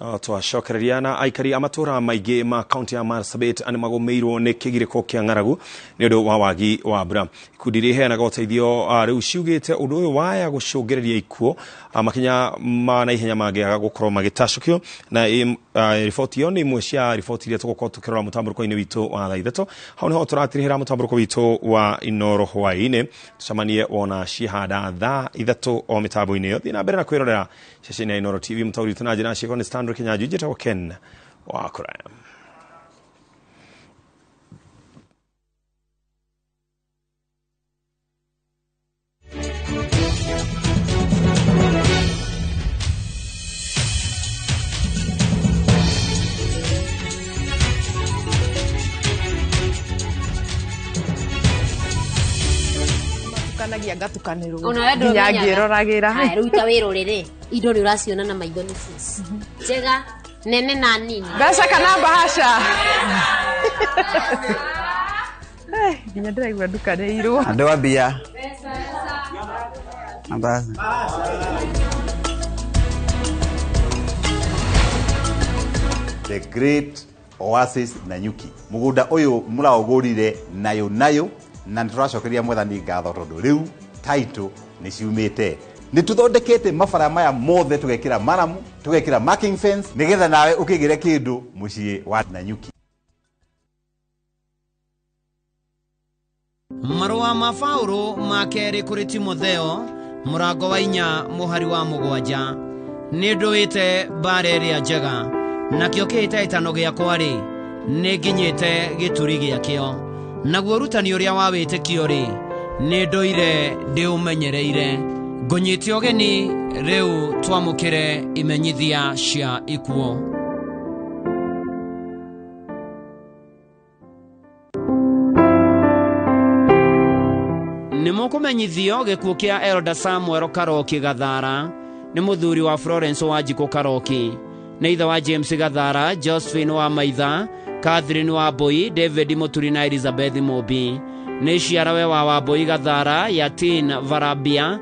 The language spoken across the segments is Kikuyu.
No twacokereria na aikari a matũra maingĩ ma kaunti ya Marsabit nĩ magũmĩirwo nĩ kĩgirĩko kĩa ng'aragu nĩ ũndũ wa wagi wa mbura. Ikundi iria iheanaga ũteithio rĩu ciugĩte ũndũ ũyũ waya gũcũngĩrĩria ikuũ makinya ma naihenya mangĩaga gũkorwo magĩtacũkio na riboti ĩyo nĩ imwe cia riboti iria tũgũkorwo tũkĩrora mũtambũrũko-inĩ witũ wa thaa ithatũ. Hau nĩho tũratirihĩra mũtambũrũko witũ wa Inooro hwaĩ-inĩ. Tũcemanie wona ciĩhanda thaa ithatũ o mĩtambo-inĩ ĩyo. Thiĩ na mbere na kwĩrorera ceceni ya Inooro TV. Mũtaũri witũ na njĩra ya ciĩko nĩ Stanley Kinyanjui, njĩtagwo Ken wa Kũraya. Matukanagia ngatukanĩrwo Ona we nginya ndũmenyaga. ngĩroragĩra. Haya, rĩu ta wĩrore rĩ, indo nĩ ũraciona na maitho nĩ cis njega nene na nini. Mbeca kana bahasha? Nginya ndĩraigua ndukanĩirwo. Andũ a mbia. Mbaca. The Great Oasis Nanyuki. Mugunda uyu muraugurire nayo nayo na nituracokeria Mwathani ngatho tondu riu title ni ciumite. Nĩ tũthondekete mabara maya mothe, tũgekĩra maramu, tũgekĩra marking fence nĩgetha nawe ũkĩgĩre kĩndũ mũciĩ wa Nanyuki. Marũa ma Paũlũ ma kerĩ kũrĩ Timotheo mũrango wa 4 mũhari wa 7. Nĩ ndũĩte mbara ĩrĩa njega, nakĩo kĩhĩtahĩtano gĩakwa-rĩ, nĩ nginyĩte gĩturi gĩakĩo. Naguo ũrutani ũrĩa wa wĩtĩkio-rĩ, nĩ ndũire ndĩũmenyereire. Ngũnyite ũgeni rĩu twamũkĩre imenyithia cia ikuũ. Nĩ mũkũmenyithio gĩkuũ kĩa Elder Samuel Karoki Gathara, nĩ mũthuri wa Florence Wanjikũ Karoki, nĩ ithe wa James Gathara, Josephine wa Maitha, Catherine wa Mbui, David Mũturi na Elizabeth Mũmbi. Nĩ ciarawe wa Wambui Gathara, Yatin Varabia,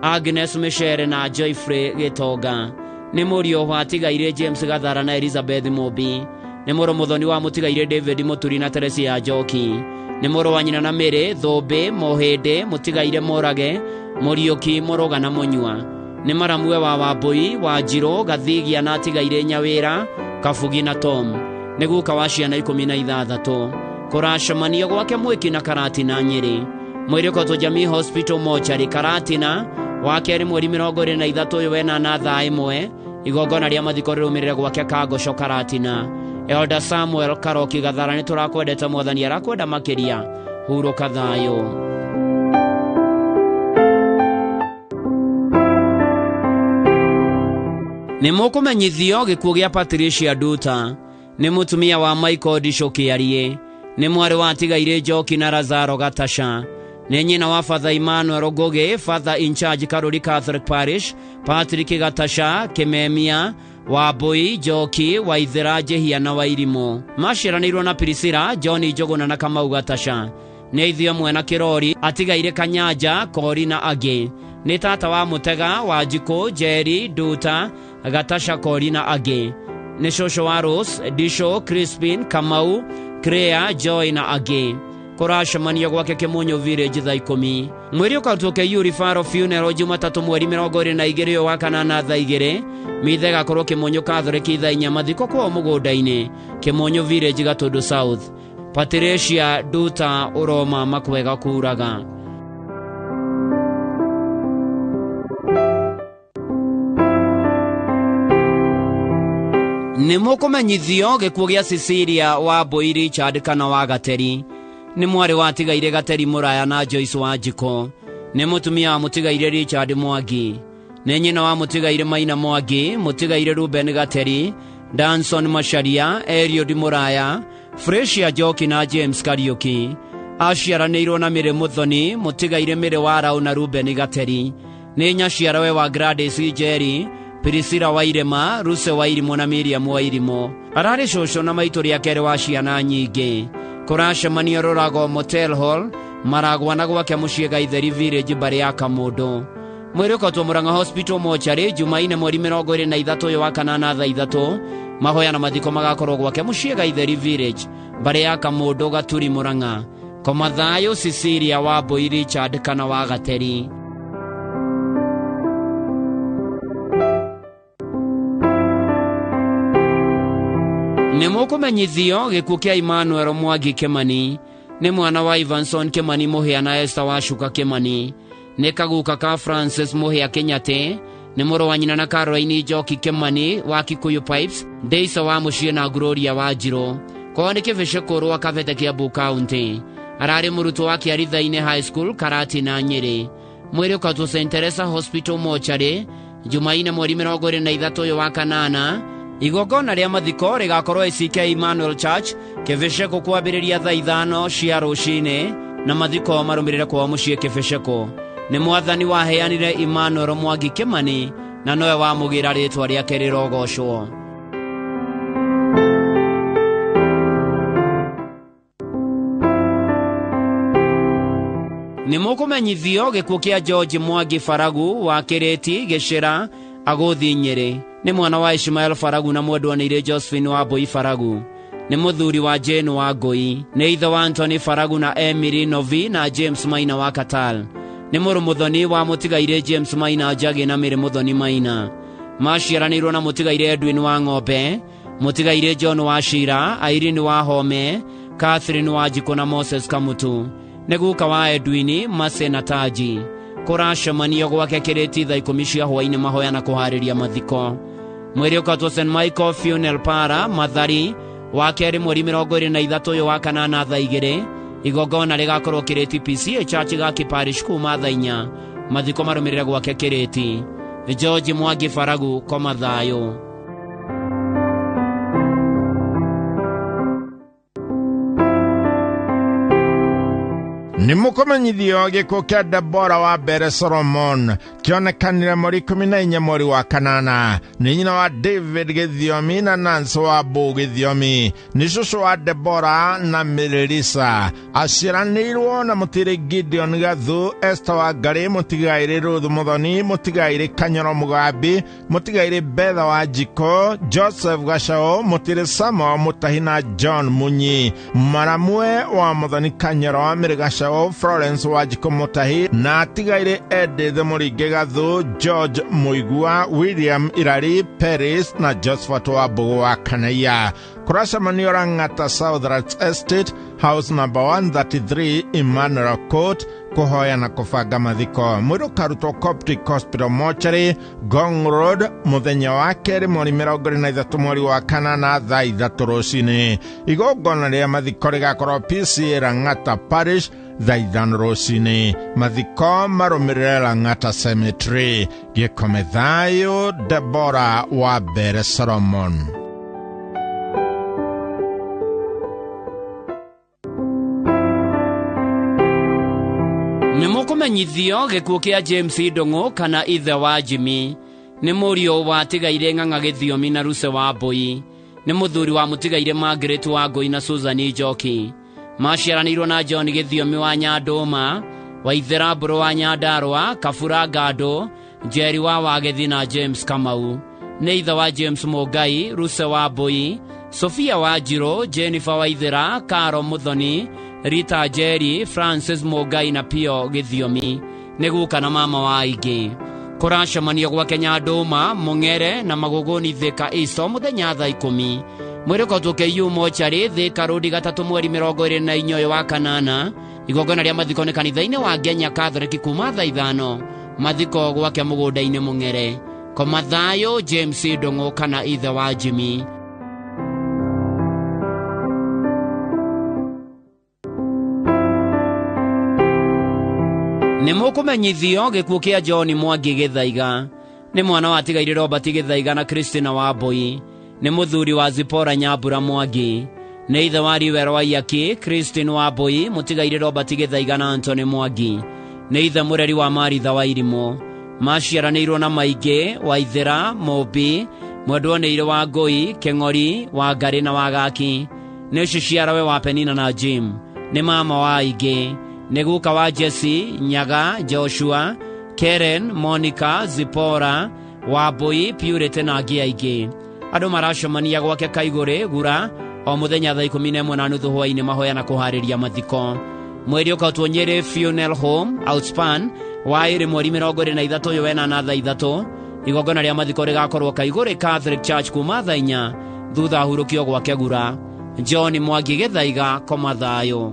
Agnes Michere na Joyfrey Gĩtonga. Nĩ mũriũ wa Tigaire James Gathara na Elizabeth Mũmbi. Nĩ mũrũ mũthoni wa Mũtigaire David Mũturi na Teresia Njoki. Nĩ mũrũ wa nyina na Mĩrĩ, Thũmbĩ, Mũhĩndĩ, Mũtigaire Mũrage, Mũriũki, Mũrũga na Mũnyua. Nĩ maramue wa Wambui, Wanjirũ, Gathigia na Atigaire Nyawĩra, Kabugi na Tom. Nĩ guka wa ciana 16. Kũracemanio gwake Mwĩki na Karatina Nyĩrĩ. Mwĩrĩ ũkotwo Jamii Hospital Mortuary Karatina, wa kerĩ mweri 23 ũyũ wena na thaa 1. Igongona rĩa mathiko rĩrũmĩrĩre gwake Kangoco Karatina. Elder Samuel Karoki Gathara, nĩ tũrakwendete, Mwathani arakwenda makĩria. Hurũka thayũ. Nĩ mũkũmenyithio gĩkuũ gĩa Patricia Nduta, nĩ mũtumia wa Michael Ndicũ Kĩarie, nĩ mwarĩ wa Tigaire Njoki na Lazaro Gatasha, nĩ nyina wa Father Emmanuel Ngũgĩ, Father in charge Karuri Catholic Parish, Patrick Gatasha, Kĩmemia, Wambui, Njoki, Waithera, Njĩhia na Wairimũ. Maciaranĩirwo na Priscilla, John Njũgũna na Kamau Gatasha. Nĩ ithuĩ amwe na Kĩrori, Atigaire Kanyanja, Kori na angĩ. Nĩ tata wa Mũtega, Wanjikũ, Njeri, Nduta, Gatasha, Kori na angĩ. Nĩ cũcũ wa Rose, Ndicũ, Crispin, Kamau, Crea, Joy na angĩ. Kũracemanio gwake Kĩmunyũ Village thaa 10. Mwĩrĩ ũkarutwo KU Referral Funeral Jumatatũ mweri 22 ũyũ wa kanana thaa 2. Mitha ĩgakorwo Kĩmunyũ Catholic thaa 4. Mathiko kwao mũgũnda-inĩ Kĩmunyũ Village Gatũndũ South. Patricia Nduta ũroma makwega kuraga. Nĩ mũkũmenyithio gĩkuũ gĩa Cecilia wa Mbui Richard kana wa Gateri. Nĩ mwarĩ wa Tigaire Gateri Mũraya na Joyce Wanjikũ. Nĩ mũtumia wa Mũtigaire Richard Mwangi. Nĩ nyina wa Mũtigaire Maina Mwangi, Mũtigaire Ruben Gateri, Danson Macharia, Eliud Mũraya, Fresia Njoki na James Kariuki. Aciaranĩirwo na Mĩrĩ Mũthoni, Mũtigaire Mĩrĩ wa Rau na Ruben Gateri. Nĩ nyaciarawe wa Gladys Njeri, Priscilla Wairema, Ruse Wairimũ na Miriam Wairimũ. Ararĩ cũcũ na maitũ rĩa kerĩ wa ciana nyingĩ. Kũracemanio Rũrago Motel Hall, Maragwa na gwake mũciĩ Gaitheri Village mbarĩ ya Kamũndũ. Mwĩrĩ ũkotwo Murang'a Hospital mochari Jumaine mweri 23 ũyũ wa kanana thaa 3. Mahoya na mathiko magakorwo gwake mũciĩ Gaitheri Village, mbarĩ ya Kamũndũ Gaturi Murang'a. Koma thayũ Cecilia wa Mbui Richard kana wa Gateri. Nĩ mũkũmenyithio gĩkuũ kĩa Emmanuel Mwangi Kimani, nĩ mwana wa Ivanson Kimani Mũhĩa na Esther Wacuka Kimani, nĩ kaguka ka Francis Mũhĩa Kĩnyatĩ, nĩ mũrũ wa nyina na Caroline Njoki Kimani wa Kikuyu Pipes, Ndeisa wa mũciĩ na Gloria wa Njirũ. Kwao nĩ Kĩbĩcĩ wa Kabete Kiambu County. Ararĩ mũrutwo wa Kĩaritha-inĩ High School Karati na Nyĩrĩ. Mwĩrĩ ũkatwo St Teresa Hospital mochari Jumaine mweri 23 ũyũ wa kanana. Igongona rĩa mathiko rĩgakorwo ACK Emmanuel Church Kĩbĩcekũ kwambĩrĩria thaa 5 cia rũcinĩ, na mathiko marũmĩrĩre kwao mũciĩ Kĩbĩcekũ. Nĩ mwathani waheanire Emmanuel Mwangi Kimani na nowe wamũgĩra rĩtwa rĩake rĩrogocwo. Nĩ mũkũmenyithio gĩkuũ kĩa George Mwangi Faragu wa Kĩrĩti Gĩcĩra Agũthi Nyĩrĩ. Nĩ mwana wa Ishmael Faragu na mwendwa nĩ Josephine wa Mbui Faragu. Nĩ mũthuri wa Jane wa Ngũi. Nĩ ithe wa Anthony Faragu na Emily Novi na James Maina wa Katal. Nĩ mũrũ mũthoni wa mũtigairĩ James Maina Njagi na Mĩrĩ Mũthoni Maina. Maciaranĩirwo na mũtigairĩ Edwin wa Ng'ombe, mũtigairĩ John wa Shira, Irene wa Home, Catherine wa Njikũ na Moses Kamutu. Nĩ guka wa Edwin, Mase na Taji. Kũracemanio gwake Kĩrĩti thaa 10 cia hwaĩ-inĩ mahoya na kũharĩria mathiko. Mwĩrĩ ũkatwo St Michael Funeral Parlour Mathari wa kerĩ mweri 23 ũyũ wa kanana thaa 2. Igongona rĩgakorwo Kĩrĩti PCA Church Gaki Parish kuma thaa 4. Mathiko marũmĩrĩre gwake Kĩrĩti. George Mwangi Faragu koma thayũ. Nĩ mũkũmenyithio gĩkuũ kĩa Debora wa mbere Solomon kĩonekanire mweri 14 mweri wa kanana. Nĩ nyina wa David Gĩthiomi na Nancy wa Mbũ Gĩthiomi. Nĩ cũcũ wa Debora na Melissa. Aciaranĩirwo na mũtĩrĩ Gideon Gathu, Esther wa Ngarĩ, mũtigairĩ Ruth Mũthoni, mũtigairĩ Kanyoro Mũgambi, mũtigairĩ Betha wa Njiko, Joseph Gacao, mũtĩrĩ Samuel Mũtahi na John Munyi. Maramwe wa Mũthoni Kanyoro, Mĩrĩ Gacao, Florence wa Njiko Mũtahi na atigairĩ Edith Mũringe Gathu, George Mũigua, William Irari Paris na Josephat wa Mbũgũ wa Kanaia. Kũracemanio Lang'ata South Estate, house number 133, Emmanuel Court, kũhoya na kũbanga mathiko. Mwĩrĩ ũkarutwo Coptic Hospital Mortuary, Ngong Road, mũthenya wa kerĩ mweri 23 mweri wa kanana thaa 3 rũcinĩ. Igongona rĩa mathiko rĩgakorwo PCA Lang'ata Parish thaa 5 rũcinĩ. Mathiko marũmĩrĩre Lang'ata Cemetery. Gĩkome thayũ Debora wa mbere Solomon. Nĩ mũkũmenyithio gĩkuũ kĩa James Ndũng'ũ kana ithe wa Jimmy. Nĩ mũriũ wa tigairĩ Ng'ang'a Gĩthiomi na Ruse wa Mbui. Nĩ mũthuri wa mũtigairĩ Margaret wa Ngũi na Susan Njoki. Maciaranĩirwo na John Gĩthiomi wa Nyandũma, Waithera Mbũrũ wa Nyandarũa, Kabura Ngandũ, Njeri wa Wagethi na James Kamau. Nĩ ithe wa James Mũngai, Ruse wa Mbui, Sofia wa Njirũ, Jennifer Waithera, Caro Mũthoni, Rita Njeri, Francis Mũngai na Pio Gĩthiomi. Nĩ guka na mama wa aingĩ. Kũracemanio gwake Nyandũma, Mũng'ere na Magũgũni Thika East o mũthenya thaa 10. Mwĩrĩ ũkotwo KU Mochari Thika Road 3 mweri 24 ũyũ wa kanana. Igongona rĩa mathiko nĩ kanitha-inĩ wa Ngenya Catholic kuma thaa 5. Mathiko gwake mũgũnda-inĩ Mũng'ere. Koma thayũ James Ndũng'ũ kana ithe wa Jimmy. Nĩ mũkũmenyithio gĩkuũ kĩa John Mwangi Gĩthaiga. Nĩ mwana wa tigairĩ Robert Gĩthaiga na Christina wa Mbui. Nĩ mũthuri wa Zipora Nyambura Mwangi. Nĩ ithe wa Riwero wa Iaki, Christine wa Mbui, mũtigairĩ Robert Gĩthaiga na Anthony Mwangi. Nĩ ithe mũreri wa Maritha wa Irimũ. Maciaranĩirwo na Maingĩ, Waithera, Mũmbi, mwendwa nĩ wa Ngũi, Kĩng'ori, wa Ngarĩ na Wagaki. Nĩ ciciarawe wa Penina na Jim. Nĩ mama wa aingĩ. Nĩ guka wa Jesse, Nyaga, Joshua, Karen, Monica, Zipora, Wambui, Purity na angĩ aingĩ. Andũ maracemania gwake Kaigũrĩ Gura o mũthenya thaa 11:30 hwaĩ-inĩ mahoya na kũharĩria mathiko. Mweri ũkautwo Nyĩrĩ Funeral Home Outspan wa ĩrĩ mweri 23 ũyũ wena thaa 3. Igongona rĩa mathiko rĩgakorwo Kaigũrĩ Catholic Church kuma thaa 4 thutha ahurũkio gwake Gura. John Mwangi Gĩthaiga, koma thayũ.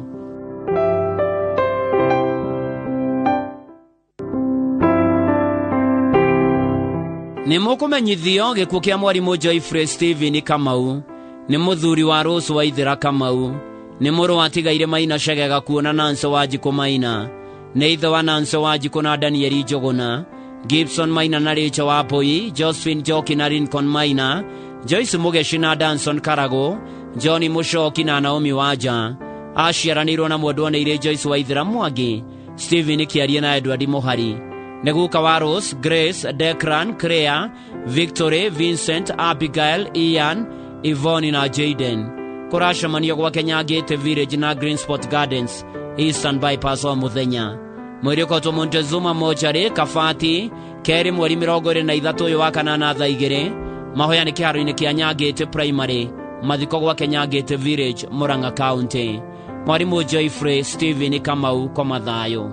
Nĩ mũkũmenyithio gĩkuũ kĩa mwarimũ Joyfrey Stephen Kamau, nĩ mũthuri wa Rose Waithera Kamau, nĩ mũrũ wa Tigaire Maina Shegega kuona Nancy Wanjikũ Maina, nĩ ithe wa Nancy Wanjikũ na Daniel Njũgũna, Gibson Maina na Rachel Wambui, Josephine Njoki na Lincoln Maina, Joyce Mugeshi na Danson Karago, John Mushoki na Naomi Wanja. Aciaranĩirwo na mwendwa nĩ Joyce Waithera Mwangi, Stephen Kĩarie na Edward Mũhari. Nĩ guka wa Rose, Grace, Declan, Claire, Victory, Vincent, Abigail, Ian, Yvonne na Jaden. Kũracemanio gwake Nyangĩte Village na Green Spot Gardens, Eastern Bypass o mũthenya. Mweri ũkotwo Montezuma Mochari, Kabati, kerĩ mweri 23 ũyũ wa kanana thaa 2. Mahoya nĩ kĩharo-inĩ kĩa Nyangĩte Primary, mathiko gwake Nyangĩte Village, Murang'a County. Mwarimũ Joyfrey Stephen Kamau, koma thayũ.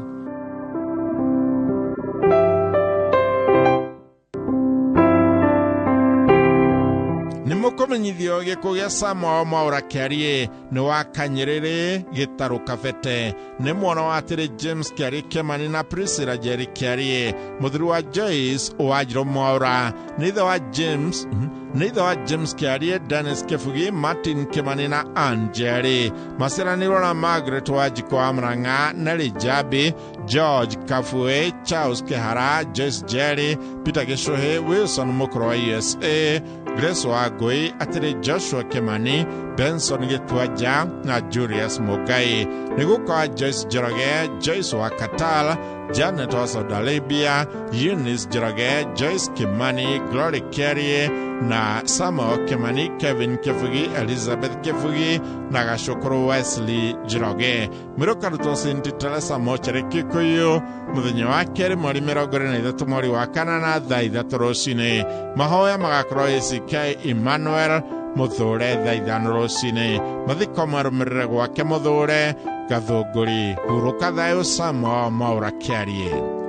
Nĩ mũkũmenyithio gĩkuũ gĩa Samuel Mwaũra Kĩarie nĩ wa Kanyĩrĩrĩ Gĩtarũ Kabete, nĩ mwana wa Atĩrĩ James Kĩarie Kĩmani na Priscilla Njeri Kĩarie, mũthuri wa Joyce Wanjirũ Mwaũra, nĩ ithe wa James nĩ ithe wa James Kĩarie, Dennis Kĩbugi, Martin Kĩmani na Ann Njeri. Maciaranĩirwo na Margaret Wanjikũ wa Murang'a, Nelly Njambi, George Kabue, Charles Kĩhara, Joyce Njeri, Peter Gĩcũhĩ, Wilson Mũkũrũ wa USA, Grace Wangũi, Atĩrĩ Joshua Kĩmani, Benson Gĩtuanja na Julius Mũngai. Nĩ guka wa Joyce Njoroge, Joyce wa Katal, Janet wa Saudi Arabia, Eunice Njoroge, Joyce Kimani, Glory Kĩarie na Samuel Kimani, Kevin Kĩbugi, Elizabeth Kĩbugi na Gacũkũrũ Wesley Njoroge. Mwĩrĩ St. Teresa Mochari Kikuyu mũthenya wa kerĩ mweri 23 mweri wa kanana thaa 3 rũcinĩ. Mahoya magakorwo ACK Emmanuel Mũthũre thaa 5 rũcinĩ. Mathiko marũmĩrĩre gwake Mũthũre Gathũngũri. Hurũka thayũ Samuel Mwaũra Kĩarie.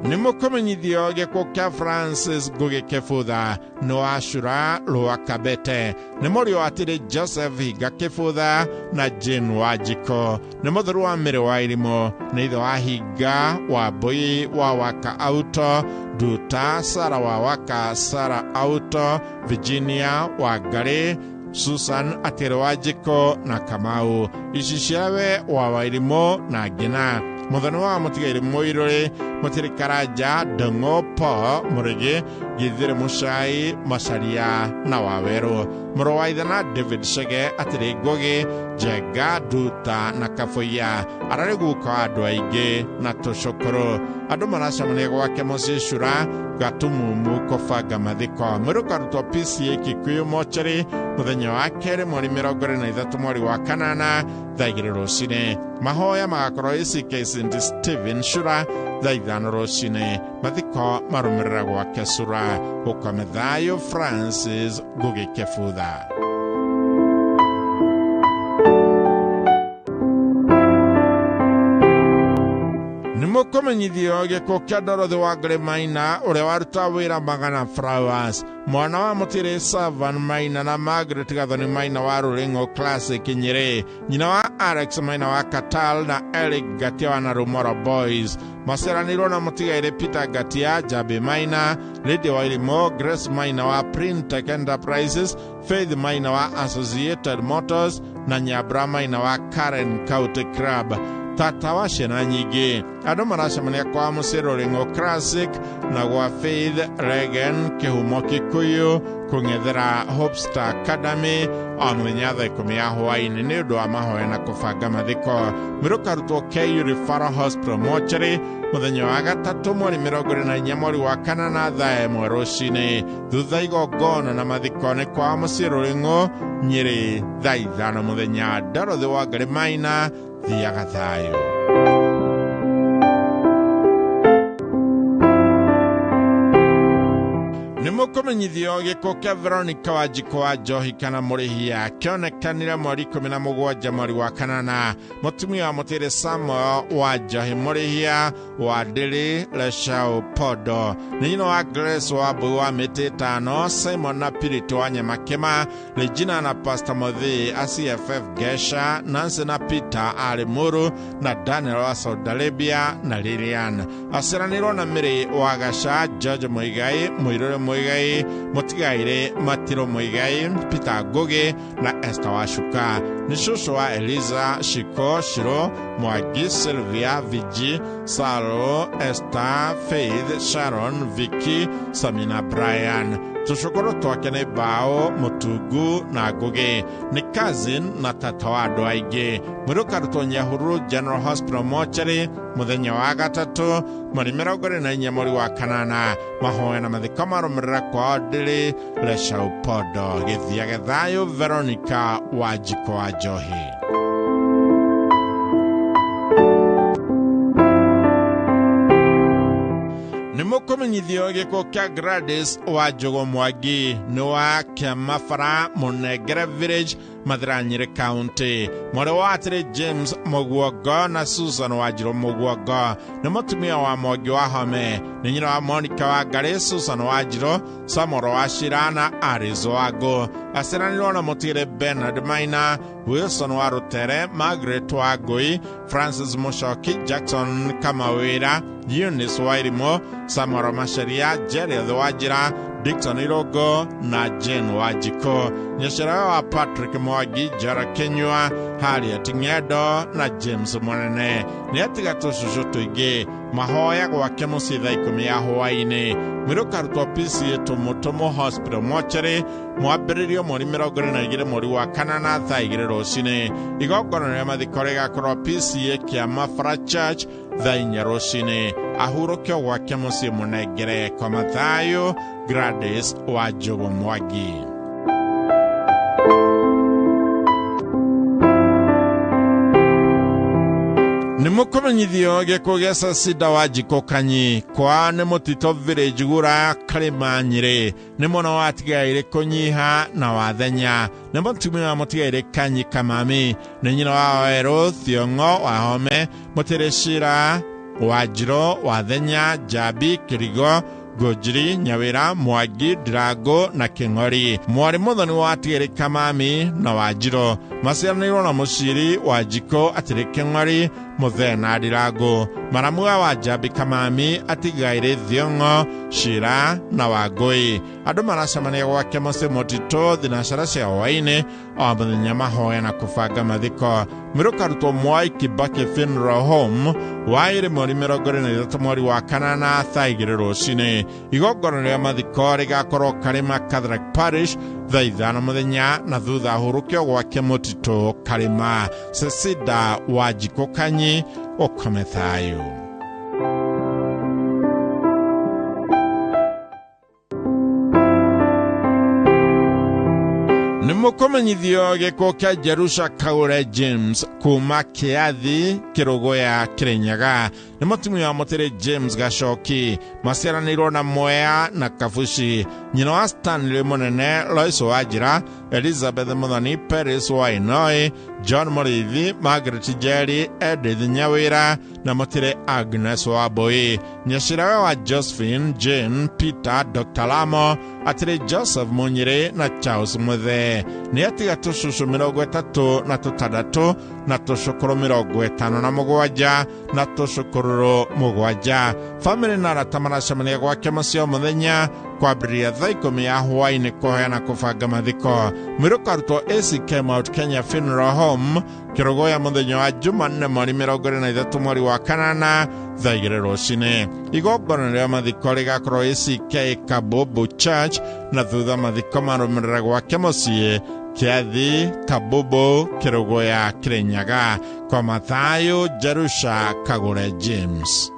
Nĩ mũkũmenyithio gĩkuũ kĩa Francis Ngũgĩ Kĩbutha nĩ wa Cura Rũa Kabete, nĩ mũriũ wa Atĩrĩ Joseph Hinga Kĩbutha na Jane Wanjikũ, nĩ mũthuri wa Mĩrĩ wa Irimũ, nĩ ithe wa Hinga Wambui wa Waka Auto, Nduta Sara wa Waka Sara Auto, Virginia wa Ngarĩ, Susan Atĩrĩ Wanjikũ na Kamau, Iciciawe wa Wairimũ na Ngina. Mũthoni wa Mũtigairĩ Mũirũrĩ, Mũtirĩ Karanja, Ndung'u Paul Mũrĩgĩ, Gĩthĩrĩ Mũcai, Macaria na Wawerũ. Mũrũ wa ithe na David Chege, Atĩrĩ Ngũgĩ, Njenga, Nduta na Kabũiya. Ararĩ guka wa andũ aingĩ na tũcũkũrũ. Andũ maracemania gwake mũciĩ Cura Gatumumu kũbanga mathiko. Mwĩrĩ ũkarutwo PCA Kikuyu Mochari mũthenya wa kerĩ mweri 23 mweri wa kanana thaa 2 rũcinĩ. Mahoya magakorwo ACK St. Stephen Cura thaa 5 rũcinĩ. Mathiko marũmĩrĩra gwake Cura. Gũkome thayũ Francis Ngũgĩ Kĩbutha. Nĩ mũkũmenyithio gĩkuũ kĩa Dorothy Wangũrĩ Maina ũrĩa waruta wĩra Magana Flowers, mwana wa Mũtirĩ Savan Maina na Margaret Gathoni Maina wa Rũrĩng'o Classic Nyĩrĩ, nyina wa Alex Maina wa Katal na Eric Ngatia wa Narumoro Boys. Maciaranĩirwo na Mũtigairĩ Peter Ngatia, Njambi Maina, Lydia Wairimũ, Grace Maina wa Printech Enterprises, Faith Maina wa Associated Motors na Nyambura Maina wa Karen County Club. Tata wa ciana nyingĩ. Andũ maracemania kwa mũciĩ Rũrĩng'o Classic na gwa Faith Regan Kĩhumo Kikuyu kũng'ethera Hope Star Academy o mũthenya thaa 10 ya hwaĩ-inĩ nĩ ũndũ wa mahoya na kũbanga mathiko. Mwĩrĩ ũkarutwo KU Referral Hospital mortuary mũthenya wa gatatũ mweri 24 mweri wa kanana thaa 1 rũcinĩ. Thutha igongona na mathiko nĩ kwa mũciĩ Rũrĩng'o Nyĩrĩ thaa 5 mũthenya. Dorothy Wangari Maina, thiaga thayũ. Nĩ mũkũmenyithio gĩkuũ kĩa Veronica Wanjikũ wa Njohi kana Mũrĩhia kĩonekanire mweri 17 mweri wa kanana. Mũtumia wa Mũtĩrĩ Samuel wa Njohi Mũrĩhia wa Ndĩrĩ Leshau Pondo nĩ nyina wa Grace wa Mbui wa mĩtĩ 5, Simon na Purity wa Nyamakĩma, Regina na Pastor Mũthii a CFF Gesha, Nancy na Peter a Limuru na Daniel wa Saudi Arabia na Lilian. Aciaranĩirwo na Mĩrĩ wa Gaca, George Muigai, Mũirũrĩ Muigai, Mũtigairĩ Matiro Muigai, Peter Ngugi na Esther Wacuka. Nĩ cũcũ wa Eliza, Shiko, Shiro, Mwangi, Sylvia, Viji, Saro, Esther, Faith, Sharon, Vicky, Samina, Brian. Tũcũkũrũ twake nĩ Bao, Mũtungu na Ngugi. Nĩ cousin na tata wa andũ aingĩ. Mwĩrĩ ũkarutwo Nyahururu General Hospital mortuary mũthenya wa gatatũ mweri 24 mweri wa kanana. Mahoya na mathiko marũmĩrĩra kwao Ndĩrĩ Leshau Pondo. Gĩthiage thayũ Veronica Wanjikũ wa Njohi. Nĩ mũkũmenyithio gĩkuũ kĩa Gladys wa Njũgũ Mwangi nĩ wa Kĩamabara Mũnengere Village Mathira Nyĩrĩ County. Mwarĩ wa atĩrĩ James Mũguongo na Susan Wanjirũ Mũguongo nĩ mũtumia wa Mwangi wa Home. Nĩ nyina wa Monica wa Ngarĩ, Susan Wanjirũ, Samuel wa Shira na Aris wa Ngũ. Aciaranĩirwo na mũtigĩrĩ Bernard Maina, Wilson wa Rũtere, Margaret wa Ngũi, Francis Mũcoki, Jackson Kamawĩra, Eunice Wairimũ, Samuel Macharia, Jereth Wanjira, Dickson Irogo na Jane Wanjikũ. Nyaciarawe wa Patrick Mwangi, Jara Kinyua, Harriet Ng'endo na James Mũnene. Nĩ atiga tũcũcũ tũingĩ. Mahoya gwake mũciĩ thaa 10 ya hwaĩ-inĩ. Mwĩrĩ ũkarutwo PCA Tũmũtũmũ Hospital mortuary mwambĩrĩrio mweri 22 mweri wa kanana thaa 2 rũcinĩ. Igongona rĩa mathiko rĩgakorwo PCA Kĩamabara Church thaa 4 rũcinĩ. Ahurũkio gwake mũciĩ Mũnengere. Koma thayũ, Gladys wa Njũgũ Mwangi. Nĩ mũkũmenyithio gĩkuũ gĩa Cecida Wanjikũ Kanyi kwa nĩ Mũtito Village Gura Karĩma Nyĩrĩ. Nĩ mwana wa Atigairĩ Kũnyiha na Wathenya. Nĩ mũtumia wa Mũtigairĩ Kanyi Kamami. Nĩ nyina wa Werũ Thiong'o wa Home, Mũtĩrĩ Shira Wanjirũ Wathenya, Njambi Kĩrigo, Ngũnjiri, Nyawĩra, Mwangi, Ndirango na Kĩng'ori. Mwarĩ Mũthoni wa Atigairĩ Kamami na Wanjirũ maciaranĩirwo na Mũciri Wanjikũ atĩrĩ Kĩng'ori, Mũthee na Ndirango. Maramua wa Njambi Kamami atigairĩ Thiong'o, Shira na Wangũi. Andũ maracemania gwake mũciĩ Mũtitũ thinacara cia hwaĩ-inĩ o mũthenya mahoya na kũbanga mathiko. Mwĩrĩ ũkarutwo Mwai Kibaki Funeral Home waĩrĩ mweri 23 mweri wa kanana thaa 2 rũcinĩ. Igongona rĩa mathiko rĩgakorwo Karĩma Catholic Parish thaa 5 mũthenya na thutha ahurũkio gwake Mũtitũ Karĩma. Cecida Wanjikũ Kanyi, ũkome thayũ. Nĩ mũkũmenyithio gĩkuũ kĩa Jerusha Kaure James kuma Kĩathi Kĩrũgũya Kĩrĩnyaga. Nĩ mũtumia wa Mũtĩrĩ James Gacoki. Maciaranĩirwo na Mwea na Kabuci. Nyina wa Stanley Mũnene, Lois Wanjira, Elizabeth Mũthoni, Paris wa Inoi, John Mũrĩithi, Margaret Njeri, Edith Nyawĩra na Mũtĩrĩ Agnes wa Mbui. Nyaciarawe wa Josephine, Jane, Peter, Dr. Lamo, atĩrĩ Joseph Mũnyĩrĩ na Charles Mũthee. Nĩ atiga tũcũcũ 36 na tũcũkũrũ 57 na tũcũkũrũ 7. Bamĩrĩ na arata maracemania gwake mũciĩ o mũthenya Kwambĩrĩria thaa 10 ya hwaĩ-inĩ kũhoya na kũbanga mathiko. Mwĩrĩ ũkarutwo ACK Mount Kenya Funeral Home Kĩrũgũya mũthenya wa Jumanne mweri 23 mweri wa kanana thaa 2 rũcinĩ. Igongona rĩa mathiko rĩgakorwo ACK Kabubu Church na thutha mathiko marũmĩrĩra gwake mũciĩ Kĩathi Kabubu Kĩrũgũya Kĩrĩnyaga. Kwa Mathayo Jerusha Kagure James.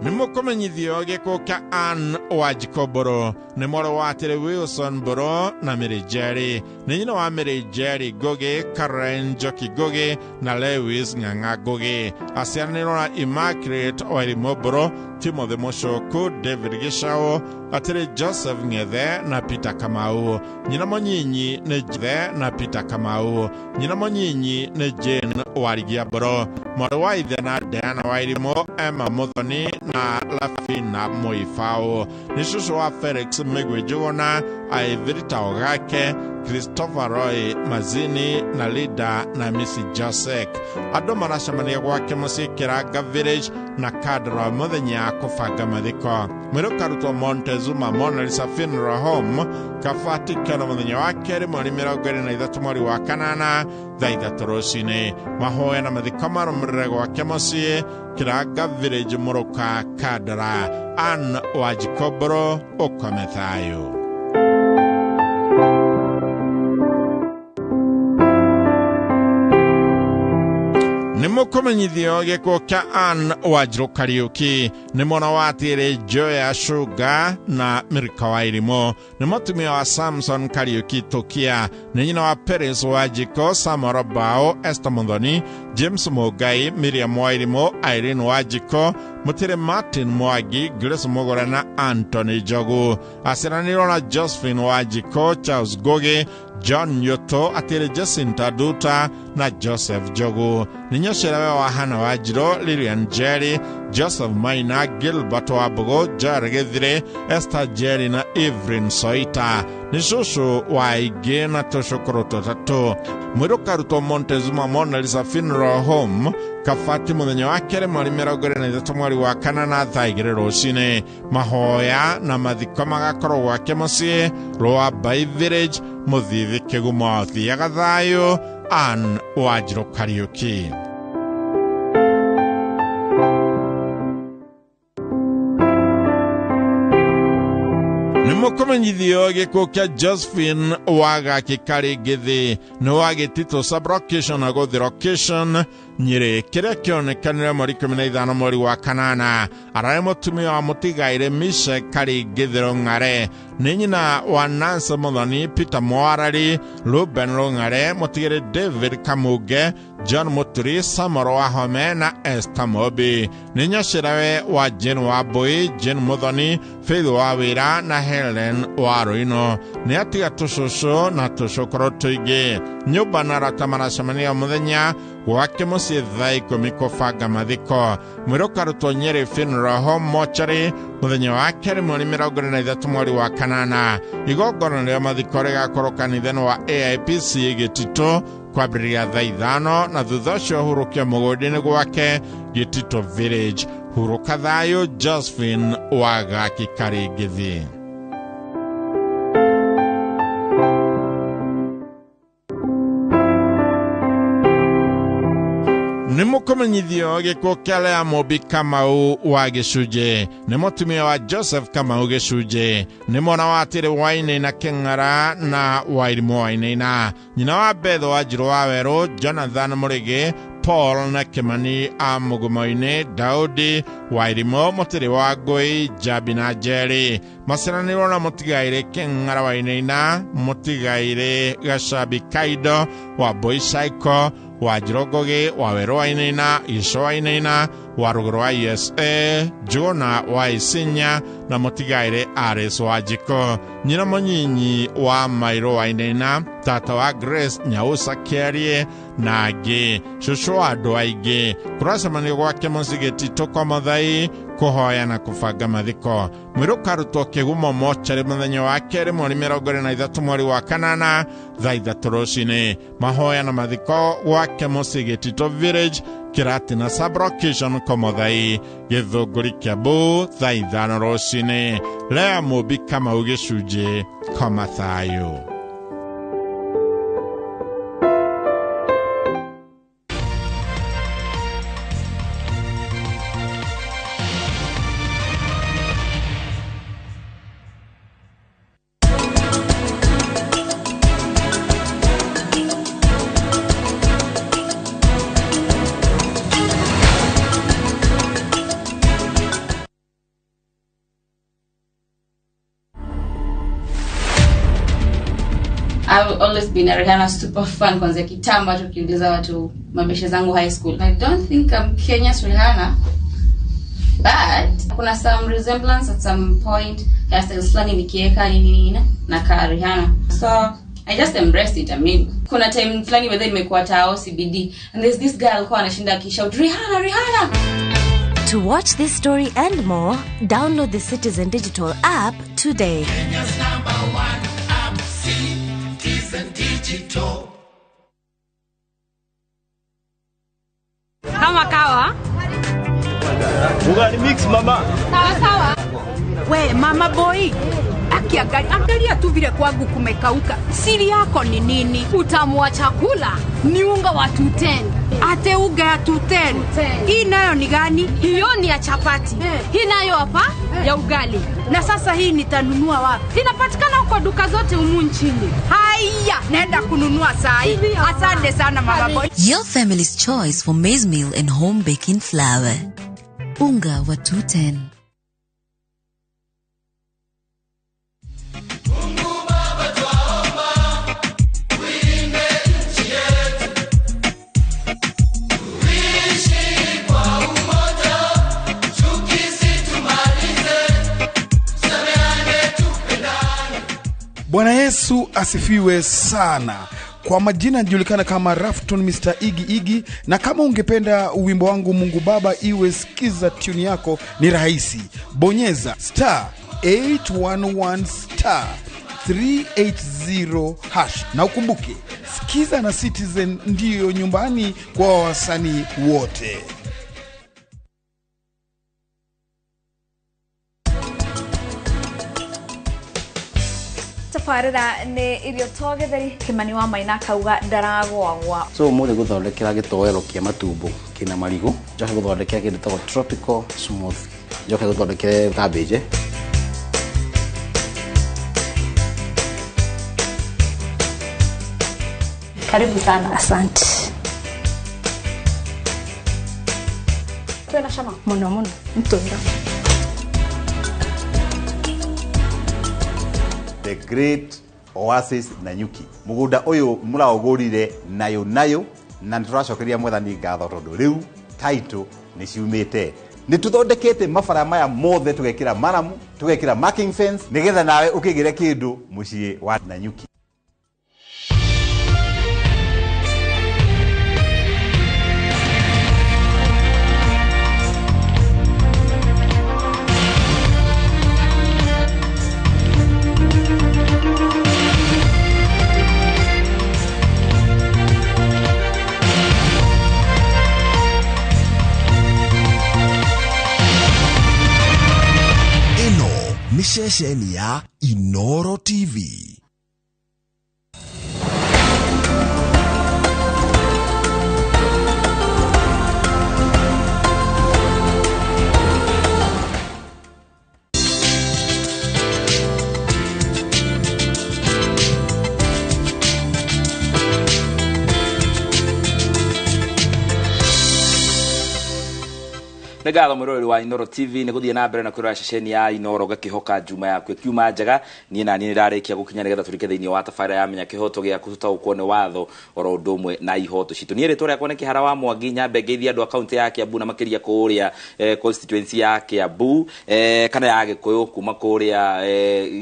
Nĩmũkũmenyithio gĩkuũ kĩa Ann Wanjikũ Mbũrũ nĩ mwarĩ wa Atĩrĩ Wilson Mbũrũ na Mary Njeri, nĩ nyina wa Mary Njeri Ngũgĩ, Caroline Njoki Ngũgĩ na Lewis Ng'ang'a Ngũgĩ. Aciaranĩirwo na Immaculate Wairimũ Mbũrũ, Timothy Mũcũkũ, David Gĩcaũ, Atĩrĩ Joseph Ng'ethe na Peter Kamau. Nyina mũnyinyi nĩ Jethe na Peter Kamau. Nyina mũnyinyi nĩ Jane Warigia Mbũrũ. Mwarĩ wa ithe na Diana Wairimũ, Emma Muthoni na Lafina Moifao. Nĩ cũcũ wa Felix Mĩgwi Njũgũna, Ivirita Ogake, Christopher Roy Mazini na Lida na Missy Josek. Andũ maracemania gwake mũciĩ Kĩranga Village na Kandara mũthenya kũbanga mathiko. Mwĩrĩ ũkarutwo Montezuma Mona Lisa Funeral Home Kabati Keno mũthenya wa kerĩ mweri 23 mweri wa kanana thaa 3 rũcinĩ. Mahoya na mathiko marũmĩrĩre gwake mũciĩ Kĩranga Village Mũrũka Kandara. Ann Wanjikũ Mbũrũ, ũkome thayũ. Nĩmũkũmenyithio gĩkuũ kĩa Ann Wanjirũ Kariũki nĩ mwana wa Atĩrĩ Joya Sugar na Mĩrika Wairimũ, nĩ mũtumia wa Samson Kariũki Tũkia, nĩ nyina wa Peris Wanjikũ, Samuel Bao, Esther Muthoni, James Mũngai, Miriam Wairimũ, Irene Wanjikũ, Mũtĩrĩ Martin Mwangi, Grace Mũgũre na Anthony Njogu. Aciaranĩirwo na Josephine Wanjikũ, Charles Ngũgĩ, John Nyoto, Atĩrĩ Jacinta Duta na Joseph Njogu. Nĩ nyocerewe wa Hannah Wanjirũ, Lilian Njeri, Joseph Maina, Gilbert Wambũgũ, Joel Gĩthirĩ, Esther Njeri na Evelyn Soita. Nĩ cũcũ wa aingĩ na tũcũkũrũ tũtatũ. Mwĩrĩ ũkarutwo Montezuma Mona Lisa Funeral Home Kabati mũthenya wa kerĩ mweri 23 mweri wa kanana thaa 2 rũcinĩ. Mahoya na mathiko magakorwo gwake mũciĩ Rwambai Village Mũthithi Kĩgumo. Thiaga thayũ. Ann Wanjirũ Kariũki. Nĩmũkũmenyithio gĩkuũ kĩa Josephine Wagaki Karĩngĩthĩ nĩ wa Gĩtitũ sublocation na gũthilocation Nyĩrĩ, kĩrĩa kĩonekanire mweri 15 mweri wa kanana. Ararĩ mũtumia wa mũtigairĩ Mishe Karĩngĩthĩ Rũng'are, nĩ nyina wa Nancy Muthoni, Peter Mwarari, Ruben Rũng'are, mũtigĩrĩ David Kamunge, John Muturi, Samuel Wahome na Esther Mobi. Nĩ nyaciarawe wa Jane Wambui, Jane Muthoni, Faith wa Wĩra na Helen wa Rũino. Nĩ atiga tũcũcũ na tũcũkũrũ tũingĩ. Nyũmba na arata maracemania mũthenya gwake mũciĩ thaa 10 kũbanga mathiko. Mwĩrĩ ũkarutwo Nyĩrĩ Funeral Home Mortuary mũthenya wa kerĩ mweri 23 mweri wa kanana. Igongona rĩa mathiko rĩgakorwo kanitha-inĩ wa AIPC Gĩtitũ kwambĩrĩria thaa 5 na thutha ũcio hurũkio mũgũnda-inĩ gwake Gĩtitũ Village. Hurũka thayũ Josephine Wagaki Karĩngĩthĩ. Nĩmũkũmenyithio gĩkuũ kĩa Lea Mũmbi Kamau wa Gĩcunjĩ nĩ mũtumia wa Joseph Kamau Gĩcunjĩ, nĩ mwana wa Atĩrĩ Wainaina Kĩng'ara na Wairimũ Wainaina, nyina wa Beth Wanjirũ wa Werũ, Jonathan Mũrĩgĩ, Paul na Kimani a Mũgumo-inĩ, Daudi Wairimũ, Mũtĩrĩ wa Ngũi, Njambi na Njeri. Maciaranĩirwo na mũtigairĩ Kĩng'ara Wainaina, mũtigairĩ Gacambi Kaindo, Wambui Saiko, Wanjirũ Ngũgĩ, wa Werũ Wainaina, Gĩco Wainaina, wa Rũgũrũ wa USA, Njũgũna wa Isinya na mũtigairĩ Aris Wanjikũ. Nyina mũnyinyi wa Mairũ Wainaina, tata wa Grace Nyausa Kĩarie na angĩ, cũcũ wa andũ aingĩ. Kũracemanio gwake mũciĩ Gĩtitũ kwa Mũthai kũhoya na kũbanga mathiko. Mwĩrĩ ũkarutwo Kĩgumo mocarĩ mũthenya wa kerĩ mweri 23 mweri wa kanana thaa 3 rũcinĩ. Mahoya na mathiko gwake mũciĩ Gĩtitũ Village Kiratina sublocation Komothai Githunguri Kiambu thaa 5 rũcinĩ. Lea Mũmbi Kamau gĩcunjĩ koma thayũ. I've always been a Rihanna super fan kwanzia kitambo, hata ukiuliza watu mabeshe zangu high school. I don't think I'm Kenya's Rihanna, but kuna some resemblance at some point, hairstyles fulani nikieka nini nini na ka Rihanna. So I just embraced it. I mean, kuna time fulani whether imekuwa tao CBD and there's this girl alikuwa anashinda akishout Rihanna Rihanna. To watch this story and more, download the Citizen Digital app today. Kenya's number one app, Citizen Digital. Kama kawa. Ugali mix mama. Sawa sawa. We mama boy, angalia tu vile kwangu kumekauka. Siri yako ni nini? Utamu wa chakula ni unga wa 210. Ate unga ya 210. Hii nayo ni gani? Hiyo ni ya chapati. Hii nayo hapa ya ugali. Na sasa hii nitanunua wapi? Inapatikana kwa duka zote humu nchini. Haya, naenda kununua saa hii. Asante sana mama boy. Your family's choice for maize meal and home baking flour. Unga wa 210. Bwana Yesu asifiwe sana. Kwa majina najulikana kama Rafton Mr. Iggy Iggy, na kama ungependa wimbo wangu Mungu Baba iwe sikiza tune yako ni rahisi. Bonyeza star 811 star 380 hash. Na ukumbuke, sikiza na Citizen ndiyo nyumbani kwa wasanii wote. Tabarĩra nĩ irio to gĩtheri Kĩmani wa Maina akauga ndaragwagwa. So mũthĩ gũthondekera gĩtoero kĩa matumbo kĩna marigũ, njoke gũthondekera kĩndũ gĩtagwo tropical smoothie, njoke gũthondekere cabbage. Karibu sana. Asante. Twena cama mũno mũno mtũra. The Great Oasis Nanyuki. Mugunda uyu muraugurire nayo nayo na nituracokeria mwathani ngatho tondu riu title ni ciumite. Nituthondekete mabara maya mothe tugekira maramu, tugekira marking fence nigetha nawe ukigire kindu mucii wa Nanyuki. Ni ceceni ya Inoro TV. Nĩ ngatho mwĩroreri wa Inoro TV nĩ gũthiĩ na mbere na kwĩrora ceceni ya Inoro ngakĩhoka njuma yaku ĩkiuma njega. Niĩ na niĩ nĩndarĩkia gũkinya nĩgetha tũrike thĩinĩ wa tabarĩra ya Menya Kĩhoto gĩaku tũtaũkwo nĩ watho oro ũndũ ũmwe na ihoto citũ. Niĩ rĩtwa rĩakwa nĩ Kĩhara wa Mwangi, nyambe ngeithie andũ a kaũntĩ ya Kiambu na makĩria kũrĩa constituency ya Kiambu kana ya Gĩkũyũ kuma kũrĩa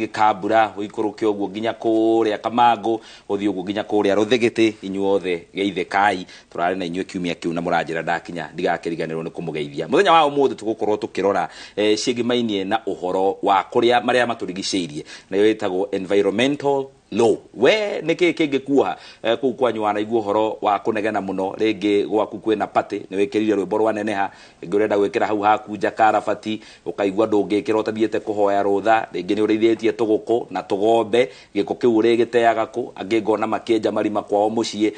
Gĩkambura ũikũrũke ũguo nginya kũrĩa Kamangũ ũthiĩ ũguo nginya kũrĩa Rũthĩgĩtĩ, inyuothe geithĩkai. Tũrarĩ na inyuĩ kiumia kĩu na mũranjĩra ndakinya ndigakĩriganĩrwo nĩ kũmũgeithia. Mũthenya wa ũmũthĩ tũgũkorwo tũkĩrora ciĩgĩmainie na ũhoro wa kũrĩa marĩa matũrigicĩirie, nayo ĩtagwo environmental Law. We nä kä kä ngä kuoha kå u kwanyu wanaigua å horo wa kå negena må no rä ngä gwaku kwä na party nä wä kä rire rwä mbo rwa neneha rä ngä å renda gwä kä ra hau haku nja karabati å kaigua ndå ngä kä ra å tathiä te kå hoya rå tha rä ngä nä å rä ithä tie tå gå kå na tå gombe gä ko kä u å rä gä teaga kå angä ngona makä marima kwao må ciä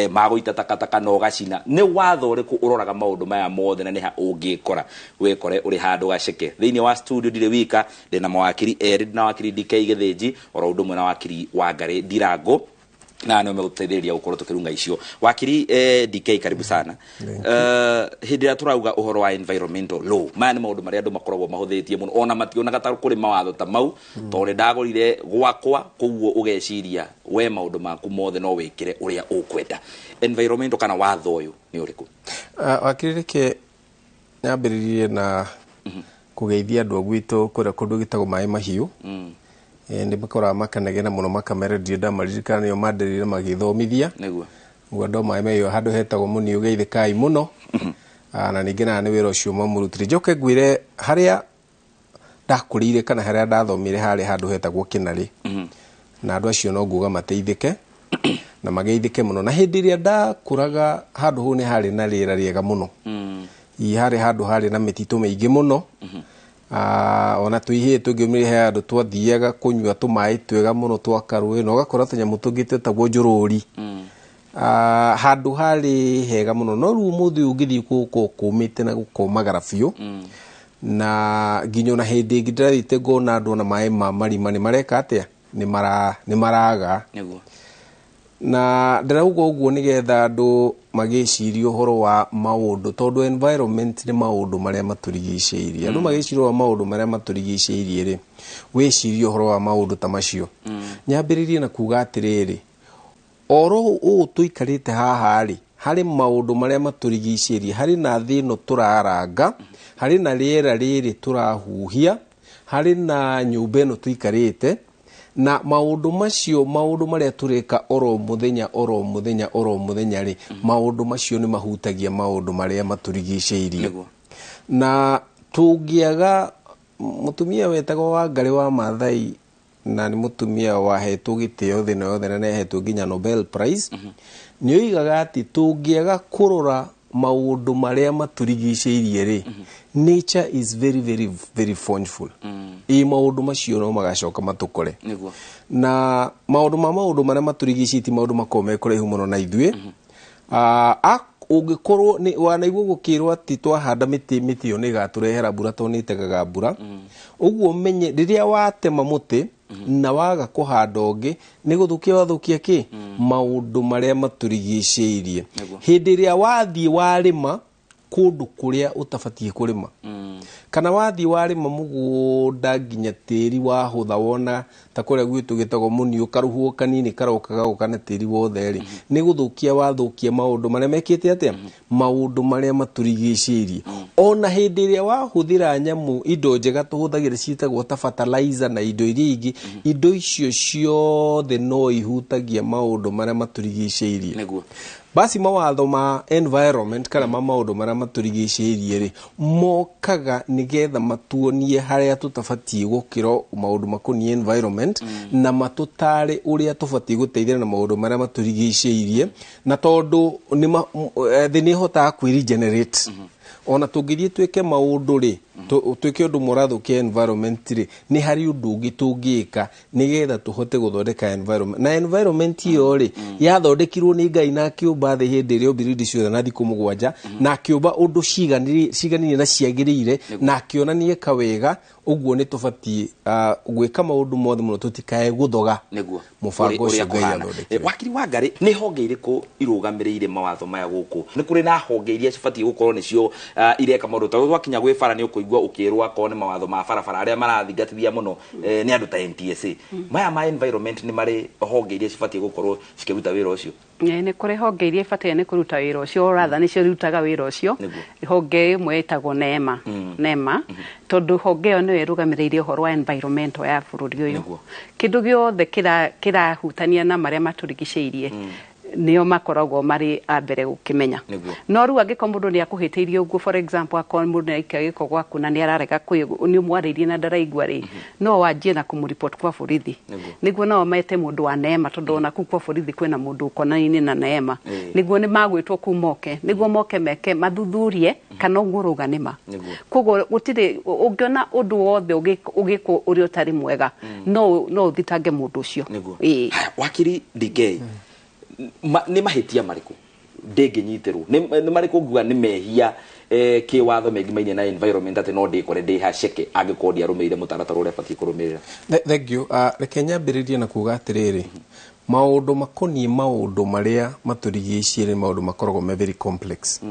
magå ita takataka na å gacina nä watho å rä kå å roraga maå ndå maya mothe na nä ha å ngä kora wä kore å rä handå gaceke. Thä inä wa studio ndirä wika ndä na mawakiri erä na wakiri DK Gĩthĩnji oro ũndũ ũmwe na wakiri Wangari Ndirango na nä megũtũteithĩrĩria gũkorwo tũkĩrunga icio. Wakiri DK, karibu sana. Hĩndĩ ĩrĩa tũrauga ũhoro wa environmental law, maya nĩ maũndũ marĩa andũ makoragwo mahũthĩtie mũno ona mationaga ta kũrĩ mawatho ta mau tondũ nĩ ndagũrire gwakwa koguo ũgeciria we maũndũ maku mothe no wĩkĩre ũrĩa ũkwenda. Environmental kana watho ũyũ nĩ ũrĩkũ? Wakiri, reke nyambĩrĩrie na kũgeithia andũ a gwitũ kũrĩa kũndũ gĩtagwo Maĩ Mahiũ. Nĩ makoraga makanegena mũno makamera ndirĩ ndamaririkana nĩo manderire magĩthomithia. Ũguo andũ a Maĩ Mahiũ handũ hetagwo Mũniũ geithĩkai mũno. Na ningĩ na nĩ wĩra ũcio mamũrutire. Njoke ngwĩre harĩa ndakũrĩire kana harĩa ndathomire harĩ handũ hetagwo Kĩnarĩ. Na andũ acio no nguga mateithĩke na mageithĩke mũno. Na hĩndĩ ĩrĩa ndakũraga handũ hau nĩ harĩ na rĩera rĩega mũno. Ii harĩ handũ harĩ na mĩtitũ mĩingĩ mũno. Ona twĩhĩe tũngĩumire he handũ twathiaga kũnyua tũmaĩ twega mũno twa karũĩ na ũgakora tũnyamũ tũngĩ twĩtagwo njũrũri. Handũ harĩ hega mũno no rĩu ũmũthĩ ũyũ ũngĩthiĩ gũkũ kũmĩte na gũkomagara biũ. Na nginya ona hĩndĩ ĩngĩ ndĩrathiĩte ngona andũ ona maĩ ma marima nĩ mareka atĩa, nĩ maraga. Na ndĩrauga ũguo nĩgetha andũ magĩcirie ũhoro wa maũndũ tondũ environment nĩ maũndũ marĩa matũrigicĩirie. Andũ magĩciria ũhoro wa maũndũ marĩa matũrigicĩirie rĩ, wĩcirie ũhoro wa maũndũ ta macio. Nyambĩrĩrie na kuga atĩrĩrĩ, oro ũũ tũikarĩte haha rĩ, harĩ maũndũ marĩa matũrigicĩirie, harĩ na thĩ ĩno tũraranga, harĩ na rĩera rĩrĩ tũrahuhia, harĩ na nyũmba ĩno tũikarĩte, na maũndũ macio maũndũ marĩa tũreka oro mũthenya oro mũthenya oro mũthenya rĩ, maũndũ macio nĩ mahutagia maũndũ marĩa matũrigicĩirie. Na tũngĩaga mũtumia wetagwo Wangari wa Maathai na nĩ mũtumia wahetwo gĩtĩo thĩ ĩno yothe na nĩahetwo nginya Nobel Prize, nĩ oigaga atĩ tũngĩaga kũrora maũndũ marĩa matũrigicĩirie rĩ, nature is very very very forceful. Ĩ maũndũ macio no magacoka matũkore. Na maũndũ ma maũndũ marĩa matũrigicĩirie ti maũndũ makoragwo me kũraihu mũno na ithuĩ. Ũngĩkorwo nĩ wanaigua gũkĩrwo atĩ twahanda mĩtĩ, mĩtĩ ĩyo nĩ ĩgatũrehera mbura tondũ nĩ ĩtegaga mbura. Ũguo menye rĩrĩa watema mũtĩ na waga kũhanda ũngĩ nĩ gũthũkia wathũkia kĩ maũndũ marĩa matũrigicĩirie. Hĩndĩ ĩrĩa wathiĩ warĩma kũndũ kũrĩa ũtabatiĩ kũrĩma, kana wathiĩ warĩma mũgũnda nginya tĩri wahũtha wona ta kũrĩa gwitũ gĩtagwo Mũniũ, karũhuho kanini karoka gagoka na tĩri wothe rĩ, nĩ gũthũkia wathũkia maũndũ marĩa mekĩte atĩa, maũndũ marĩa matũrigicĩirie. Ona hĩndĩ ĩrĩa wahũthĩra nyamũ indo njega tũhũthagĩra ciĩtagwo ta fertilizer na indo iria ingĩ, indo icio ciothe no ihutagia maũndũ marĩa matũrigicĩirie. Basi mawatho ma environment kana ma maũndũ marĩa matũrigicĩirie rĩ, mokaga nĩgetha matuonie harĩa tũtabatiĩ gũkĩra maũndũ makoniĩ environment, na matũtare ũrĩa tũbatiĩ gũteithĩrĩria na maũndũ marĩa matũrigicĩirie, na tondũ thĩ nĩ ĩhotaga kwĩ-regenerate. Ona tũngĩthiĩ twĩke maũndũ rĩ, twĩke ũndũ mũrathũkia environment rĩ, nĩ harĩ ũndũ ũngĩ tũngĩka nĩgetha tũhote gũthondeka environment. Na environment ĩyo rĩ, yathondekirwo nĩ Ngai na akĩũmba thĩ hĩndĩ ĩrĩa ombire indo ciothe na thikũ 7, na akĩũmba ũndũ ciganĩire na ciagĩrĩire, na akĩonania eka wega. Ũguo nĩ tũbatiĩ gwĩka maũndũ mothe mũno tũtikae gũthoga mũbango ũcio Ngai athondekire. Wakiri Wangari, nĩ honge irĩkũ irũgamĩrĩire mawatho maya gũkũ? Nĩ kũrĩ na honge iria cibatiĩ gũkorwo nĩcio ireka maũndũ ta gwakinya gwĩ bara nĩ ũkũigua ũkĩrwo akorwo nĩ mawatho ma barabara arĩa marathingatithia mũno nĩ andũ ta NTSA. Maya ma environment nĩ marĩ honge iria cibatiĩ gũkorwo cikĩruta wĩra ũcio? Nĩ kũrĩ honge iria ibatiĩ nĩ kũruta wĩra ũcio, rather nĩcio irutaga wĩra ũcio. Honge ĩmwe ĩtagwo NEMA. NEMA, tondũ honge ĩyo nĩyo ĩrũgamĩrĩire ũhoro wa environmental ya bũrũri ũyũ. Kĩndũ gĩothe kĩrahutania na marĩa matũrigicĩirie, Nĩo makoragwo marĩ a mbere gũkĩmenya. No rĩu angĩkorwo mũndũ nĩ akũhĩtĩirie ũguo, for example, akorwo mũndũ nĩ aikia gĩko gwaku na nĩ ararega nĩ ũmwarĩirie na ndaraigua rĩ, no wanjie na kũmũripoti kwa borithi, nĩguo nao mete mũndũ wa Neema, tondũ ona kũu kwa borithi kwĩna mũndũ ũkonainie na Neema, nĩguo nĩ magwĩtwo kũu moke, nĩguo moke meke mathuthurie kana ũguo ũrauga nĩ ma. Koguo gũtirĩ ũngĩona ũndũ wothe ũgĩkwo ũrĩa ũtarĩ mwega, no ũthitange mũndũ ũcio. Nĩguo. Wakiri DK, nĩ mahĩtia marĩkũ ndĩngĩnyitĩrwo, nĩ marĩkũ nguga nĩ mehia kĩwatho mengimainie na environment atĩ no ndĩkore ndĩ haceke angĩkorwo ndiarũmĩrĩire mũtaratara ũrĩa batiĩ kũrũmĩrĩra? Thank you. Reke nyambĩrĩrie na kuga atĩrĩrĩ, maũndũ makoniĩ maũndũ marĩa matũrigicĩirie nĩ maũndũ makoragwo me very complex.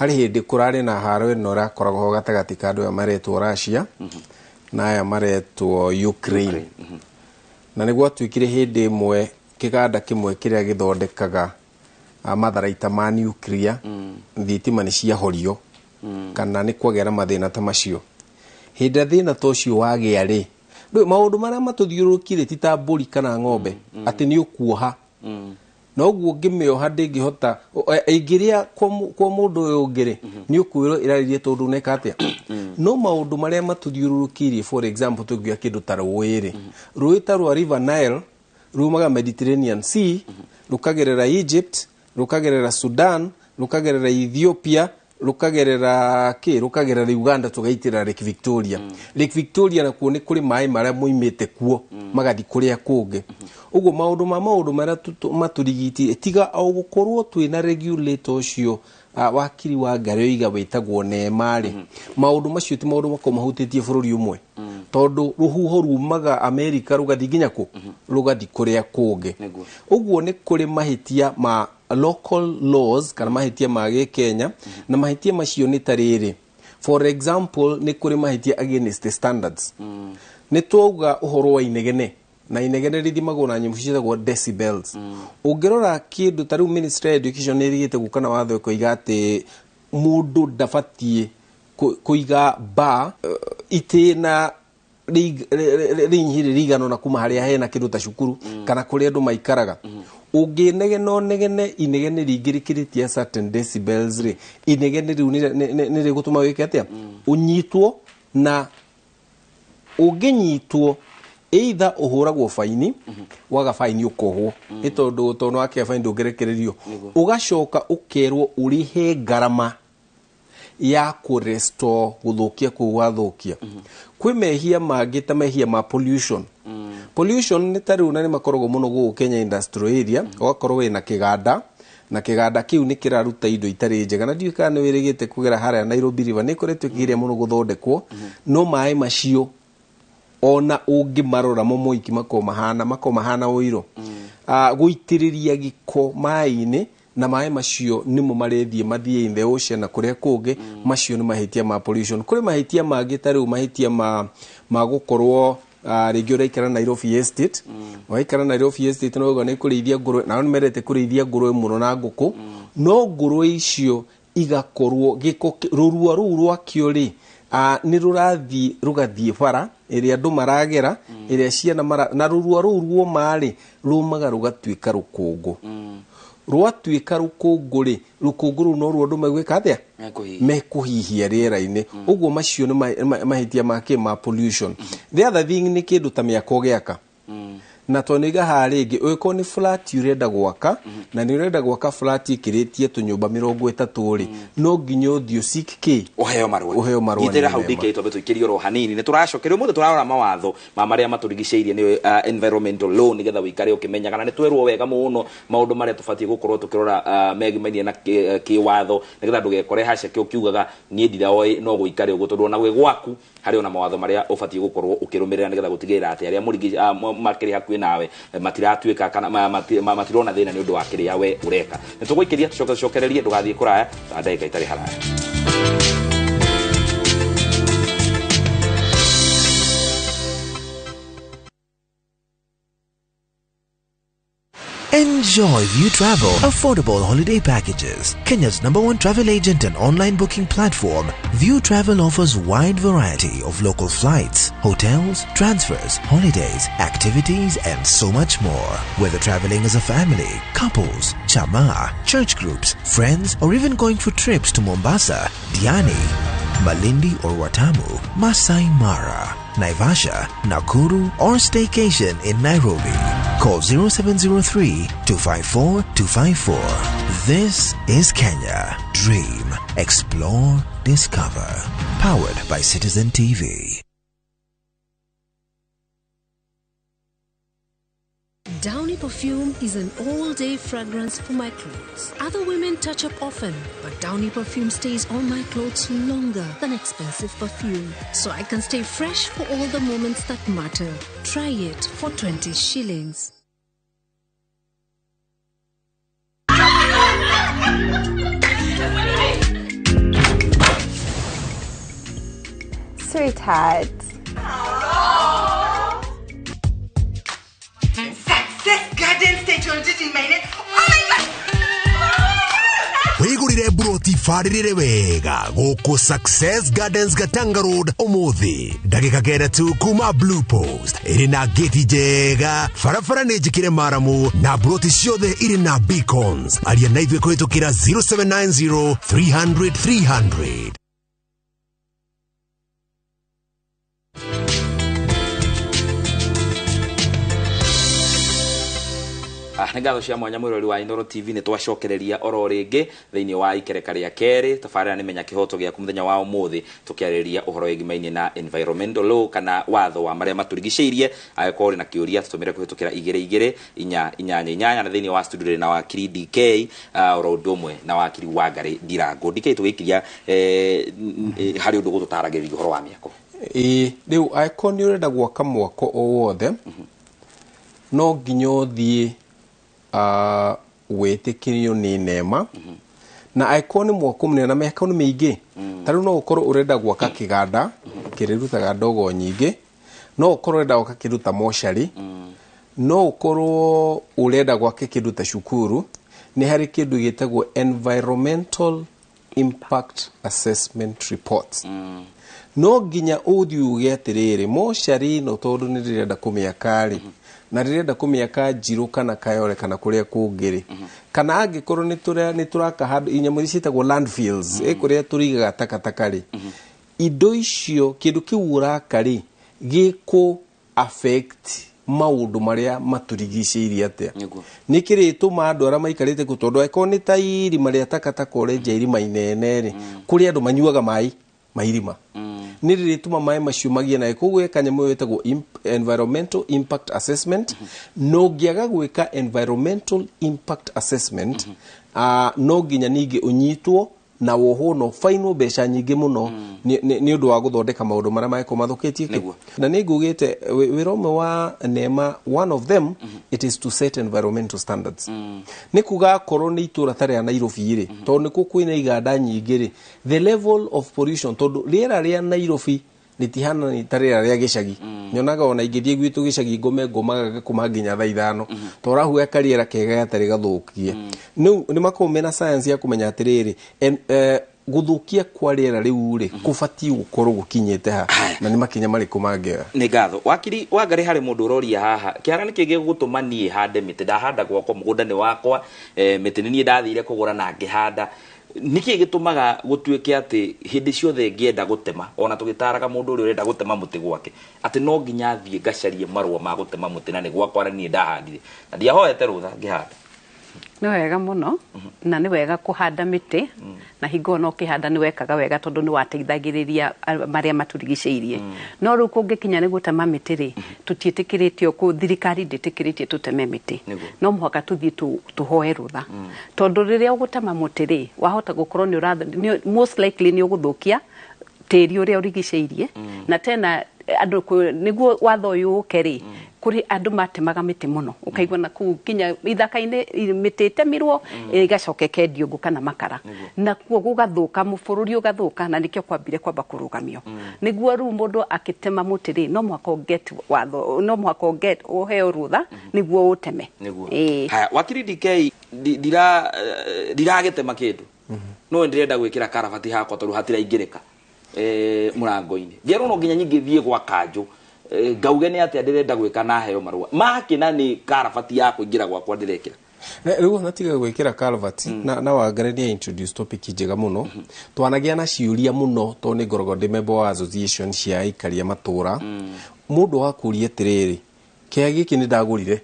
Harĩ hĩndĩ kũrarĩ na haro ĩno ĩrakoragwo ho gatagatĩ ka andũ aya maretwo Russia na aya maretwo Ukraine. Na nĩ gwatuĩkire hĩndĩ ĩmwe kĩganda kĩmwe kĩrĩa gĩthondekaga matharaita ma nuclear, thitima nĩ ciahorio, kana nĩ kwagĩa na mathĩna ta macio. Hĩndĩ ĩrĩa thĩna ta ũcio wagĩa rĩ, ndũĩ maũndũ marĩa matũthiũrũrũkire ti ta mbũri kana ng'ombe atĩ nĩ ũkuoha, na ũguo ũngĩmĩoha ndĩngĩhota ĩngĩrĩa kwa mũndũ ũyũ ũngĩ rĩ, nĩ ũkwĩrwo ĩrarĩrie tondũ neka atĩa. No maũndũ marĩa matũthiũrũrũkĩirie, for example, tũngiuga kĩndũ ta rũĩ rĩ, rũĩ ta rwa River Nile rumaga Mediterranean Sea, rukagerera Egypt, rukagerera Sudan, rukagerera Ethiopia, rukagerera kĩ, rukagerera Uganda, tũgaitĩrĩra Lake Victoria. Lake Victoria nakuo nĩ kũrĩ maĩ marĩa moimĩte kuo magathiĩ kũrĩa kũngĩ. Ũguo maũndũ ma maũndũ marĩa matũrigitirie, tiga o gũkorwo twĩna regulator ũcio wakiri wa Ngarĩ oiga wĩtagwo Neema rĩ, maũndũ macio ti maũndũ makoragwo mahutĩtie bũrũri ũmwe, tondũ rũhuho rumaga Amerika rũgathiĩ nginya kũ, rũgathiĩ kũrĩa kũngĩ. Ũguo nĩ kũrĩ mahĩtia ma local laws kana mahĩtia ma gĩkenya, na mahĩtia macio nĩ ta rĩrĩ, for example, nĩ kũrĩ mahĩtia against the standards. Nĩ twauga ũhoro wa inegene, na inegene rĩthimagwo na nyamũ ciĩtagwo decibels. Ũngĩrora kĩndũ ta rĩu Ministry of Education nĩ ĩrigĩte gũka na watho ĩkoiga atĩ mũndũ ndabatiĩ kũiga bar itĩna rĩnyihire rĩigana na kuma harĩa hena kĩndũ ta cukuru kana kũrĩa andũ maikaraga. Ũngĩnegena ũnegene inegene rĩingĩ rĩkĩrĩtie certain decibels rĩ, inegene rĩu nĩ rĩgũtũma wĩke atĩa, ũnyitwo. Na ũngĩnyitwo, either ũhũragwo faini, waga faini ũkohwo, nĩ tondũ wakĩa faini ndũngĩrekererio, ũgacoka ũkerwo ũrĩhe ngarama ya kũrestore gũthũkia kũu wathũkia. Kwĩ mehia mangĩ ta mehia ma pollution. Pollution nĩ ta rĩu, na nĩ makoragwo mũno gũkũ Kenya industrial area, ũgakorwo wĩna kĩganda na kĩganda kĩu nĩ kĩraruta indo itarĩ njega, na ndiũĩ kana nĩ wĩrĩgĩte kũgera harĩa Nairobi River, nĩ ĩkoretwo ĩkĩgeria mũno gũthondekwo, no maĩ macio ona ũngĩmarora mo moiki makoragwo mahana ũiro. Gũitĩrĩria gĩko maĩ-inĩ, na maĩ macio nĩmo marethiĩ mathiĩ in the ocean na kũrĩa kũngĩ, macio nĩ mahĩtia ma pollution. Kũrĩ mahĩtia mangĩ ta rĩu mahĩtia ma gũkorwo rĩngĩ ũraikara Nairobi Estate, waikara Nairobi Estate no uga nĩ kũrĩithia ngũrwe, nao nĩ mendete kũrĩithia ngũrwe mũno na ngũkũ, no ngũrwe icio igakorwo gĩko rũrua rũu rwakĩo rĩ, nĩ rũrathiĩ rũgathiĩ bara ĩrĩa andũ maragera, ĩrĩa ciana mara, na rũrua rũu ruoma rĩ, rũmaga rũgatuĩka rũkũngũ. Rwatuĩka rũkũngũ rĩ, rũkũngũ rũu no ruo andũ megwĩka atĩa, mekũhihia rĩera-inĩ. Ũguo macio nĩ mahĩtia ma kĩ, ma pollution. The other thing nĩ kĩndũ ta mĩako gĩaka, na tondũ nĩiga haha rĩngĩ, ũngĩkorwo nĩ flat ũrenda gwaka, na nĩ ũrenda gwaka flat ĩkĩrĩtie tũnyũmba 30 rĩ, no nginya ũthiĩ ũseek kĩ, ũheo marũa. Ũheo marũa. Nyitĩrĩra nĩ hau. mema. DK, twambe tũikĩrie oro hanini, nĩ tũracokeria. Ũmũthĩ tũrarora mawatho ma marĩa matũrigicĩirie, nĩ environmental law, nĩgetha ũikare ũkĩmenyaga, na nĩ twerwo wega mũno maũndũ marĩa tũbatiĩ gũkorwo tũkĩrora megimainie na kĩwatho, nĩgetha ndũgekore haceke ũkiugaga niĩ ndiraoĩ, no gũikare ũguo, tondũ ona gwĩ gwaku harĩ ona mawatho marĩa ũbatiĩ gũkorwo ũkĩrũmĩrĩra, nĩgetha gũtigĩrĩra atĩ arĩa makĩrĩ hakuhĩ nawe matiratuĩka kana matirona thĩna nĩ ũndũ wa kĩrĩa we ũreka. Nĩ tũgũikĩria, tũcoke tũcokererie, ndũgathiĩ kũraya ta ndagĩka itarĩ haraya. Enjoy View Travel affordable holiday packages. Kenya's number one travel agent and online booking platform, View Travel offers wide variety of local flights, hotels, transfers, holidays, activities, and so much more. Whether traveling as a family, couples, chama, church groups, friends, or even going for trips to Mombasa, Diani, Malindi or Watamu, Masai Mara, Naivasha, Nakuru, or staycation in Nairobi. Call 0703 254 254. This is Kenya. Dream, explore, discover. Powered by Citizen TV. Downy perfume is an all-day fragrance for my clothes. Other women touch up often, but Downy perfume stays on my clothes longer than expensive perfume, so I can stay fresh for all the moments that matter. Try it for 20 shillings. Sweetheart. Success Garden State in my name. Oh my God! Wigurire mburoti barĩrĩre wega gũkũ Success Gardens Gatanga Road ũmũthĩ ndagĩka kenda tu kuma Blue Post ĩrĩ na gĩti njega, barabara nĩ njĩkĩre maramu na mburoti ciothe irĩ na beacons. Aria na ithuĩ kũhĩtũkĩra 0790 300 300. Nĩ ngatho cia mwanya mwĩrori wa Inooro TV, nĩ twacokereria oro rĩngĩ thĩinĩ wa ikereka rĩa kerĩ. Tabarĩra nĩ Menya Kĩhoto Gĩaku. Mũthenya wa ũmũthĩ tũkĩarĩrĩria ũhoro wĩgimainie na environmental law kana watho wa marĩa matũrigicĩirie. Angĩkorwo ũrĩ na kĩũria, tũtũmĩre kũhĩtũkĩra 22488. Na thĩinĩ wa studio rĩ na wakiri DK oro ũndũ ũmwe na wakiri Wangarĩ Ndirango. DK, tũgĩkiria harĩ ũndũ gũtũtaragĩrĩria ũhoro wa mĩako. Ĩĩ, rĩu angĩkorwo nĩ ũrenda gwaka mwako o wothe, no nginya ũthiĩ wĩtĩkĩrio nĩ NEMA. Na angĩkorwo nĩ mwako mũnene na mĩako nĩ mĩingĩ, ta rĩu no ũkorwo ũrenda gwaka kĩganda kĩrĩrutaga ndogo nyingĩ, no ũkorwo ũrenda gwaka kĩndũ ta mocarĩ, no ũkorwo ũrenda gwaka kĩndũ ta cukuru, nĩ harĩ kĩndũ gĩtagwo environmental impact assessment report. No nginya ũthiĩ uge atĩrĩrĩ, mocarĩ ĩno tondũ nĩ ndĩrenda kũmĩaka rĩ, na rĩrenda kũmĩaka Njirũ kana Kayore kana kũrĩa kũngĩ rĩ, kana angĩkorwo nĩ tũraka handũ inyamũ iria ciĩtagwo landfills, kũrĩa tũrigaga takataka rĩ, indo icio, kĩndũ kĩu ũraka rĩ, gĩkũ affect maũndũ marĩa matũrigicĩirie atĩa, nĩ kĩrĩtũma andũ arĩa maikarĩte kũ, tondũ angĩkorwo nĩ ta irima rĩa takataka ũrenja irima inene rĩ, kũrĩ andũ manyuaga maĩ ma irima, nĩ rĩrĩtũma maĩ macio magĩe na, koguo kanyamũ ĩtagwo environmental impact assessment. No ngĩaga gwĩka environmental impact assessment, no nginya ningĩ ũnyitwo na wohwo na ũbainwo mbeca nyingĩ mũno nĩ ũndũ wa gũthondeka maũndũ marĩa mangĩkorwo mathũkĩtie. Na nĩ ngugĩte wĩra ũmwe wa NEMA, one of them, it is to set environmental standards. Nĩ kuga akorwo nĩ itũra ta rĩa Nairobi rĩ, tondũ nĩkuo kwĩna iganda nyingĩ rĩ, the level of pollution, tondũ rĩera rĩa Nairobi rĩtihana ta rĩera rĩa gĩcagi. Nyonaga ona ingĩthiĩ gwitũ gĩcagi ngome ngomaga gakoma nginya thaa 5, to ũrahuya karĩera kega gatarĩ gathũkie. Rĩu nĩ makoragwo mena science ya kũmenya atĩrĩrĩ, gũthũkia kwa rĩera rĩu rĩ kũbatiĩ gũkorwo gũkinyĩte ha, na nĩ makinya marĩkũ mangĩoya. Nĩ ngatho wakiri Wangarĩ. Harĩ mũndũ ũroria haha, kĩhara nĩkĩ gĩgũtũma niĩ hande mĩtĩ? Ndahanda gwakwa, mũgũnda nĩ wakwa, mĩtĩ nĩ niĩ ndathire kũgũra na ngĩhanda. Nĩkĩ gĩtũmaga gũtuĩke atĩ hĩndĩ ciothe ngĩenda gũtema, ona tũgĩtaraga mũndũ ũrĩa ũrenda gũtema mũtĩ gwake, atĩ no nginya thiĩ ngacarie marũa ma gũtema mũtĩ, na nĩ gwakwa na niĩ ndahandire na ndiahoete rũtha ngĩhanda? Nĩ wega mũno, na nĩ wega kũhanda mĩtĩ, na hingo no ũkĩhanda nĩ wekaga wega tondũ nĩ wateithagĩrĩria marĩa matũrigicĩirie. No rĩu kũngĩkinya nĩ gũtema mĩtĩ rĩ, tũtiĩtĩkĩrĩtio, thirikari ndĩtĩkĩrĩtie tũteme mĩtĩ. No mũhaka tũthiĩ tũhoe rũtha, tondũ rĩrĩa ũgũtema mũtĩ rĩ, wahota gũkorwo nĩ most likely nĩ ũgũthũkia tĩri ũrĩa ũrigicĩirie. Na tena andũ, nĩguo watho ũyũ ũke rĩ, Kũrĩ andũ matemaga mĩtĩ mũno, ũkaigua na kũu nginya ithaka-inĩ mĩtĩ ĩtemirwo, ĩgacoka ĩkendio ngũ kana makara, nakuo gũgathũka, bũrũri ũgathũka, na nĩkĩo kwambire kwamba kũrũgamio nĩguo rĩu mũndũ akĩtema mũtĩ rĩ, no mũhaka ũget watho, no mũhaka ũget ũheo rũtha nĩguo ũteme. Nĩguo. Ĩĩ. Haya, wakiri DK, ndiragĩtema kĩndũ, no ndĩrenda gwĩkĩra karabati hakwa tondũ hatiraingĩrĩka mũrango-inĩ. Ngerwo no nginya nyingĩ thiĩ gwa kanjũ, ngauge nĩ atĩa ndĩrenda gwĩka na heo marũa makĩna nĩ karabati ya kũingĩra gwakwa ndĩrekĩra. Rĩu ona tiga gwĩkĩra culvert, na Wangari nĩ introduce topic njega mũno. Twanagĩa na ciũria mũno tondũ nĩ ngoragwo ndĩ member wa association cia aikari a matũra. Mũndũ akũria atĩrĩrĩ, kĩaya gĩkĩ nĩ ndagũrire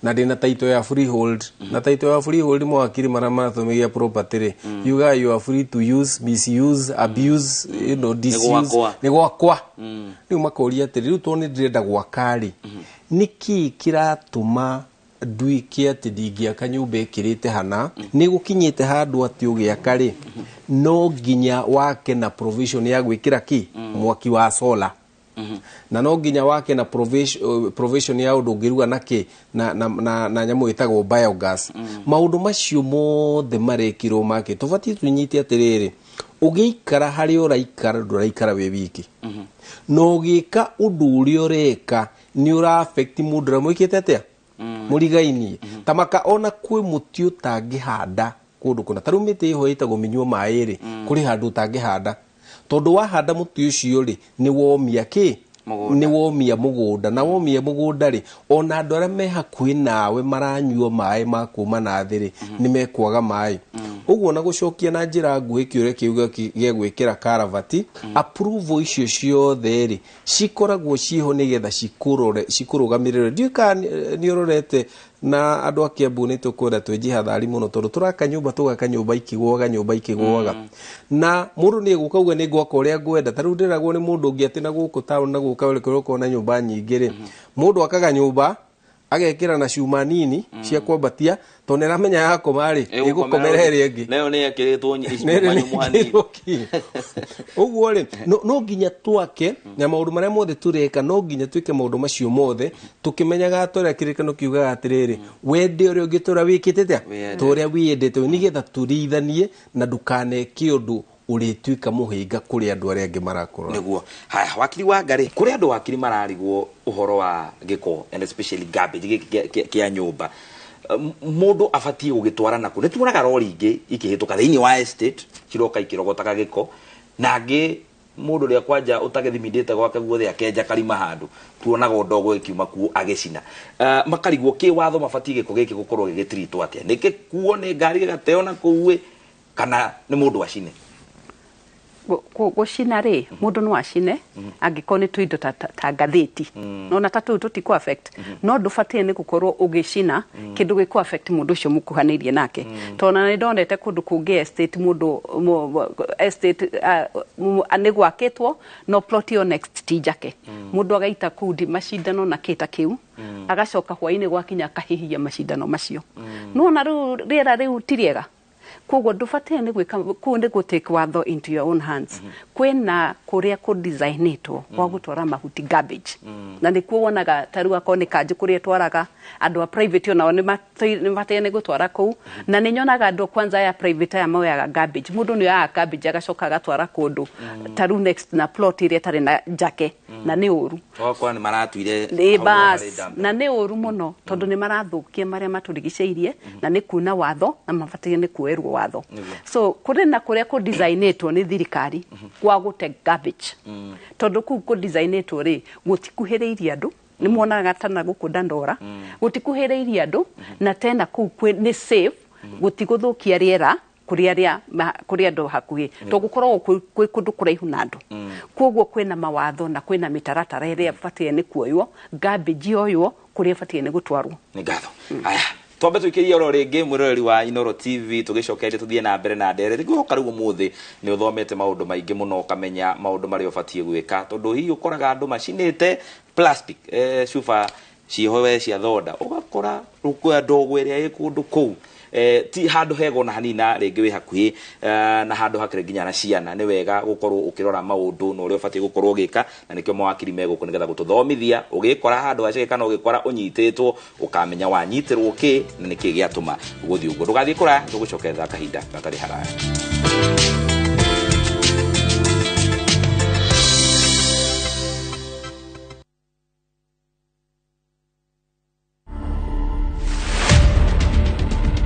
na ndĩna title ya freehold, na title ya freehold mawakiri marĩa marathomithagia property rĩ, yugaga you are free to use, misuse, abuse, disuse. Gwakwa. Nĩ gwakwa. Rĩu makoria atĩrĩ, rĩu tondũ nĩ ndĩrenda gwaka rĩ, nĩkĩ kĩratũma nduĩke atĩ ndingĩaka nyũmba ĩkĩrĩte hana? Nĩ gũkinyĩte handũ atĩ ũgĩaka rĩ, no nginya wake na provision ya gwĩkĩra kĩ mwaki wa solar, na no nginya wake na provision ya ũndũ ũngĩruga na kĩ na nyamũ ĩtagwo biogas. Maũndũ macio mothe marekirwo make tũbatiĩ tũnyite atĩrĩrĩ, ũgĩikara harĩa ũraikara, ndũraikara wĩ wiki, na ũgĩka ũndũ ũrĩa ũreka nĩ ũra affect mũndũ ũrĩa mwĩkĩte atĩa mũrigainie. Ta maka ona kwĩ mũtĩ ũtangĩhanda kũndũ kũna, ta rĩu mĩtĩ ĩho ĩtagwo mĩnyua maĩ rĩ, kũrĩ handũ ũtangĩhanda tondũ wahanda mũtĩ ũcio rĩ, nĩ womia kĩ nĩ womia mũgũnda, na womia mũgũnda rĩ, ona andũ arĩa me hakuhĩ nawe maranyua maĩ ma kuma na thĩ rĩ, nĩ mekwaga maĩ. Ũguo na gũcokia na njĩra nguhĩ kĩũria kĩu gĩa gwĩkĩra karavati, approval icio ciothe rĩ, cikoragwo ciho nĩgetha cikũrore cikũrũgamĩrĩre. Ndiũĩ kana nĩ ũrorete na andũ a Kiambu nĩ tũkwenda twĩjihathari mũno tondũ tũraka nyũmba, tũgaka nyũmba ikĩgũaga, nyũmba ikĩgũaga, na mũndũ nĩ egũka uge nĩ ngwaka ũrĩa ngwenda. Ta rĩu ndĩragwo nĩ mũndũ ũngĩ atĩ na gũkũ taũni na gũkũ kũrĩa ũkoragwo na nyũmba nyingĩ rĩ, mũndũ akaga nyũmba agekĩra na cuma nini cia kwambatia tondũ nĩ aramenya yakoma rĩ, ĩgũkomera ĩrĩa ĩngĩ. Nayo nĩ ĩkĩrĩtwo Nĩ cuma nyũmũ hanini. Ũguo rĩ, no nginya twake na maũndũ marĩa mothe tũreka, no nginya twĩke maũndũ macio mothe tũkĩmenyaga atĩ ũrĩa kĩrĩkano kiugaga atĩrĩrĩ, wende ũrĩa ũngĩ tũrĩa wĩkĩte atĩa, Wĩyende. ta ũrĩa wĩyendete, nĩgetha tũrĩithanie na ndũkaneke ũndũ ũrĩtuĩka mũhĩnga kũrĩ andũ arĩa angĩ marakũrora. Nĩguo. Haya, wakiri wa Ngarĩ, kũrĩ andũ wakiri mararigwo ũhoro wa gĩko and especially garbage gĩkĩ kĩa nyũmba. Mũndũ abatiĩ gũgĩtwara nakũ? Nĩ tuonaga rori ingĩ ikĩhĩtũka thĩinĩ wa estate ciroka ikĩrogotaga gĩko, na angĩ mũndũ ũrĩa kwanja ũtagĩthimindĩte gwake guothe akenja karima handũ tuonaga ndogo ĩkiuma kuo agĩcina. Makarigwo kĩ watho mabatiĩ gĩko gĩkĩ gũkorwo gĩgĩtiritwo atĩa, nĩ gĩkuo nĩ ngari gĩgateo na kũu ĩ, kana nĩ mũndũ acine? Gũcina rĩ, mũndũ no acine angĩkorwo nĩ tũindo ta ngathĩti, nona ta tũu tũtikũ affect, no ndũbatiĩ nĩ gũkorwo ũgĩcina kĩndũ gĩkũ affect mũndũ ũcio mũkuhanĩirie nake, tondũ ona nĩ ndonete kũndũ kũngĩ estate, mũndũ estate nĩ gwakĩtwo no plot ĩyo next ti njake, mũndũ agaita kũu macindano na kĩ ta kĩu, agacoka hwainĩ gwakinya akahihia macindano macio. Nona rĩu rĩera rĩu ti rĩega, koguo ndũbatiĩ nĩ gwĩka kũu nĩ gũ take watho into your own hands. Kwĩna kũrĩa kũ-designĩtwo gwa gũtwara mahuti, garbage, na nĩkuo wonaga ta rĩu akorwo nĩ kanjũ kũrĩa ĩtwaraga, andũ a private onao nĩ mabataire nĩ gũtwara kũu, na nĩ nyonaga andũ kwanza aya private aya moyaga garbage, mũndũ nĩ oyaga garbage agacoka agatwara kũndũ ta rĩu next na plot ĩrĩa ĩtarĩ na njake, na nĩ ũru. Okorwo nĩ maratuire Nĩ hau bas harĩ dump. Na nĩ ũru mũno tondũ nĩ marathũkia marĩa matũrigicĩirie, na nĩ kuna watho na mabataire nĩ kuoerwo watho. So kũrĩ na kũrĩa kũ-designĩtwo nĩ thirikari gwa gũte garbage, tondũ kũu kũ-designĩtwo rĩ, gũtikuhĩrĩirie andũ, nĩ muonaga ta na gũkũ Dandora gũtikuhĩrĩirie andũ, na tena kũu nĩ safe, gũtigũthũkia rĩera kũrĩ arĩa kũrĩ andũ hakuhĩ, tondũ gũkoragwo kwĩ kũndũ kũraihu na andũ. Koguo kwĩna mawatho na kwĩna mĩtaratara ĩrĩa ĩbatiĩ nĩ kuoywo, garbage yoywo kũrĩa ĩbatiĩ nĩ gũtwarwo. Nĩ ngatho. Aya, twambe tũikĩrie oro rĩngĩ mwĩroreri wa Inooro TV, tũgĩcokeria tũthiĩ na mbere na ndereti. Ngwĩhoka rĩu ũmũthĩ nĩ ũthomete maũndũ maingĩ mũno, ũkamenya maũndũ marĩa ũbatiĩ gwĩka, tondũ hihi ũkoraga andũ macinĩte plastic, cuba ciho we cia thonda, ũgakora rũkũya ndogo ĩrĩa ĩ kũndũ kũu. Ti handũ hega ona hanini na rĩngĩ wĩ hakuhĩ na handũ hakĩrĩ nginya na ciana, nĩ wega gũkorwo ũkĩrora maũndũ na ũrĩa ũbatiĩ gũkorwo ũgĩka, na nĩkĩo mawakiri me gũkũ nĩgetha gũtũthomithia. Ũgĩkora handũ haceke kana ũgĩkora ũnyitĩtwo, ũkamenya wanyitĩrwo kĩ na nĩkĩ gĩatũma gũthiĩ ũguo. Ndũgathiĩ kũraya, tũgũcokerera kahinda gatarĩ haraya.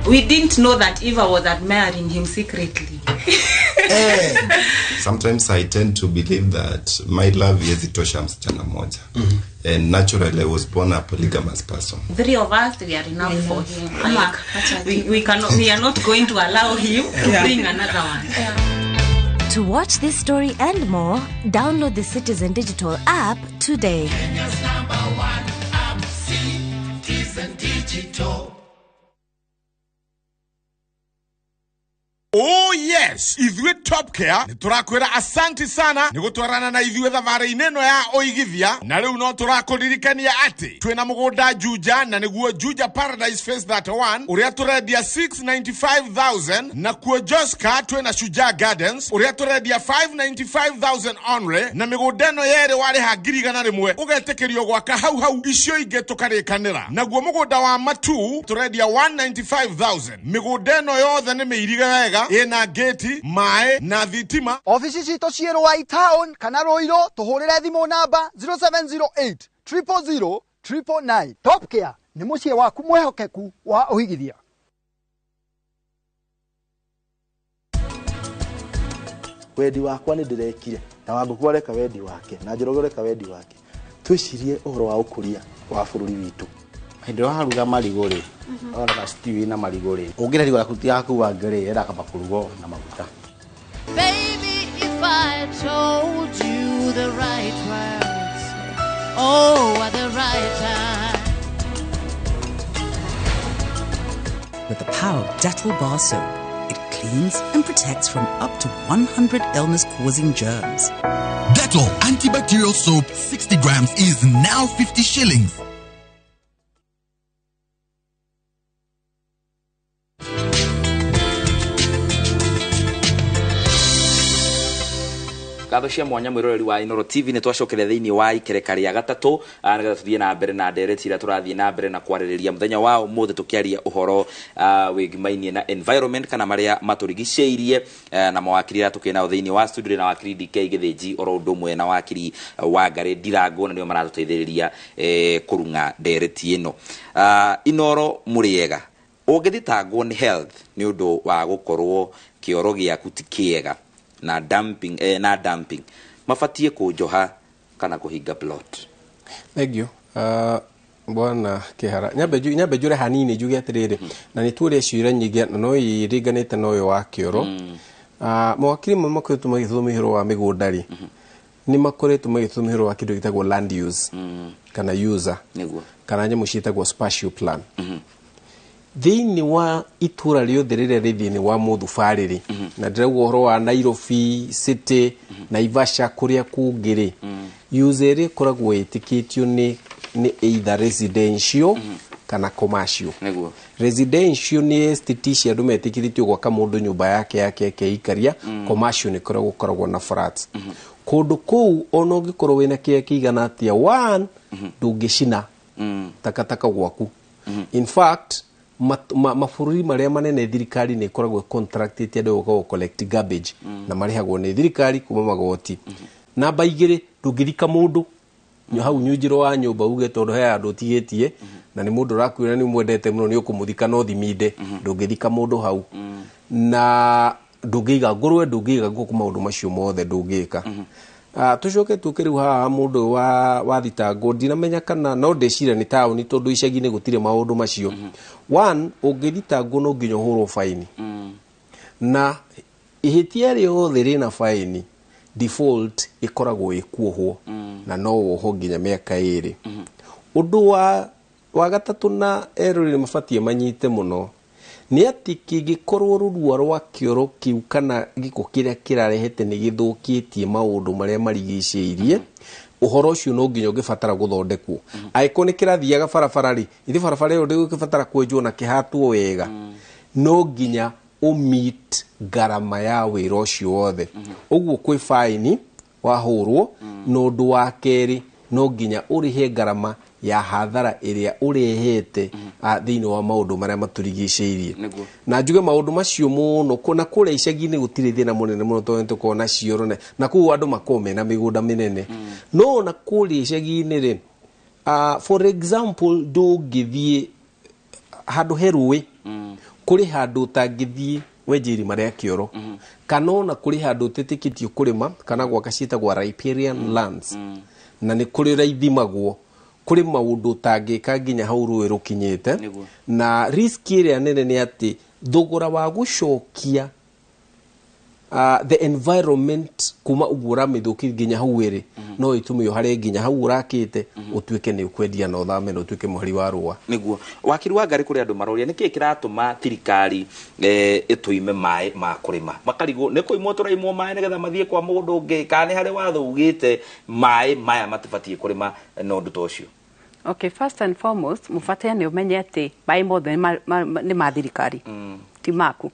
We didn't know that Eva was admiring him secretly. Sometimes I tend to believe that my love haiwezi tosha msichana moja. And naturally I was born a polygamous person. Three of us, we are enough for him. Like, we cannot, we are not going to allow him to bring another one. To watch this story and more, download the Citizen Digital app today. Kenya's number one app, Citizen Digital. Oh yes, ithuĩ Top Care nĩ tũrakwĩra asanti sana nĩ gũtwarana na ithuĩ thabarĩ-inĩ ĩno ya ũigithia, na rĩu no tũrakũririkania atĩ twĩna mũgũnda Juja, na nĩguo Juja Paradise Phase 31 ũrĩa tũrendia 695,000, na kuo Joska twĩna Shujaa Gardens ũrĩa tũrendia 595,000 only, na mĩgũnda ĩno yerĩ warĩha 100,000 ũgetĩkĩrio gwaka hau hau, icio ingĩ tũkarĩkanĩra. Naguo mũgũnda wa Matu tũrendia 195,000. Mĩgũnda ĩno yothe nĩ mĩirige wega, ĩna ngĩti, maĩ na thitima. Ofici citũ ciĩ Ruai Town kana Ruiru, tũhũrĩre thimũ namba 0708 000 999. Top Care nĩ mũciĩ waku mwĩhokeku wa ũigithia. Wendi wakwa nĩ ndĩrekire, na Wangũkũ areka wendi wake, na Njoroge areka wendi wake. Twĩcirie ũhoro wa ũkũria wa bũrũri witũ. Hĩndĩ ĩrĩa waruga marigũ rĩ, ũroraga stew ĩna marigũ rĩ, ũngĩra irigũ rĩaku rĩtigakuange rĩ, yendaga kamba kũrugwo na maguta. Baby, if I told you the right words, oh, at the right time. With the power of Dettol Bar Soap, it cleans and protects from up to 100 illness-causing germs. Dettol Antibacterial Soap 60 grams is now 50 shillings. Ngatho cia mwanya mwiroreri wa Inooro TV, nĩ twacokeria thĩinĩ wa ikereka rĩa gatatũ, nĩgetha tũthiĩ na mbere na ndereti iria tũrathiĩ na mbere na kwarĩrĩria mũthenya wa ũmũthĩ, tũkĩaria ũhoro wĩgimainie na environment kana marĩa matũrigicĩirie, na mawakiri arĩa tũkĩrĩ nao thĩinĩ wa studio, na wakiri DK Gĩthĩnji oro ũndũ ũmwe na wakiri Wangarĩ Ndirango, na nĩo maratũteithĩrĩria kũrung'a ndereti ĩno. Inooro mũrĩega, ũngĩthitangwo nĩ health nĩ ũndũ wa gũkorwo kĩoro gĩaku ti kĩega na dumping, na dumping mabatie kũnjoha kana kũhinga plot? Thank you. Bwana Kĩhara, nyambe njũre hanini njuge atĩrĩrĩ, na nĩ tuoria ciũria nyingĩ na no iringanĩte na ũyũ wa kĩoro. Mawakiri mamwe makoretwo magĩthoma ũhoro wa mĩgũnda rĩ, nĩ makoretwo magĩthoma ũhoro wa kĩndũ gĩtagwo land use kana user kana nyamũ ciĩtagwo spatial plan. Thĩinĩ wa itũra rĩothe rĩrĩa rĩ thĩinĩ wa mũthubarĩ rĩ, na ndĩrauga ũhoro wa Nairobi City, Naivasha, kũrĩa kũngĩ rĩ, user ĩrĩa ĩkoragwo ĩtĩkĩtio nĩ either residential kana commercial. Residential nĩ estate cia andũ metĩkĩrĩtio gwaka mũndũ nyũmba yake yake akeikaria. Commercial nĩ kũrĩa gũkoragwo na flats. Kũndũ kũu ona ũngĩkorwo wĩna kĩea kĩigana atĩa, one, ndũngĩcina takataka gwaku. In fact, mabũrũri marĩa manene thirikari nĩ ĩkoragwo contractĩte andũ gũka collect garbage, na marĩhagwo nĩ thirikari kuma magoti. Namba igĩrĩ, ndũngĩthika mũndũ hau nyunjĩro wa nyũmba uge tondũ he handũ ũtigĩtie na nĩ mũndũ ũrakwĩra nĩ ũmwendete mũno nĩ ũkũmũthika no thiminde, ndũngĩthika mũndũ hau. Na ndũngĩiga ngũrwe, ndũngĩiga ngũkũ, maũndũ macio mothe ndũngĩka. Tũcoke tũke rĩu haha mũndũ wa thitangwo, ndinamenya kana no ndĩcire nĩ taũni tondũ icagi-inĩ gũtirĩ maũndũ macio. One, ũngĩthitangwo no nginya ũhũrwo baini, na ihĩtia rĩothe rĩna baini default ĩkoragwo ĩkuohwo, na no wohwo nginya mĩaka 2. Ũndũ wa gatatũ na eroreri mabatiĩ manyite mũno nĩ atĩ kĩngĩkorwo rũrua rwa kĩoro kĩu kana gĩko kĩrĩa kĩrarehete nĩ gĩthũkĩtie maũndũ marĩa marigicĩirie, ũhoro ũcio no nginya ũngĩbatara gũthondekwo. Angĩkorwo nĩ kĩrathiaga barabara rĩ, ithe barabara ĩyo ndĩgũkĩbatara kwenjwo na kĩhatwo wega. No nginya ũmeet ngarama ya wĩra ũcio wothe. Ũguo kwĩ faini wahũrwo, na ũndũ wa kerĩ no nginya ũrĩhe ngarama ya hathara ĩrĩa ũrehete thĩinĩ wa maũndũ marĩa matũrigicĩirie. Na njuge maũndũ macio mũno na kũrĩa icagi-inĩ gũtirĩ thĩna mũnene mũno tondũ nĩtũkoragwo na cioro na kũu andũ makoragwo mena mĩgũnda mĩnene. No ona kũrĩa icagi-inĩ rĩ, for example, ndũngĩthiĩ handũ he rũĩ, kũrĩ handũ ũtangĩthiĩ wenje irima rĩa kĩoro, kana ona kũrĩ handũ ũtetĩkĩtio kũrĩma kana gwaka ciĩtagwo riparian lands, na nĩ kũrĩ ũraithimagwo, kũrĩ maũndũ ũtangĩka nginya hau rũĩ rũkinyĩte. Na risk ĩrĩa nene nĩ atĩ thogora wa gũcokia the environment kuma ũguo ũramĩthũkia nginya hau ĩrĩ, no ĩtũme ũhare nginya hau ũrakĩte, ũtuĩke nĩ ũkwendia na ũthame na ũtuĩke mũhari wa rũa. Nĩguo wakiri wa Ngarĩ, kũrĩ andũ maroria nĩkĩĩ kĩratũma thirikari ĩtũime maĩ ma kũrĩma, makarigwo nĩ kũimwo tũraimwo maĩ nĩgetha mathiĩ kwa mũndũ ũngĩ, kana nĩ harĩ watho ugĩte maĩ maya matibatiĩ kũrĩma na ũndũ ta ũcio? Okay, first and foremost, mũbataire nĩ ũmenye atĩ maĩ mothe nĩ ma thirikari, ti maku,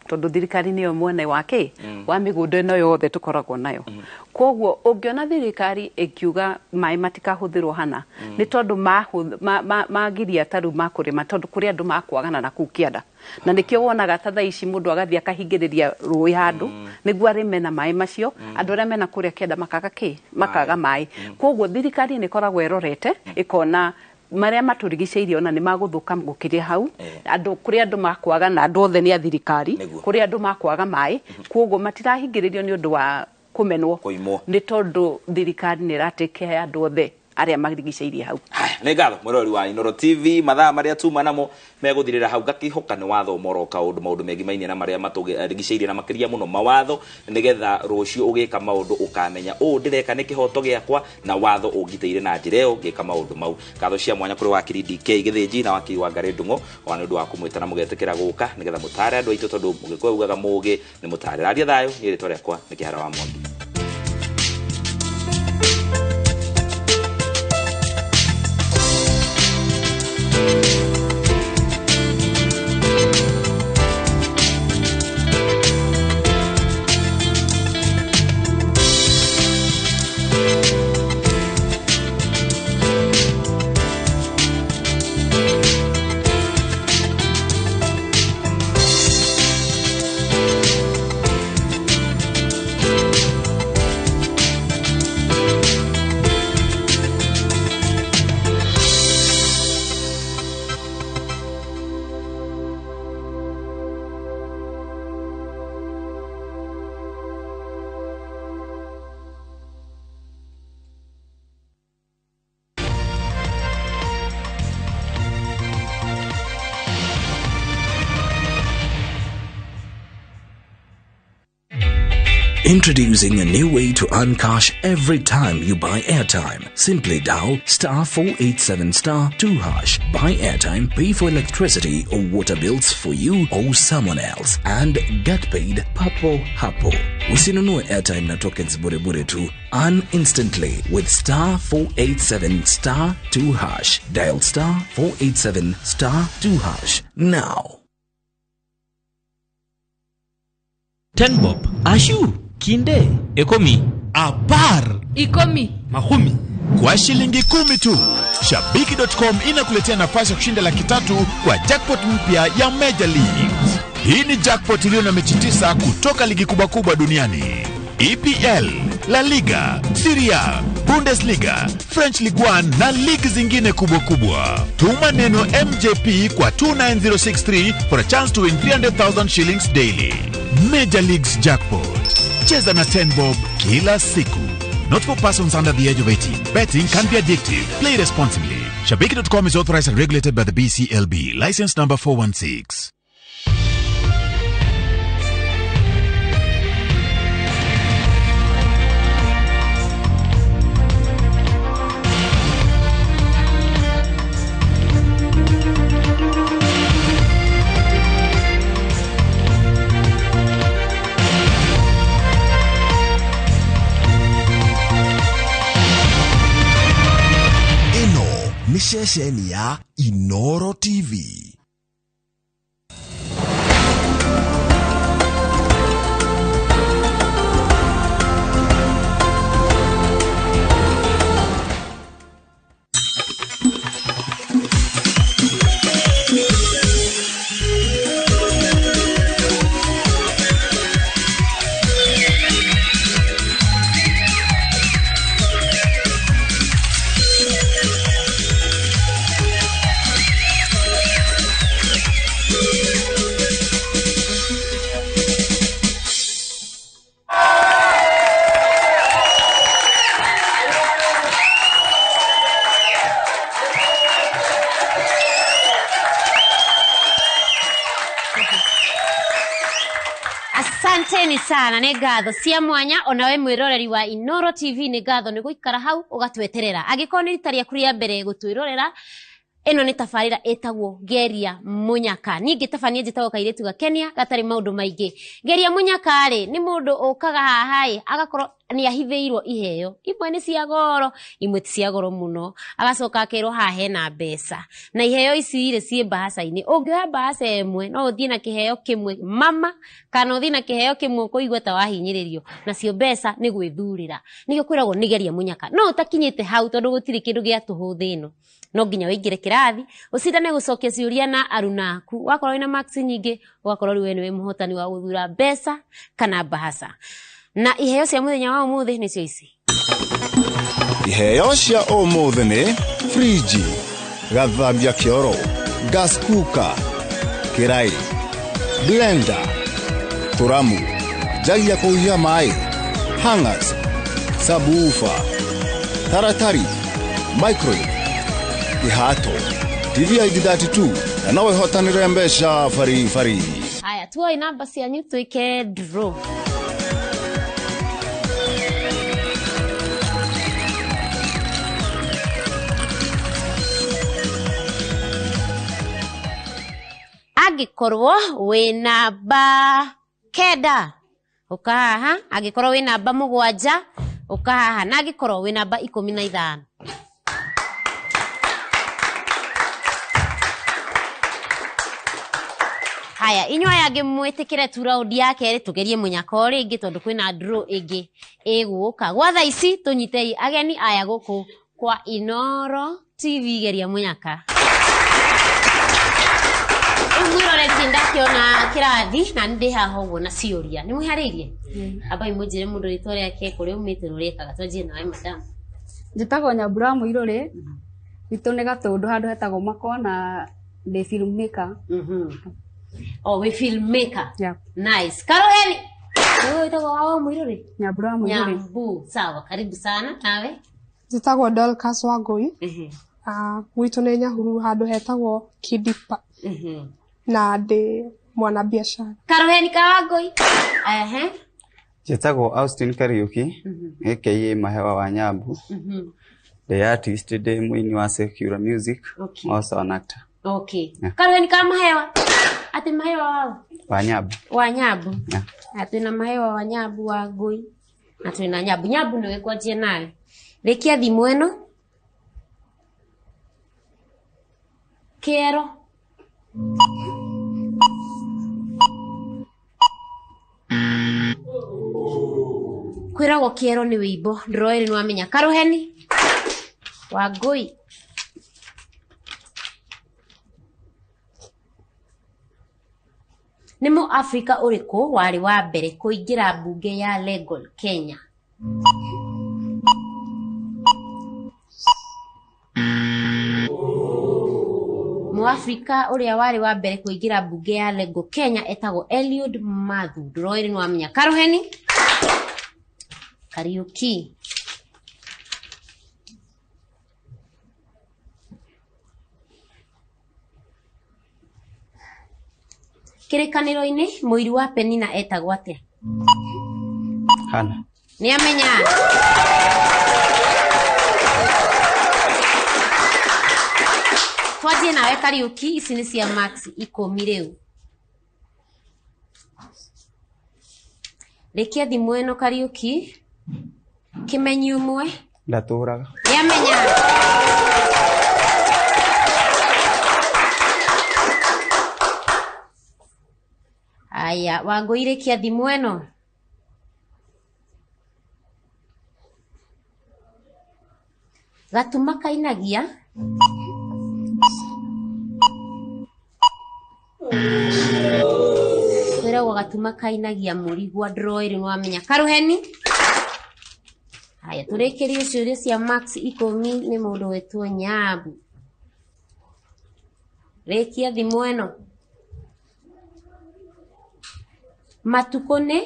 tondũ thirikari nĩyo mwene wa kĩ wa mĩgũnda ĩno yothe tũkoragwo nayo. Koguo ũngĩona thirikari ĩkiuga maĩ matikahũthĩrwo hana, nĩ tondũ magiria ta rĩu ma kũrĩma, tondũ kũrĩ andũ makwagana na kũu kĩanda, na nĩkĩo wonaga ta thaa ici mũndũ agathiĩ akahingĩrĩria rũĩ handũ nĩguo arĩme na maĩ macio, andũ arĩa mena kũrĩa kĩanda makaga kĩ, makaga maĩ. Koguo thirikari nĩ ĩkoragwo ĩrorete ĩkona marĩa matũrigicĩirie ona nĩ magũthũka gũkĩria hau, andũ kũrĩ andũ makwaga, na andũ othe nĩ a thirikari, kũrĩ andũ makwaga maĩ, koguo matirahingĩrĩrio nĩ ũndũ wa kũmenwo, nĩ tondũ thirikari nĩ ĩratekea andũ othe arĩa marigicĩirie hau. Nĩ ngatho mwĩroreri wa Inooro TV, mathaa marĩa tuma namo megũthirĩra hau, ngakĩhoka nĩ watho moroka ũndũ maũndũ megimainie na marĩa matũrigicĩirie na makĩria mũno mawatho, nĩgetha rũciũ ũgĩka maũndũ ũkamenya ũũ ndĩreka nĩ kĩhoto gĩakwa na watho ũngitĩire na njĩra ĩyo ngĩka maũndũ mau. Ngatho cia mwanya kũrĩ wakiri DK Gĩthĩnji na wakiri wa Ngarĩ Ndung'u ona nĩ ũndũ wa kũmwĩta na mũgetĩkĩra gũka nĩgetha mũtare andũ aitũ, tondũ mũgĩkũyũ ugaga mũgĩ nĩ mũtare. Raria thayũ, niĩ rĩtwa rĩakwa nĩ Kĩhara wa Mwangi. Introducing a new way to earn cash every time you buy airtime. Simply dial *487*2#. Buy airtime, pay for electricity or water bills for you or someone else, and get paid papo hapo. Usinunue airtime na tokens bure bure tu. Earn instantly with *487*2#. Dial *487*2# now. 10 bob. Ashu. Kinde. Ekomi. Apar. Ikomi. Mahumi. Kwa shilingi 10 tu, Shabiki.com inakuletea nafasi ya kushinda 300,000 kwa jackpot mpya ya Major Leagues. Hii ni jackpot iliyo na mechi 9 kutoka ligi kubwa kubwa duniani: EPL, La Liga, Serie A, Bundesliga, French Ligue 1 na ligi zingine kubwa kubwa. Tuma neno MJP kwa 29063 for a chance to win 300,000 shillings daily. Major Leagues Jackpot. Cheza na 10 bob kila siku. Not for persons under the age of 18. Betting can be addictive. Play responsibly. Shabiki.com is authorized and regulated by the BCLB. License number 416. Ceceni ya Inooro TV. Asanteni sana, nĩ ngatho cia mwanya onawe mwĩroreri wa Inoro TV, nĩ ngatho nĩ gũikara hau ũgatweterera. Angĩkorwo nĩ rita rĩaku rĩa mbere gũtwĩrorera, ĩno nĩ tabarĩra ĩtagwo Geria Mũnyaka. Niĩ ngĩtabania njĩtagwo kairĩtu gakenia gatarĩ maũndũ maingĩ. Geria Mũnyaka rĩ, nĩ mũndũ ũkaga haha ĩ, agakorwo nĩ ahithĩirwo iheo, imwe nĩ cia goro, imwe ti cia goro mũno, agacoka akerwo haha hena mbeca, na iheo ici rĩ ciĩ mbahaca-inĩ. Ũngĩoya mbahaca ĩmwe no ũthiĩ na kĩheo kĩmwe mama, kana ũthiĩ na kĩheo kĩmwe ũkũigua ta wahinyĩrĩrio, nacio mbeca nĩ gwĩthurĩra. Nĩkĩo kwĩragwo nĩ Geria Mũnyaka. No ũtakinyĩte hau tondũ gũtirĩ kĩndũ gĩa tũhũ thĩ ĩno, no nginya ũingĩre kĩrathi ũcindane gũcokia ciũria na aruna aku. Wakorwo wĩna marks nyingĩ, ũgakorwo rĩu we nĩwe mũhotani wa gũthura mbeca kana mbahaca. Na iheo cia mũthenya wa ũmũthĩ nĩcio ici. Iheo cia ũmũthĩ nĩ friji, gathambia kĩoro, gas cooker, kĩraĩ, blender, tũramu, njagi ya kũhiũhia maĩ, hangers, subwoofer, taratari, microwave, kĩhato, TV ID32, na no wĩhotanĩre mbeca baribari. Haya, tuoe namba cianyu twĩke draw. Angĩkorwo wĩ namba 9 ũka haha, angĩkorwo wĩ namba 7 ũka haha, na angĩkorwo wĩ namba 15. Haya, inyuĩ aya angĩ mwĩtĩkĩre tu raundi ya kerĩ tũgerie mũnyaka o rĩngĩ tondũ kwĩna draw ĩngĩ ĩgũka. Gwa thaa ici tũnyitei ageni aya gũkũ kwa Inoro TV Geria Mũnyaka. Rĩu mwĩroreri ndakĩona kĩrathi na nĩ ndĩ haha ũguo na ciũria. Nĩ mwĩharĩirie? Ambai mũnjĩre mũndũ rĩtwa rĩake, kũrĩa umĩte na ũrĩa ekaga. Twanjie nawe madam. Njĩtagwo Nyambura Mũirũrĩ, gwitũ nĩ Gatũndũ handũ hetagwo Makona, ndĩ filmmaker. Oh, we filmmaker. Yeah. Nice. Karoheni. Wewe wĩtagwo wa Mũirũrĩ? Nyambura Mũirũrĩ. Nyambu. Sawa, karibu sana nawe. Njĩtagwo Dorcas Wangũi. Gwitũ nĩ Nyahururu handũ hetagwo Kidipa. Na ndĩ mwanabiacara. Karoheni ka Wangũi. Ehe. Njĩtagwo Austin Kariuki, aka Mahewa wa Nyambu. Ndĩ artist, ndĩ mũini wa secular music, Okay. also an actor. Okay. Yeah. Karoheni ka Mahewa. Ati Mahewa wao? Wa Nyambu. Wa Nyambu. Yeah. Twĩna Mahewa wa Nyambu wa Ngũi na twĩna Nyambu. Nyambu nĩwe kwanjia nawe. Rĩkia thimũ ĩno. Kĩero. Kwĩragwo kĩero nĩ wĩimbo, ndĩroĩ nĩ wamenya. Karoheni wa Ngũi. Nĩ Mũafrika ũrĩkũ warĩ wa mbere kũingĩra mbunge ya Legal Kenya? Mũafrika ũrĩa warĩ wa mbere kũingĩra mbunge ya Legal Kenya etagwo Eliud Mathu. Ndũroĩ nĩ wamenya. Karoheni Kariuki. Kĩrĩkanĩro-inĩ mũiru wa Penina etagwo atĩa? Hana. Nĩ amenya. Twanjie nawe Kariuki, ici nĩ cia max 10 rĩu. Rĩkia thimũ ĩno Kariuki. Kĩmenyi ũmwe. Ndatũraga. Nĩ amenya. Aya, Wangũi rĩkia thimũ ĩno. Gatuma kainagia. Kwĩragwo gatuma kainagia mũrigwa, ndĩroĩ rĩu nĩwamenya. Karuheni. Haya, tũrĩkĩrie ciũria cia max 10 nĩ mũndũ wetwo Nyambu. Rĩkia thimũ ĩno. Matukũ nĩ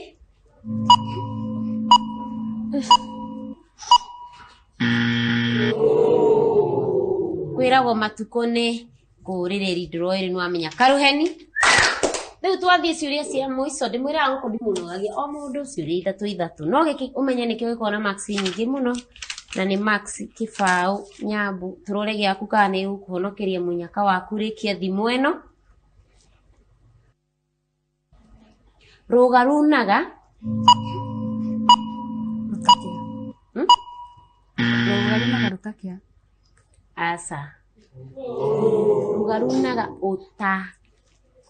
kwĩragwo matukũ nĩ ngũrĩrĩri, ndĩroĩ rĩu nĩwamenya. Karuheni. Rĩu twathiĩ ciũria cia mũico, ndĩmwĩraga gũkũ ndimũnogagia o mũndũ ciũria ithatũ ithatũ, no gĩkĩ ũmenye nĩkĩo gĩkoragwo na marks nyingĩ mũno, na nĩ marks kĩbaũ. Nyambu, tũrore gĩaku kana nĩ gũkũhonokeria mũnyaka waku. Rĩkia thimũ ĩno. Rũga runaga. Rũga runaga rũtakĩa. Aca, rũga runaga ũta.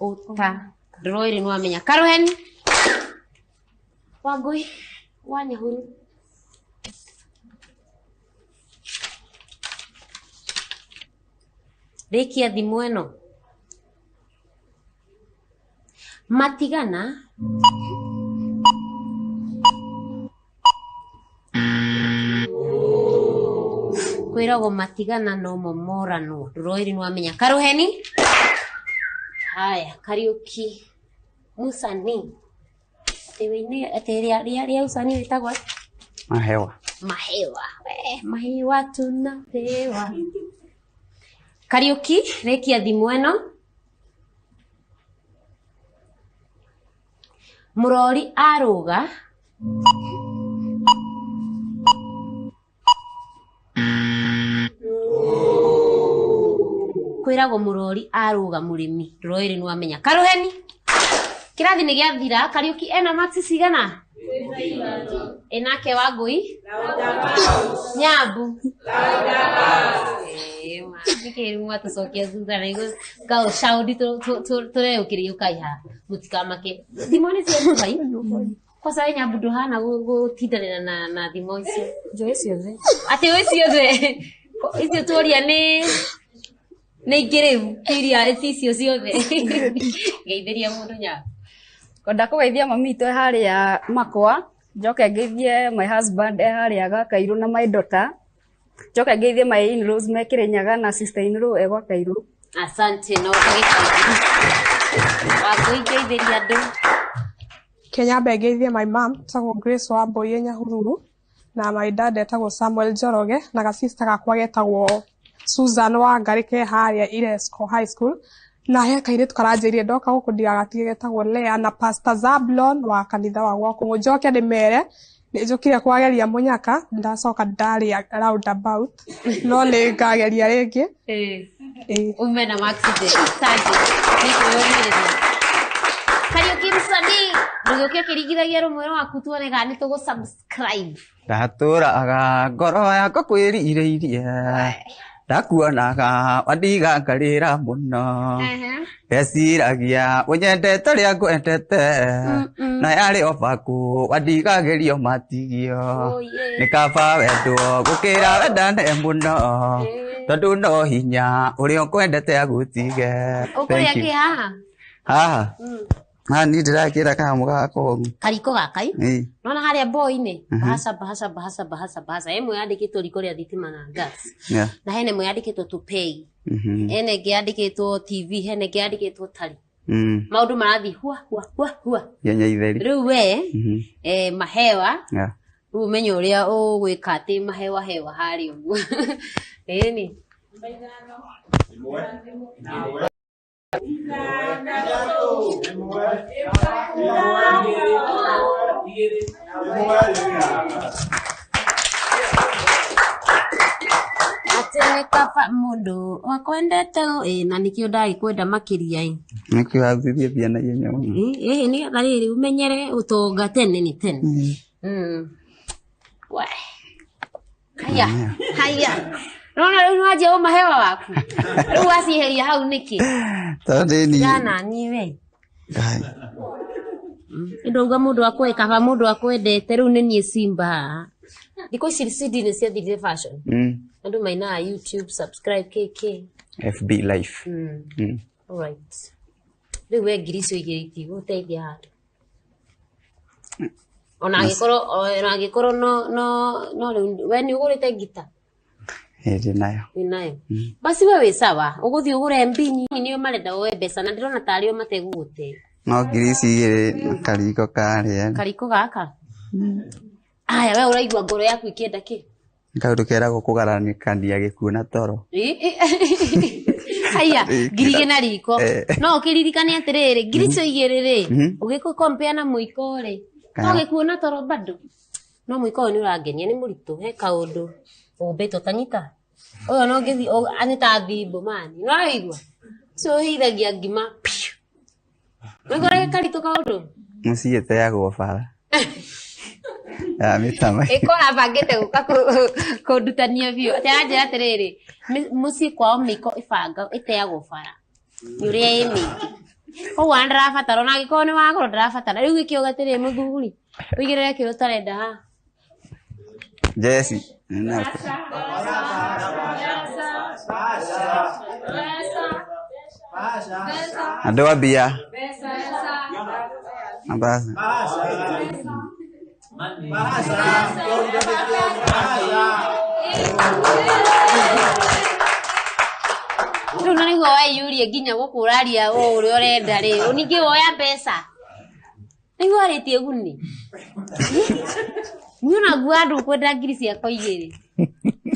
Ũta ndĩroĩrĩ nĩwamenya. Karuheni Wangui wa Nyahuru, rĩkia thimũ ĩno. Matigana. Kwĩragwo matigana nomo moranwo. Ndũroĩrĩ nĩwamenya. Karuheni. Haya, Kariuki Musani, atĩ wĩine atĩ rĩa usanii wĩtagwo atĩa? Mahewa. Mahewa. We, mahewa tunapewa. Kariuki, rĩkia thimũ ĩno. Mũrori arũga. Kwĩragwo mũrori arũga mũrĩmi. Ndũroĩrĩ nĩwamenya. Karuheni, kĩrathi nĩ gĩathira. Kariuki ena marks cigana? Ĩnake Wangui Nyambu nĩkĩ rĩu mwatũcokia thutha na igũ kaũcaũndi tũreũkĩrĩria ũkai haha, mũtikamake, thimo nĩ cia Dubai. Kwanza we Nyambu ndũhana gũtindanĩra na thimo icio. Njũĩ ciothe. Atĩ ũĩ ciothe icio tuoria nĩ ingĩ rĩu ti iria ti icio ciothe. Geithĩria mũndũ, Nyambu. Ngwenda kũgeithia mami witũ e harĩa Makwa, njoke ngeithie my husband e harĩa Gakairũ na my daughter, njoke ngeithie my in-laws me Kĩrĩnyaga na sister in-law e Gwakairũ. Asante na ũkagĩteithia. Wangui, ngeithĩria andũ. Kenya mbe ngeithie my mom etagwo Grace Wambui e Nyahururu, na my dad etagwo Samuel Njoroge, na gasista gakwa getagwo Susan Wangari ke harĩa Iresco High School, na he kairĩtu karanjĩrire ndoka gũkũ ndigagatige getagwo Lea, na Pastor Zablon wa kanitha wa gwakwa. Njoke ndĩmere nĩ njũkire kwageria mũnyaka, ndacoka ndarĩa roundabout, no nĩ ngageria rĩngĩ. Ume na marks njega. Asante nĩkwĩyũmĩrĩria. Kariuki msanii, ndũgĩũke ũkĩringithagia rũmwe rwaku tuone kana nĩ tũgũ subscribe. Ndatũraga ngoro yakwa kwĩrirĩirie, ndakuonaga wandiga ngarĩra mũno, ndeciragia ũnyendete ũrĩa ngwendete, na yarĩ o baku wandigagĩrio matigio. Nĩ kaba wendwo gũkĩra wendane mũno, tondũ no hinya ũrĩa ũkwendete agũtige. Ũkũrĩa Thank you. kĩ haha? Haha haha niĩ ndĩrakĩra kanyamũ gaka ũru. Kariko gaka i. Ĩĩ. Nona harĩa boinĩ, Mhm. bahasha bahasha bahasha bahasha bahasha ĩmwe yandĩkĩtwo riko rĩa thitima na gas, na hena ĩmwe yandĩkĩtwo tupei, hena ĩngĩ yandĩkĩtwo TV, hena ĩngĩ yandĩkĩtwo tari. Maũndũ marathiĩ hua hua hua hua. Ngenya itheri. Rĩu we, mahewa, rĩu ũmenye ũrĩa ũgwĩka atĩ mahewa hewa harĩa ũguo ĩni. Atĩ nĩ kaba mũndũ wakwendete ĩ, na nĩkĩo ndagĩkwenda makĩria ĩ. Nĩkĩo wathirie mbia na ihenya mũno. Ĩ nĩgetha rĩrĩ ũmenyere ũtonga tene nĩ tene. We. Haya, haya. Nona rĩu nĩwanjia ũmahewa waku. Rĩu wacieheria hau nĩkĩ? Tondũ niĩ Gana niĩ we. Ngai. Ndauga mũndũ akwe kaba mũndũ akwendete rĩu nĩ niĩ Simba haha. Thikũ ici CD nĩ ciathirire fashion. Andũ mainaga YouTube, subscribe KK. FB Live. Alright. Rĩu we ngiri icio igĩrĩ itigũteithia handũ. Ona angĩkorwo no rĩu we nĩ ũgũrĩte ngita? Ĩ, ndĩ nayo. Wĩ nayo. Basi we wĩ sawa, ũgũthiĩ ũgũre mbini nĩo marenda woe mbeca na ndĩrona tarĩ o mategũgũte. No ngiri ici igĩrĩ na kariko karĩa. Kariko gaka? Aya, we ũraigua ngoro yaku ĩkĩenda kĩ? Nĩ kaũndũ keragwo kũgaranĩkania gĩkuũ na toro. Haya, ngiri igĩrĩ na riko. Eh. No ũkĩririkane atĩrĩrĩ, ngiri icio igĩrĩ rĩ, ũgĩkũ compare na mũiko rĩ, Kana- no gĩkuona toro bado. No mũiko ũyũ nĩ ũrangenia, nĩ mũritũ, he kaũndũ ũmbĩtwo tanyita. Ũyũ no ngĩthi, nĩ ta thimbo mani. Nĩ ũraigua? Ũcio ũhĩithagia ngima. Piu. Nĩguo ũrĩa karitũ kaũndũ? Mũciĩ ĩteagwo bara. Ya mĩtama. Ĩko abangĩte gũka kũndutania biũ. Atĩ aranjĩra atĩrĩrĩ, mũciĩ kwao mĩiko ĩbanga ĩteagwo bara. Nĩ ũrĩa ĩ mĩingĩ. Koguo ona ndarabatara, ona angĩkorwo nĩ wagũra ndarabatara. Rĩu gĩkĩuga atĩrĩrĩ, mũthuri, ũigĩrĩre kĩrĩa ũtarenda haha. Jesi. Andũ a mbia. Mabasa. Rĩu na nĩguo waiyũrie nginya gũkũ ũraria o ũrĩa ũrenda rĩ, ningĩ woya mbeca. Nĩguo warĩtie guni. Niĩ ona nguaga ndũkwenda ngiri ciakwa igĩrĩ.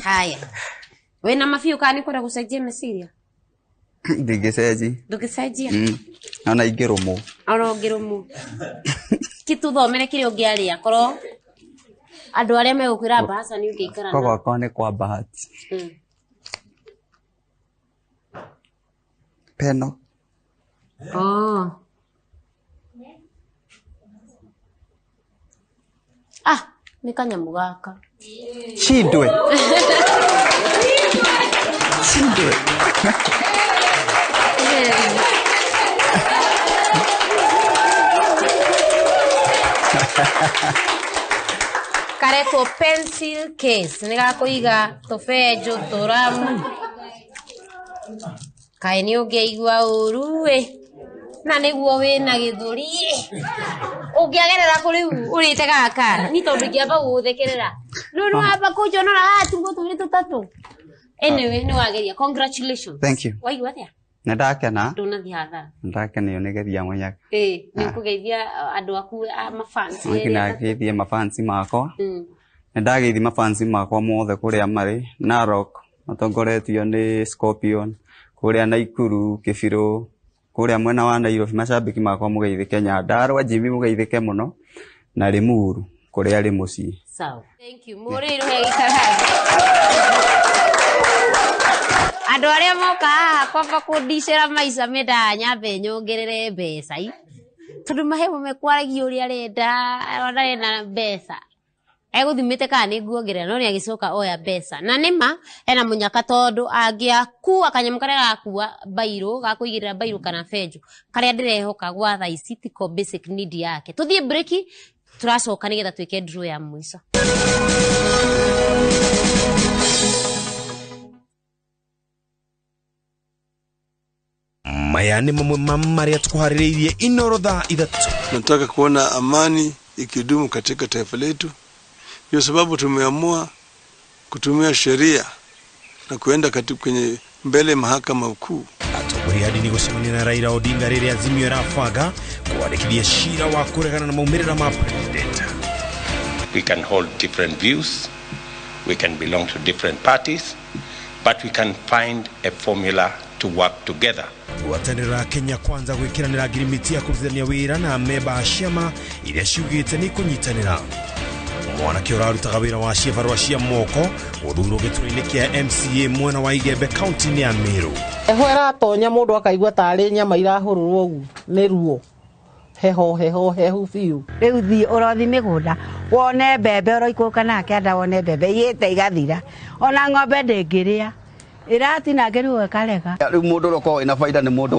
Haya. Wĩna mabiũ kana nĩ kwenda gũcenjia meciria? Ndingĩcenji. Ndũngĩcenjia? Ona ingĩrũmwo. Ona ũngĩrũmwo. Kĩtũthomere kĩrĩa ũngĩarĩa korwo andũ arĩa megũkwĩra mbaca nĩ ũngĩikara Ko nao. gwakwa nĩ kwa bahati. Peno. Oh. Ah, nĩ kanyamũ gaka. Shindwe. Shindwe. Karetwo pencil case nĩ gakũiga tũbenjũ tũramu. Kaĩ nĩ ũngĩaigua ũru ĩ, na nĩguo wĩna gĩthũri ĩ, ũngĩagerera kũ rĩu ũrĩte gaka ni tondũ ingĩamba gũgũthekerera rĩu nĩ wamba kũnjonora haha tugo tũrĩ tũtatũ. Anyway, nĩ wageria, congratulations. Thank you. Waigua atĩa? Nĩ ndakena. Ndũnathiĩ hathara. Nĩ ndakenio nĩ geria mũnyaka. Ĩ, nĩ ũkũgeithia andũ aku a mafans erĩ Nginya atatũ. ngeithie mafansi makwa. Nĩ ndageithia mafansi makwa mothe kũrĩa marĩ. Narok matongoretio nĩ Scorpion, kũrĩa Naikuru, Kĩbirũ, kũrĩa mwena wa Nairobi macambĩki makwa mũgeithĩke, Nyandarua Jimmy mũgeithĩke mũno, na Limuru kũrĩa arĩ mũciĩ. Sawa. Thank you. Mũrĩirwo he gĩikara. Andũ arĩa moka haha kwamba kũndicĩra maica mendaga nyambe nyongerere mbeca i. Tondũ mahe mekwaragia ũrĩa arenda, ona ena mbeca. Egũthimĩte kana nĩ nguongerera no nĩ agĩcoka oya mbeca. Na nĩma ena mũnyaka tondũ angĩakua kanyamũ karĩa gakua bairũ, gakũigĩrĩra bairũ kana benjũ, karĩa ndĩrehoka gwa thaa ici tiko basic need yake. Tũthiĩ break, tũracoka nĩgetha twĩke draw ya mũico. Maya nĩ mamwe ma marĩa tũkũharĩrĩirie Inoro thaa 3. Tunataka kuona amani ikidumu katika taifa letu. Ndio sababu tumeamua kutumia sheria na kuenda kwenye mbele mahakama kuu. Atongoria a ndini gũcemania na Raila Odinga rĩrĩa Azimio ĩrabanga kwandĩkithia cira wa kũregana na maumĩrĩra ma president. We can hold different views, we can belong to different parties, but we can find a formula to work together. Ngwatanĩro ya Kenya Kwanza gwĩkĩranĩra ngirimiti ya kũrutithania wĩra na memba a ciama iria ciugĩte nĩ ikũnyitanĩra. Mwanake ũrarutaga wĩra wa ciĩbarũa cia moko gũthurwo gĩturwa-inĩ kĩa MCA mwena wa Igembe kaunti-inĩ ya Meru. Heho ĩratonya mũndũ akaigua tarĩ nyama irahũrũrwo ũguo nĩ ruo. Heho heho hehu biũ. Rĩu thiĩ ũrothi mĩgũnda wone mbembe ũroikũrũka nake anda wone mbembe igĩte igathira ona ng'ombe ndĩngĩrĩa ĩratinangĩrwo ĩkarega. Rĩu mũndũ ũrĩa ũkoragwo wĩna baida nĩ mũndũ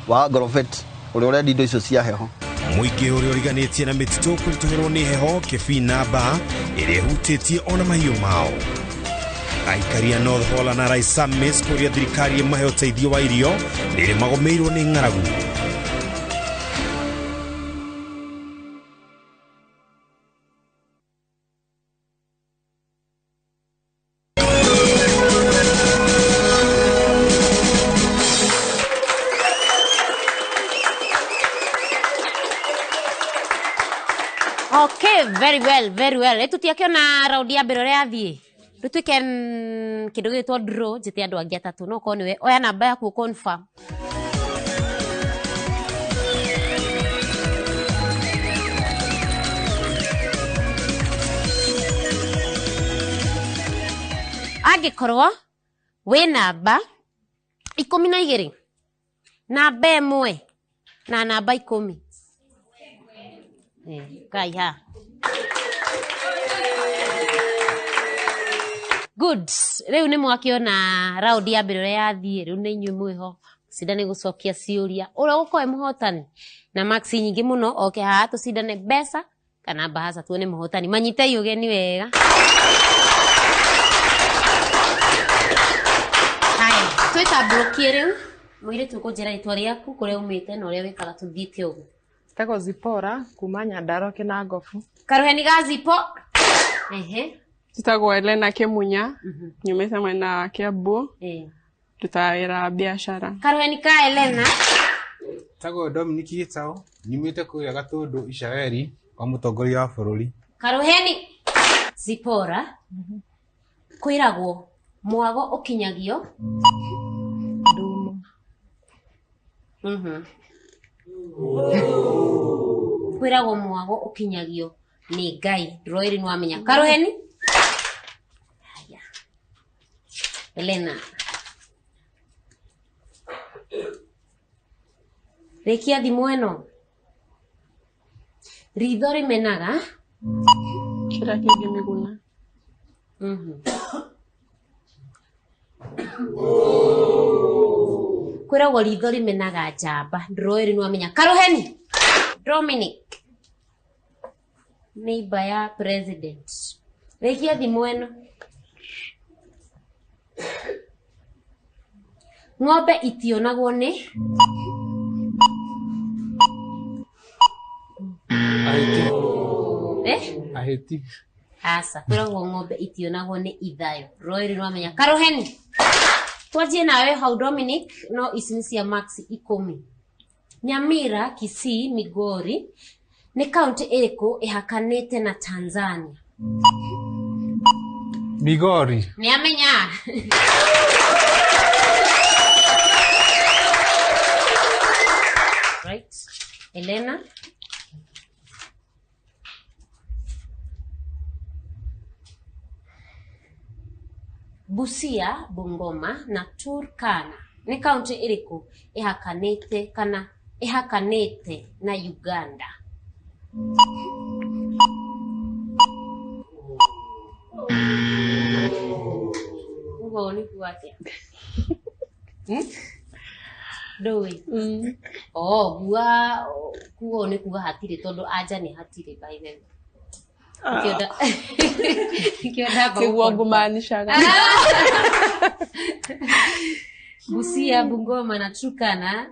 wa agrovet ũrĩa ũrendia indo icio cia heho. Mũingĩ ũrĩa ũriganĩtie na mĩtitũ kũritũhĩrwo nĩ heho Kĩbii na Mbaa ĩrĩa ĩhutĩtie ona mahiũ mao. Aikari a North Hall na Laisamis kũria thirikari ĩmahe ũteithio wa irio rĩrĩ magũmĩirwo nĩ ng'aragu. Okay, very well, very well. Rĩu tũtiakĩona raundi ya mbere ũrĩa yathiĩ. Rĩu twĩke kĩndũ gĩgwĩtwo draw, njĩte andũ angĩ atatũ, no korwo nĩwe oya namba yaku confirm. Angĩkorwo wĩ namba 12, namba 1 na namba 10. Kai ha. Good. Rĩu nĩ mwakĩona round ya mbere ũrĩa yathiĩ, rĩu nĩ inyuĩ mwĩho cindane gũcokia ciũria. Ũrĩa ũgũkorwo e mũhotani na marks nyingĩ mũno oke haha tũcindane mbeca kana bahasa tuone mũhotani. Manyitei ũgeni wega. Haya, twĩtambũrũkie rĩu. Mũirĩtu ũkũnjĩra rĩtwa rĩaku, kũrĩa umĩte na ũrĩa wĩkaga tũthiĩte ũguo. Njĩtagwo Zipora kuma Nyandarua Kĩnangobu. Karuheni ga Zipo. Ehe. Njĩtagwo Elena Kĩmunya, nyumĩte mwena wa Kiambu, ndutaga wĩra wa biacara. Karuheni ka Elena. Njĩtagwo Dominic Gĩtaũ, nyumĩte kũrĩa Gatũndũ Ishaeri kwa mũtongoria wa bũrũri. Karuheni. Zipora. Kwĩragwo mwago ũkinyagio ndumo. Kwĩragwo mwago ũkinyagio nĩ Ngai. Ndũroĩrĩ nĩwamenya. Karuheni. Haya. Elena. Rĩkia thimũ ĩno. Ritho rĩmenaga kĩrĩa kĩngĩmĩguna. Kwĩragwo ritho rĩmenaga njamba. Ndũroĩrĩ nĩwamenya. Karuheni. Dominic. Neighbor ya president. Rĩkia thimũ ĩno. Ng'ombe itionagwo nĩ Ahĩti. Aca, kwĩragwo ng'ombe itionagwo nĩ ithayo. Ndũroĩrĩ nĩwamenya. Karuheni. Twanjie nawe hau Dominic, no ici nĩ cia marks 10. Nyamira, Kisii, Migori nĩ kaunti ĩrĩkũ ĩhakanĩte na Tanzania? Migori. Nĩamenya. Right. Elena. Busia, Bungoma na Turkana nĩ kaunti ĩrĩkũ ĩhakanĩte kana ĩhakanĩte na Uganda? Ugo nĩ kuga atĩa? Ndũĩ? Oh, gua kuga ũũ nĩ kuga hatirĩ tondũ anja nĩ hatirĩ by the way. Nĩkĩo ndamba Tiguo gũconfirm. ngũmaanishaga. Busia, Bungoma na Turkana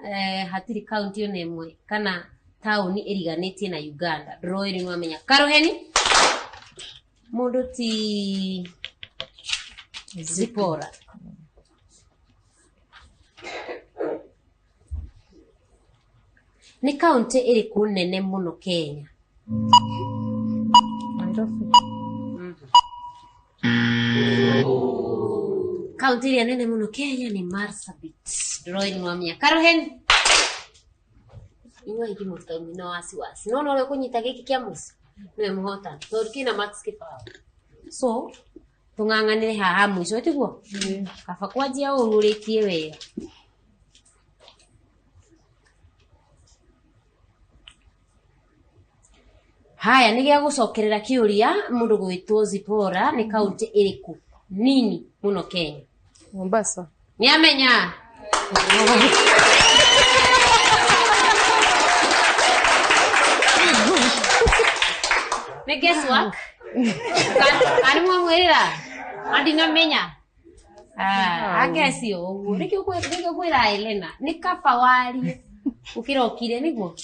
hatirĩ kaunti ona ĩmwe kana taũni ĩriganĩtie na Uganda. Ndũroĩ nĩwamenya. Karuheni. Mũndũ ti Zipora. Nĩ kaunti ĩrĩkũ nene mũno Kenya? Nairobi. Kaunti ĩrĩa nene mũno Kenya nĩ Marsabit. Ndũroĩ nĩwamenya. Karuheni. Inyuĩ aingĩ mũtaumi na wasiwasi. No ũrĩa ũkũnyita gĩkĩ kĩa mũico nĩwe mũhotani tondũ kĩna marks kĩbaũ. So tũng'ang'anĩre haha mũico tiguo? Kaba kwanjia ũru ũrĩkie wega. Haya, nĩ gĩa gũcokerera kĩũria mũndũ gwĩtwo Zipora nĩ kaunti ĩrĩkũ nini mũno Kenya? Mombasa. Nĩamenya. Nĩ guesswork. Kana mwamwĩrĩra? Andinamenya. Ageci ũguo. Nĩkĩo kwĩra Elena, nĩ kaba warie gũkĩra ũkire nĩguo?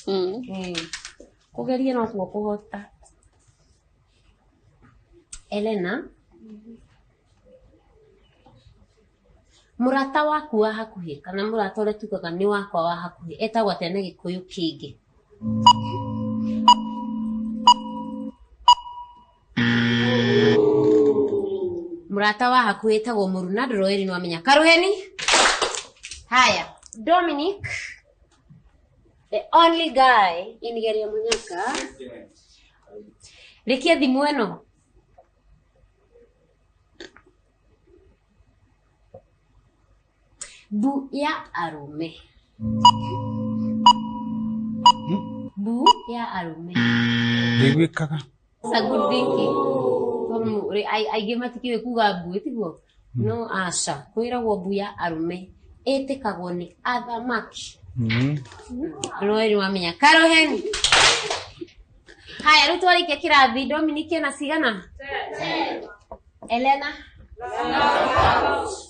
Kũgeria no kuo kũhota. Elena, mũrata waku wa hakuhĩ kana mũrata ũrĩa tugaga nĩ wakwa wa hakuhĩ etagwo atĩa na Gĩkũyũ kĩngĩ? Mũrata wa hakuhĩ etagwo Mũruna Ndũroeri nĩ wamenya. Karuheni. Haya, Dominic, the only guy in Geria Munyaka. Rikia thimũ ĩno. Bu ya arũme. Bu ya arũme. Ndĩgwĩkaga. It's a good thinking. Tondũ aingĩ matikĩũĩ kuga mbu tiguo? No aca, kwĩragwo mbu ya arũme ĩtĩkagwo nĩ athamaki. Ndũroĩ wamenya. Karoheni. Haya, rĩu twarĩkia kĩrathi. Dominic ena cigana? Elena?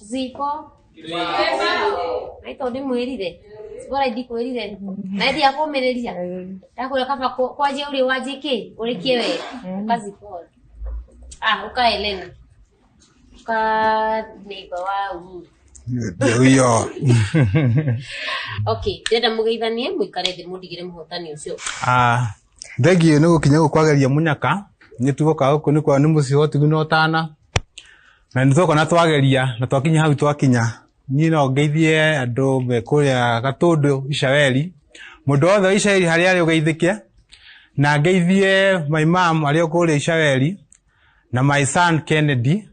Ziko? Na tondũ ndĩmwĩrire. Bora ndikwĩrire. Na ndiaga kũmĩrĩria. Ndakwĩra kaba kwanjia ũrĩ wanjie kĩ? Ũrĩkie wega. Ũkazikora. Ah, ũka Elena. Ũka neighbor wa Uhuru. Ndio. Okay, ndĩrenda mũgeithanie mũikare thĩ mũndigĩre mũhotani ũcio. Ah, thengiũ nĩ gũkinya gũkũ kwageria mũnyaka. Nĩ tuoka gũkũ nĩ kwa nĩ mũciĩ wa ũtugi na ũtana. Na nĩ tuoka na twageria na twakinya hau twakinya. Niĩ no ngeithie andũ me kũrĩa Gatũndũ Icaweri. Mũndũ wothe wa Icaweri harĩa arĩ ũgeithĩke. Na ngeithie my mom arĩ o kũrĩa Icaweri na my son Kennedy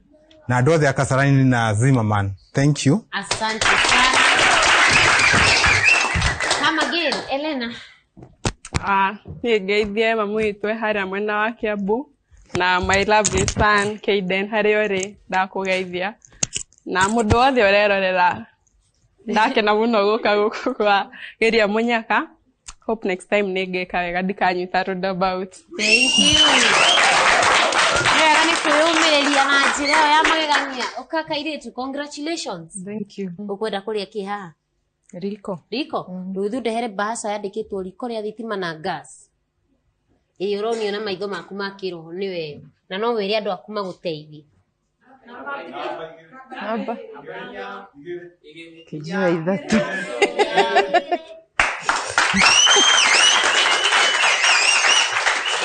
na andũ othe a Kasarani na Zimmerman. Thank you. Asante sana. Come again, Elena. Ah, niĩ ngeithie mamu witũ e harĩa mwena wa Kiambu na my lovely son Kaiden harĩa ũrĩ ndakũgeithia na mũndũ wothe ũrerorera ndakena mũno gũka gũkũ kwa Geria Mũnyaka. Hope next time nĩ ngĩka wega ndikanyita roundabout. Thank you. Wega nĩ kwĩyũmĩrĩria na njĩra ĩyo ya magegania. Ũka kairĩtu, congratulations. Thank you. Ũkwenda kũrĩa kĩ haha? Riko. Riko? Rĩu ithuĩ ndehere mbahaca yandĩkĩtwo riko rĩa thitima na gas. Ĩĩ ũronio na maitho maku ma kĩroho nĩwe ĩyo. Na no wĩre andũ aku magũteithie. Namba. Kĩnjĩra ithatũ.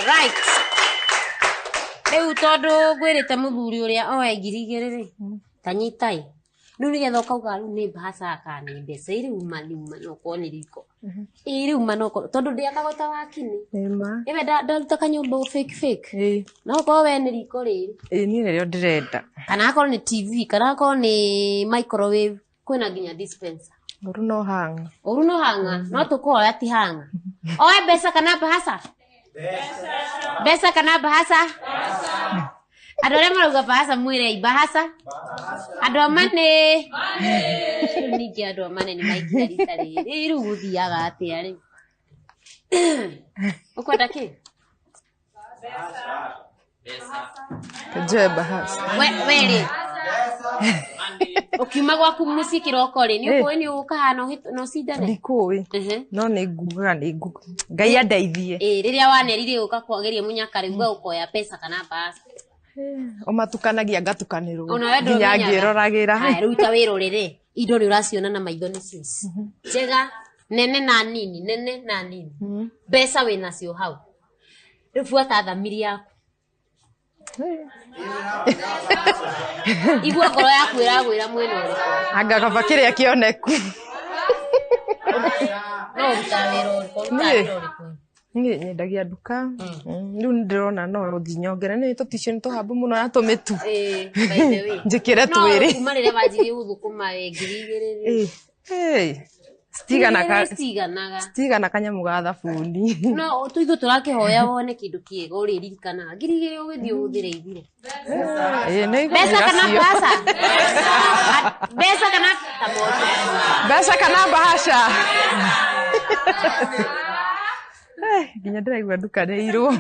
Right. Rĩu tondũ ngwĩrĩte mũthuri ũrĩa oe 2,000 rĩ, ta nyitai. Rĩu nĩgetha ũkauga rĩu nĩ mbahaca kana nĩ mbeca, ĩ rĩu ma nĩ no ũkorwo nĩ riko. Ĩ rĩu ma no ũkorwo tondũ ndĩakagwo ta wakini. Nĩma. Ĩwe ndaruta kanyũmba fake fake. No ũkorwo we nĩ riko rĩrĩ. Ĩ niĩ nĩrĩo ndĩrenda. Kana akorwo nĩ TV, kana akorwo nĩ microwave, kwĩna nginya dispenser. Ũru no hanga. Ũru no hanga, no tũkoya ti hanga. Oe mbeca kana mbahaca? Mbeca kana mbahaca? Andũ arĩa marauga mbahaca mwĩrei mbahaca. Andũ a mane. Rĩu ningĩ andũ a mane nĩ maikia rita rĩrĩ. Rĩu gũthiaga atĩa rĩu? Ũkwenda kĩ? Njoe mbahaca. We rĩ. Ũkiuma gwaku mũciĩ kĩroko rĩ, nĩ ũkũĩ nĩ ũgũka haha na ũcindane? Ndikũĩ. No nĩ ngugaga nĩ nguga. Ngai andeithie. Ĩ rĩrĩa wanerire gũka kwageria mũnyaka rĩ, uga ũkoya pesa kana mbahaca. Ũmatukanagia ngatukanĩrwo. Ona we Nginya ndũmenyaga. ngĩroragĩra. Haya, rĩu ta wĩrorere indo nĩ ũraciona na maitho nĩ cio ici. Njega nene na nini, nene na nini. Mbeca wĩnacio hau. Rĩu buata thamiri yaku. Igua ngoro yaku ĩragwĩra mwena ũrĩkũ. Anga kaba kĩrĩa kĩoneku. No ũrutaga wĩra ũrĩkũ? Ũrutaga wĩra ũrĩkũ? Niĩ nyendagia nduka. Rĩu nĩ ndĩrona no gũthiĩ nyongere nĩ tũticio nĩ tũhambu mũno na tũmĩtu. Ĩ, by the way. Njĩkĩre No twĩrĩ. kuma rĩrĩa wanjirie gũthũkũma wĩ 2,000 rĩ. Ĩ, citigana ka Citiganaga. citigana kanyamũ ga thabuni. No ithuĩ tũrakĩhoya wone kĩndũ kĩega ũrĩririkanaga. 2,000 ũgĩthiĩ ũhũthĩre ithire. Ĩ, nĩ Mbeca kana igũthira mbahaca? Mbeca kana Mbeca kana mbahaca? Nginya ndĩraigua ndukanĩirwo.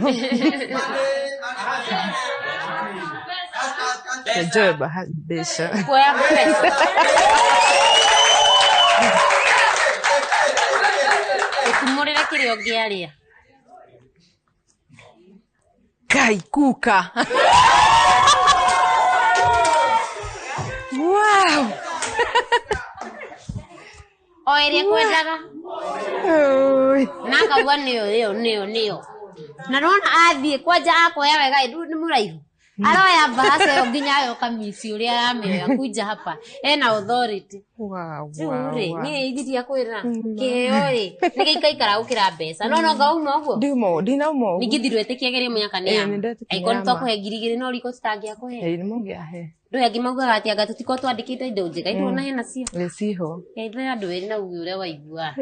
Njoe mbeca. Kuoya mbeca. Ũtumũrĩre kĩrĩa ũngĩarĩa. Ngai kuka. Wow. O ĩrĩa kwendaga. Na akauga nĩyo ĩyo nĩyo nĩyo. Na nona athiĩ kwanja akoya wega ĩ nĩ mũraihu. Aroya mbahaca ĩyo nginya ayo kamisi ũrĩa aramĩoya kuja hapa ena authority. Rĩu rĩ niĩ ithiria kwĩra kĩheo rĩ nĩ gĩikaikara gũkĩra mbeca no no ngauma ũguo. Ndiuma ndinauma ũguo. Ningĩ ndirwĩtĩkia geria mũnyaka nĩ Ĩĩ, ya nĩndetĩkia angĩkorwo ya nĩ ma. twakũhe 2000 no riko tũtangĩakũhe. Ĩĩ nĩ mũngĩahe. Ndũĩ angĩ maugaga atĩ anga tũtikorwo twandĩkĩte indo njega ithuona hena cio. Ĩĩ ciho. Geithia andũ erĩ na uge ũrĩa waigua.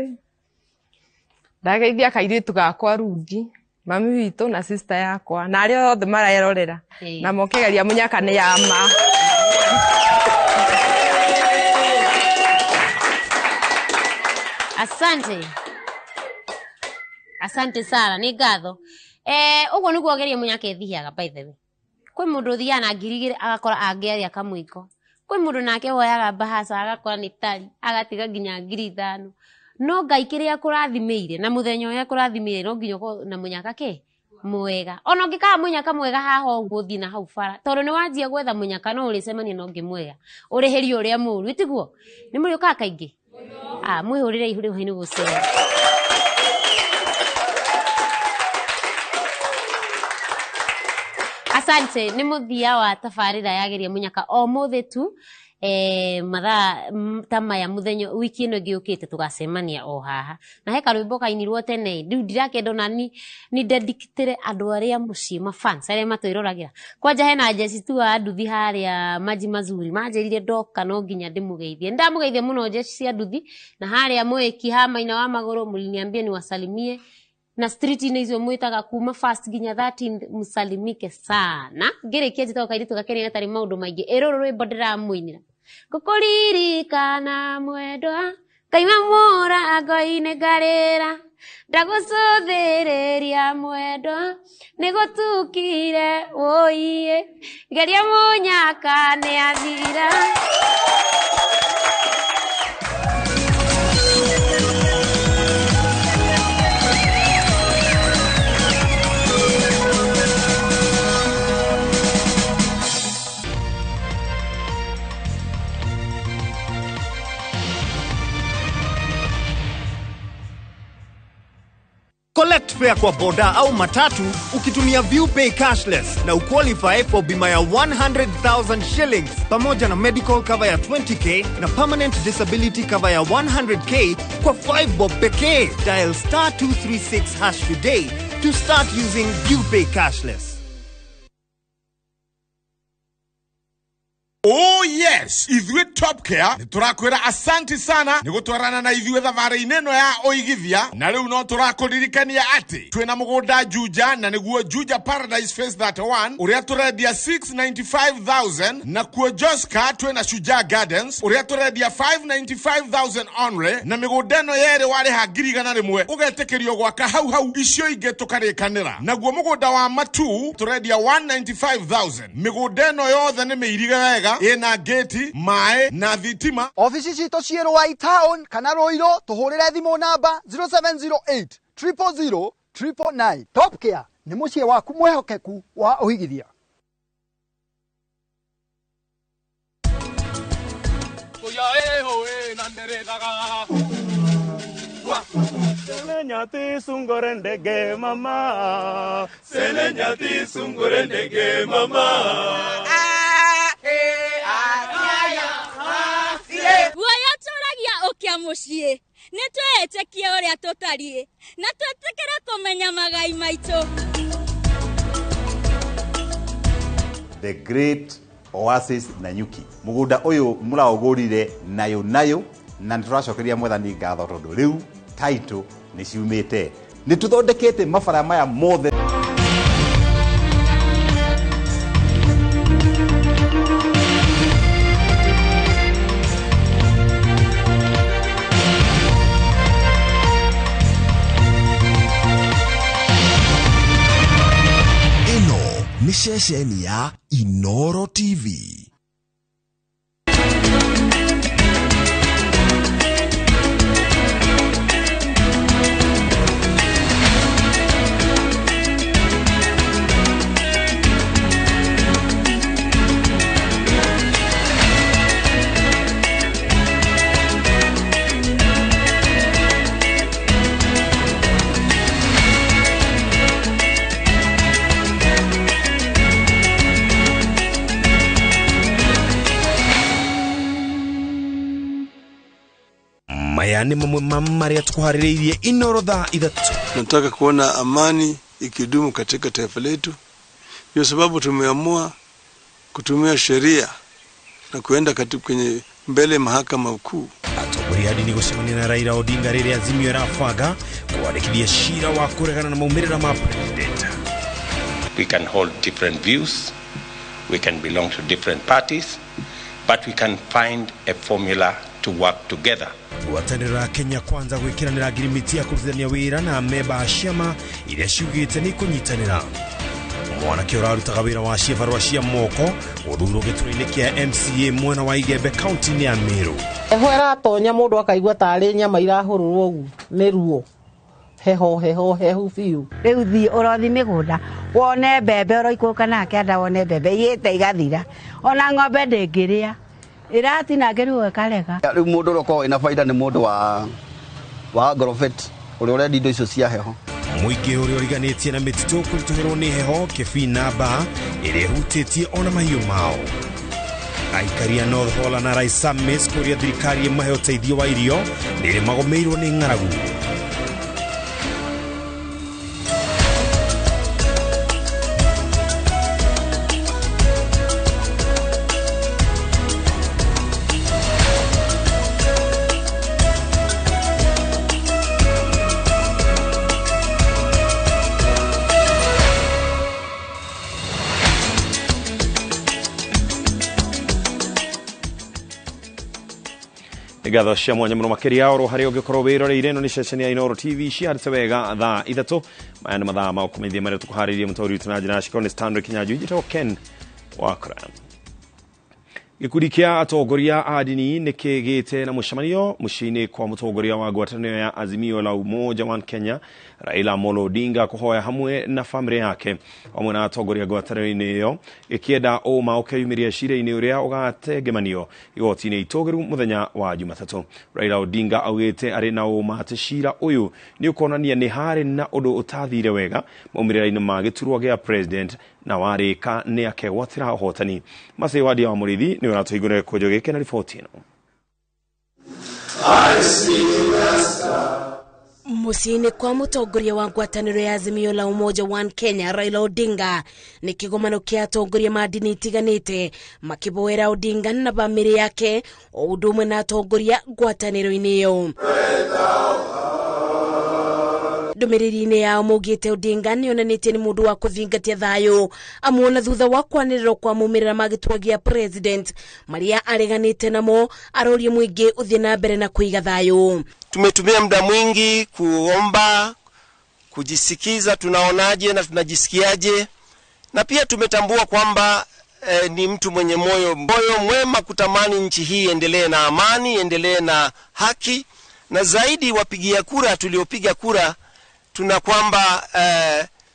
Ndageithia kairĩtu gakwa Ruthi, mami witũ na sister yakwa na arĩa othe marerorera Ĩĩ. na mokegeria mũnyaka nĩ ya ma. Asante. Asante sana, nĩ ngatho. Ũguo nĩguo geria mũnyaka ĩthiaga by the way. Kwĩ mũndũ ũthiaga na 2000 agakora angĩaria kamũiko. Kwĩ mũndũ nake woyaga mbahaca agakora nĩ tari agatiga nginya 5000. No Ngai kĩrĩa akũrathimĩire na mũthenya ũrĩa akũrathimĩire no nginya ũkorwo na mũnyaka kĩ mwega. Ona ũngĩkaga mũnyaka mwega haha ũguo ũthiĩ na hau bara tondũ nĩ wanjia gwetha mũnyaka no ũrĩcemania na ũngĩ mwega ũrĩhĩrie ũrĩa mũru ĩtiguo nĩ mũrĩũkaga kaingĩ. Ah, mwĩhũrĩre ihu rĩu nĩ gũcera. Asante, nĩ mũthia wa tabarĩra ya geria mũnyaka o mũthĩ tu mathaa ta maya mũthenya wiki ĩno ĩngĩ yũkĩte tũgacemania o haha na he karwĩmbo kainirwo tene rĩu ndirakenda ona ni dedicatĩre andũ arĩa mũciĩ mafans arĩa matwĩroragĩra kwanja hena Jesse tu wa nduthi harĩa maji mazuri manjĩrire ndoka no nginya ndĩmũgeithie ndamũgeithia mũno Jesse cia nduthi na harĩa mwĩki ha maina wa magũrũ mliniambie niwasalimie na street-inĩ icio mwĩtaga kuma first nginya 13 msalimike sana ngĩrĩkia njĩtagwo kairĩtu gakenia gatarĩ maũndũ maingĩ ĩrũrũ rwĩmbo ndĩramũinĩra ngũkũririkana mwendwa ngaima mũrango-inĩ ngarĩra ndagũcũthĩrĩria mwendwa nĩgũtukire wũiĩ geria mũnyaka nĩ athira. Collect fare kwa boda au matatu ukitumia ViewPay cashless na uqualify for bima ya 100,000 shillings pamoja na medical cover ya 20k na permanent disability cover ya 100k kwa 5 bob pekee. Dial star 236 hash today to start using ViewPay cashless. Oh yes, ithuĩ Top Care nĩ tũrakwĩra asanti sana nĩ gũtwarana na ithuĩ thabarĩ-inĩ ĩno ya ũigithia na rĩu no tũrakũririkania atĩ twĩna mũgũnda Juja na nĩguo Juja Paradise Phase 31 ũrĩa tũrendia 695,000 na kuo Joska twĩna Shujaa Gardens ũrĩa tũrendia 595,000 only na mĩgũnda ĩno yerĩ warĩha 100,000 ũgetĩkĩrio gwaka hau hau icio ingĩ tũkarĩkanĩra naguo mũgũnda wa Matu tũrendia 195,000 mĩgũnda ĩno yothe nĩ mĩirige wega ĩna gate maĩ na thitima. Ofici citũ ciĩ Ruai town kana Ruiru tũhũrĩre thimũ namba 0708 000 999. Top Care nĩ mũciĩ waku mwĩhokeku wa ũigithia. Selenyati sungore ndege mama, selenyati sungore ndege mama. Guoya tũragia ũkĩa mũciĩ nĩ twĩĩtĩkie ũrĩa tũtariĩ na twĩtĩkĩre kũmenya magai maitũ. The Great Oasis Nanyuki mũgũnda ũyũ mũraũgũrire nayo nayo na nĩ tũracokeria mwathani ngatho tondũ rĩu title nĩ ciumĩte nĩ tũthondekete mabara maya mothe. Ĩno nĩ ceceni ya Inoro TV. Maya nĩ mamwe ma marĩa tũkũharĩrĩirie Inoro thaa 3. Tunataka kuona amani ikidumu katika taifa letu. Ndio sababu tumeamua kutumia sheria na kuenda kwenye mbele mahakama kuu. Atongoria a ndini gũcemania na Raila Odinga rĩrĩa Azimio ĩrabanga kwandĩkithia cira wa kũregana na maumĩrĩra ma president. We can hold different views, we can belong to different parties, but we can find a formula to work together. Ngwatanĩro ya Kenya Kwanza gwĩkĩranĩra ngirimiti ya kũrutithania wĩra na amemba a ciama iria ciugĩte nĩ ikũnyitanĩra. Mwanake ũrarutaga wĩra wa ciĩbarũa cia moko gũthurwo gĩturwa-inĩ kĩa MCA mwena wa Igembe kaunti-inĩ ya Meru. Heho ĩratonya mũndũ akaigua tarĩ nyama irahũrũrwo ũguo nĩ ruo. Heho heho hehu biũ. Rĩu thiĩ ũrothi mĩgũnda wone mbembe ũroikũrũka na kĩanda wone mbembe ihĩte igathira ona ng'ombe ndĩngĩrĩa ĩratinangĩrwo ĩkarega. Rĩu mũndũ ũrĩa ũkoragwo wĩna baida nĩ mũndũ wa agrovet ũrĩa ũrendia indo icio cia heho. Mũingĩ ũrĩa ũriganĩtie na mĩtitũ kũritũhĩrwo nĩ heho Kĩbii na Mbaa ĩrĩa ĩhutĩtie ona mahiũ mao. Aikari a North Hall na Raisamis kũria thirikari ĩmahe ũteithio wa irio rĩrĩ magũmĩirwo nĩ ng'aragu. Ngatho cia mwanya muno makiria oro haria ungikorwo wiroreire ino ni ceceni ya Inoro TV ciarĩte wega thaa 3. Maya nĩ mathaa ma gũkũmenyithia marĩa tũkũharĩirie mũtaũri witũ na njĩra cikorwo nĩ Stanley Kinyanjui. Njĩtagwo Ken Wakra. Gĩkundi kĩa atongoria a ndini nĩ kĩgĩte na mũcemanio mũciĩ-inĩ kwa mũtongoria wa ngwatanĩro ya Azimio la Umoja One Kenya Raila Amolo Odinga kũhoya hamwe na famĩlĩ yake hamwe na atongoria ngwatanĩro-inĩ ĩyo ĩkĩenda ũma ũkeyumĩria cira-inĩ ũrĩa ũgatengemanio igoti-inĩ itũgĩru mũthenya wa Jumatatũ. Raila Odinga augĩte arĩ na ũma atĩ cira ũyũ nĩ ũkonania nĩ harĩ na ũndũ ũtathire wega maumĩrĩra-inĩ ma gĩturwa gĩa president na warĩka nĩ akegwatĩra ũhotani. Macĩ Wadia wa Mũrĩithi nĩ ũratũhingũrĩra gĩkũnjo gĩkĩ na riboti ĩno. Mũciĩ-inĩ kwa mũtongoria wa ngwatanĩro ya Azimio la Umoja One Kenya Raila Odinga nĩ kĩgomano kĩa atongoria ma ndini itiganĩte makĩboera Odinga na bamĩrĩ yake o ũndũ ũmwe na atongoria ngwatanĩro-inĩ ĩyo. Ndũmĩrĩri-inĩ yao maugĩte Odinga nĩonanĩtie nĩ mũndũ wa kũthingatia thayũ amuona thutha wa kwanĩrĩrwo kwa maumĩrĩra ma gĩturwa gĩa president marĩa areganĩte namo arorie mũingĩ ũthiĩ na mbere na kũiga thayũ. Tumetumia muda mwingi kuomba, kujisikiza tunaonaje na tunajisikiaje, na pia tumetambua kwamba ni mtu mwenye moyo mwema kutamani nchi hii endelee na amani, endelee na haki, na zaidi wapigia kura tuliopiga kura tuna kwamba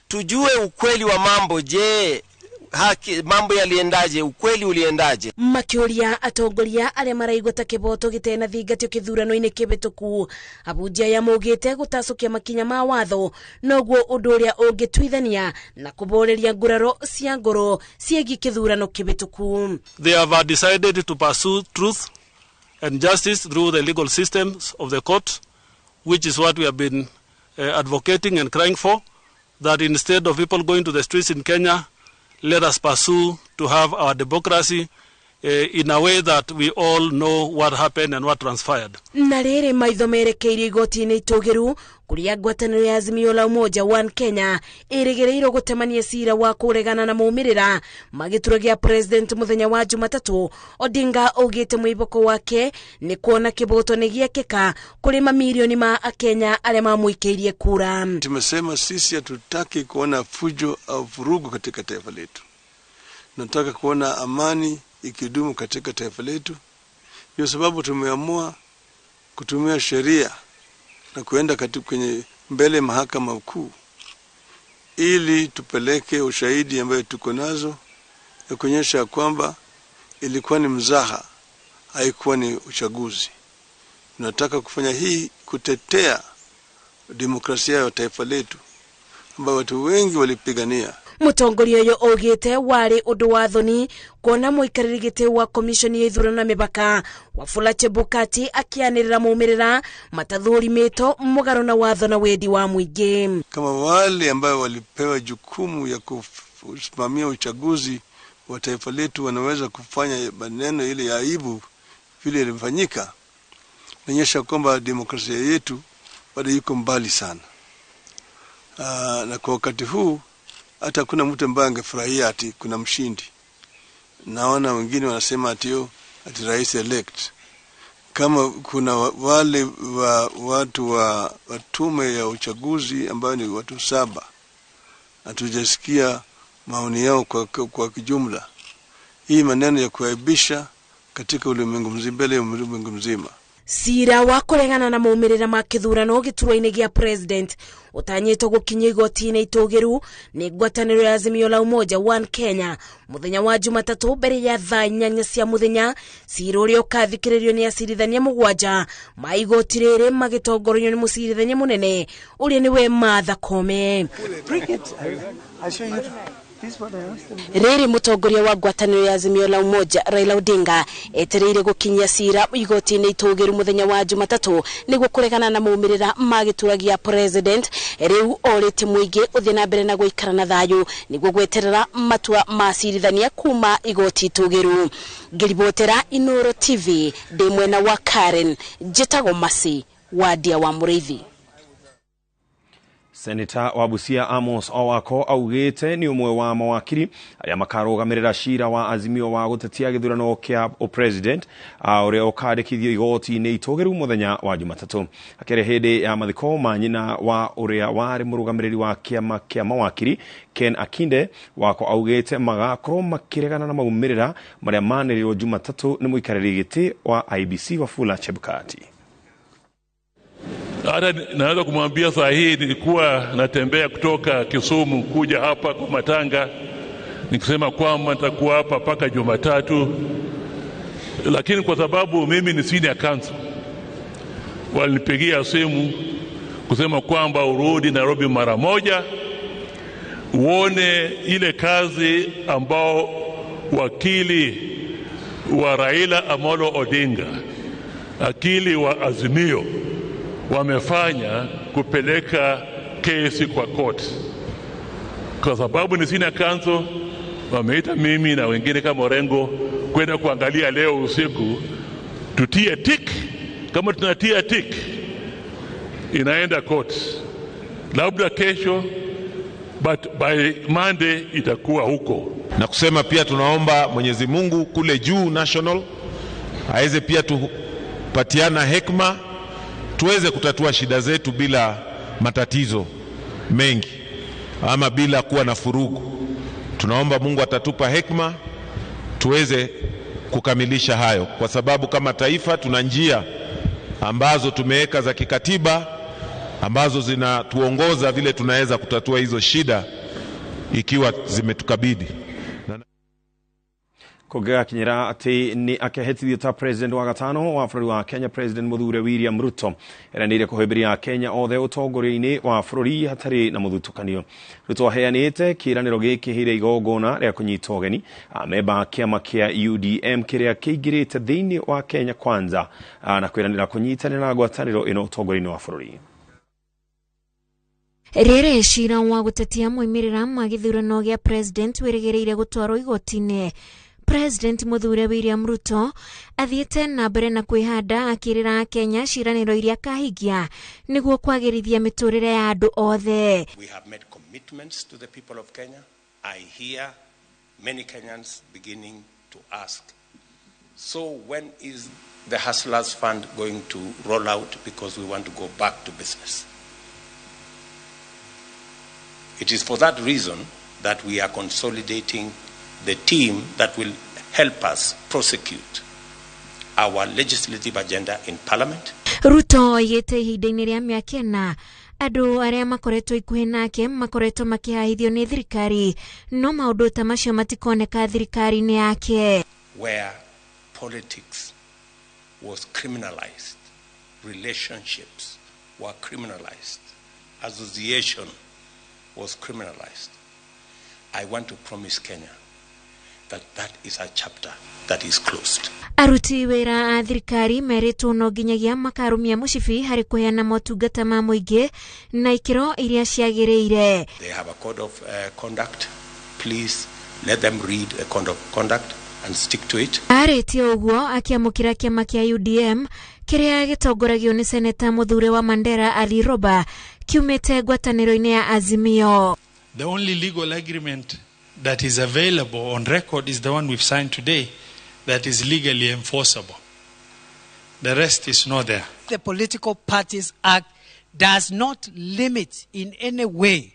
tujue ukweli wa mambo. Je, haki mambo yaliendaje, ukweli uliendaje? Makĩũria atongoria arĩa maraigua ta kĩboto gĩtena thingatio kĩthurano-inĩ kĩhĩtũku abunjia ya maugĩte gũtacũkia makinya ma watho noguo ũndũ ũrĩa ũngĩtuithania na kũboreria nguraro cia ngoro ciĩgiĩ kĩthurano kĩhĩtũku. They have decided to pursue truth and justice through the legal systems of the court, which is what we have been advocating and crying for, that instead of people going to the streets in Kenya, let us pursue to have our democracy in a way that we all know what happened and what transpired. Na rĩrĩ maitho merekeirio igoti-inĩ itũgĩru kũrĩa ngwatanĩro ya Azimio la Umoja One Kenya ĩrĩgĩrĩirwo gũtemania cira wa kũregana na maumĩrĩra ma gĩturwa gĩa president mũthenya wa Jumatatũ. Odinga augĩte mwĩhoko wake nĩ kuona kĩboto nĩ gĩekĩka kũrĩ mamirioni ma Akenya arĩa mamũikĩirie kura. Tumesema sisi hatutaki kuona fujo au vurugu katika taifa letu. Tunataka kuona amani ikidumu katika taifa letu. Ndio sababu tumeamua kutumia sheria na kuenda kwenye mbele mahakama kuu ili tupeleke ushahidi ambayo tuko nazo ya kuonyesha kwamba ilikuwa ni mzaha, haikuwa ni uchaguzi. Tunataka kufanya hii kutetea demokrasia ya taifa letu ambayo watu wengi walipigania. Mutongoria uyu augite wari undu wa thoni kuona muikariri giti wa commission ya ithurano na mibaka Wafula Chebukati akianirira maumirira matathurimitwo mugaro na watho na wendi wa muingi. Kama wale ambao walipewa jukumu ya kusimamia uchaguzi wa taifa letu wanaweza kufanya maneno ile ya aibu vile ilifanyika, inaonyesha kwamba demokrasia yetu bado iko mbali sana. Na kwa wakati huu hata kuna mtu ambaye angefurahia ati kuna mshindi. Naona wengine wanasema ati rais elect. Kama kuna wale watu wa tume ya uchaguzi ambao ni watu 7, hatujasikia maoni yao kwa kijumla. Hii maneno ya kuaibisha katika ulimwengu mzima, mbele ya ulimwengu mzima. Cira wa kũregana na maumĩrĩra ma kĩthurano gĩturwa-inĩ gĩa president ũtanyĩtwo gũkinyio igoti-inĩ itũgĩru nĩ ngwatanĩro ya Azimio la Umoja One Kenya mũthenya wa Jumatatũ mbere ya thaa 8 cia mũthenya. Cira ũrĩa ũkathikĩrĩrio nĩ acirithania 7 ma igoti rĩrĩ magĩtongorio nĩ mũcirithania mũnene ũrĩa nĩwe Martha Koome. Rĩrĩ mũtongoria wa ngwatanĩro ya Azimio la Umoja Raila Odinga etereire gũkinyia cira igoti-inĩ itũgĩru mũthenya wa Jumatatũ nĩguo kũregana na maumĩrĩra ma gĩturwa gĩa president. Rĩu orĩtie mũingĩ ũthiĩ na mbere na gũikara na thayũ nĩguo gweterera matua ma acirithania kuma igoti itũgĩru. Ngĩribotera Inooro TV ndĩ mwena wa Karen, njĩtagwo Masi Wadia wa Mũrĩithi. Senator wa Busia Amos Owako augite ni umwe wa mawakiri arĩa makarũgamĩrĩra cira wa Azimio wa gũtetia gĩthurano kĩa president ũrĩa ũkandĩkithio igoti-inĩ itũgĩru mũthenya wa Jumatatũ. Akĩrĩ hĩndĩ ya mathiko ma nyina wa ũrĩa warĩ mũrũgamĩrĩri wa kĩama kĩa mawakiri Ken Akinde, Wako augite magakorwo makĩregana na maumĩrĩra marĩa manĩrĩirwo Jumatatũ nĩ mũikarĩri gĩtĩ wa IEBC Wafula Chebukati. Hata naweza kumwambia saa hii nilikuwa natembea kutoka Kisumu kuja hapa kwa matanga nikisema kwamba nitakuwa hapa mpaka Jumatatu, lakini kwa sababu mimi ni senior counsel walinipigia simu kusema kwamba urudi Nairobi mara moja uone ile kazi ambao wakili wa Raila Amolo Odinga, akili wa Azimio, wamefanya kupeleka kesi kwa court. Kwa sababu ni senior counsel, wameita mimi na wengine kama Orengo kwenda kuangalia leo usiku, tutie tick. Kama tunatia tick inaenda court, labda kesho, but by Monday itakuwa huko. Na kusema pia tunaomba Mwenyezi Mungu kule juu national aweze pia tupatiana hekima tuweze kutatua shida zetu bila matatizo mengi ama bila kuwa na furugu. Tunaomba Mungu atatupa hekima tuweze kukamilisha hayo, kwa sababu kama taifa tuna njia ambazo tumeweka za kikatiba ambazo zinatuongoza vile tunaweza kutatua hizo shida ikiwa zimetukabidi. Kogea kinyera ati ni akehitithio ta president wa gatano wa bũrũri wa Kenya President Muthure William Ruto eranĩire kũhĩmbĩria Kenya othe ũtongoria-inĩ wa bũrũri hatarĩ na mũthutũkanio. Ruto aheanĩte kĩĩranĩro gĩkĩ hĩndĩ igongona rĩa kũnyita ũgeni amemba a kĩama kĩa UDM kĩrĩa kĩingĩrĩte thĩinĩ wa Kenya Kwanza na kwĩranĩra kũnyitanĩra na ngwatanĩro ĩno ũtongoria-inĩ wa bũrũri. Rĩrĩ cira wa gũtetia moimĩrĩra ma gĩthurano gĩa president wĩrĩgĩrĩire gũtwarwo igoti-inĩ. President Muthure William Ruto athiĩte na mbere na kwĩhanda akĩrĩra Kenya ciĩranĩro iria akahingia nĩguo kwagĩrithia mĩtũrĩre ya andũ othe. We have made commitments to the people of Kenya. I hear many Kenyans beginning to ask, so when is the Hustlers Fund going to roll out, because we want to go back to business? It is for that reason that we are consolidating the team that will help us prosecute our legislative agenda in Parliament. Ruto oigĩte ihinda-inĩ rĩa mĩaka ĩna andũ arĩa makoretwo ikuhĩ nake makoretwo makĩhahithio nĩ thirikari, no maũndũ ta macio matikoneka thirikari-inĩ yake. Where politics was criminalized, relationships were criminalized, association was criminalized. I want to promise Kenya that that is a chapter that is closed. Aruti wĩra a thirikari merĩtwo no nginyagia makarũmia mũcibi harĩ kũheana motungata ma mũingĩ na ikĩro iria ciagĩrĩire. They have a code of conduct. Please let them read the code of conduct and stick to it. Arĩtie ũguo akĩamũkĩra kĩama kĩa UDM kĩrĩa gĩtongoragio nĩ seneta mũthure wa Mandera Ali Roba kiumĩte ngwatanĩro-inĩ ya Azimio. The only legal agreement that is available on record is the one we've signed today that is legally enforceable. The rest is not there. The Political Parties Act does not limit in any way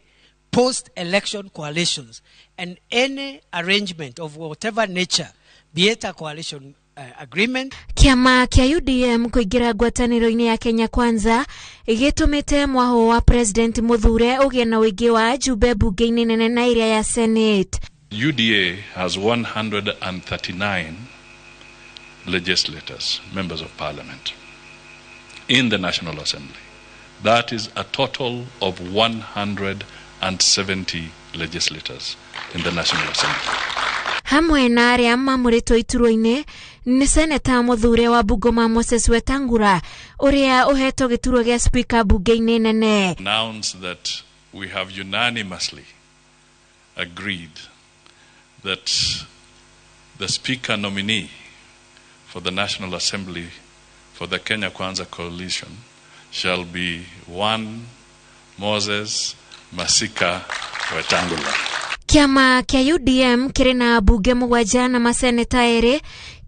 post-election coalitions and any arrangement of whatever nature, be it a coalition agreement. Kĩama kĩa UDM kũingĩra ngwatanĩro-inĩ ya Kenya Kwanza gĩtũmĩte mwaho wa President Mũthure ũgĩe na ũingĩ wa ajumbe mbunge-inĩ nene na ĩrĩa ya Senate. UDA has 139 legislators, members of parliament, in the National Assembly. That is a total of 170 legislators in the National Assembly. Hamwe na arĩa mamũrĩtwo iturwa-inĩ nĩ seneta mũthure wa Bungoma Moses Wetangula ũrĩa ũhetwo gĩturwa gĩa speaker mbunge-inĩ nene. Announce that we have unanimously agreed that the speaker nominee for the National Assembly for the Kenya Kwanza coalition shall be one Moses Masika Wetangula. Kĩama kĩa UDM kĩrĩ na mbunge 7 na maseneta 2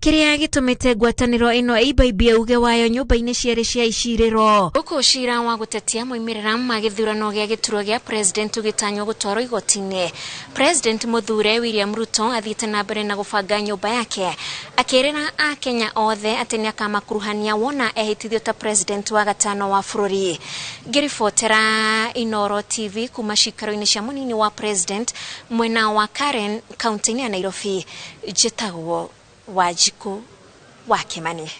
kĩrĩa gĩtũmĩte ngwatanĩro ĩno ĩimbaimbie uge wayo nyũmba-inĩ cierĩ cia icirĩro. Gũkũ cira wa gũtetia moimĩrĩra ma gĩthurano gĩa gĩturwa gĩa president ũgĩtanywo gũtwarwo igoti-inĩ. President mũthure William Ruto athiĩte na mbere na gũbanga nyũmba yake akĩrĩra akenya othe atĩ nĩakamakuruhania wona ehĩtithio ta president wa gatano wa bũrũri. Ngĩribotera Inoro TV kuma cikaro-inĩ cia mũnini wa president mwena wa Karen kaunti-inĩ ya Nairobi, njĩtagwo Wanjiku wa Kimani.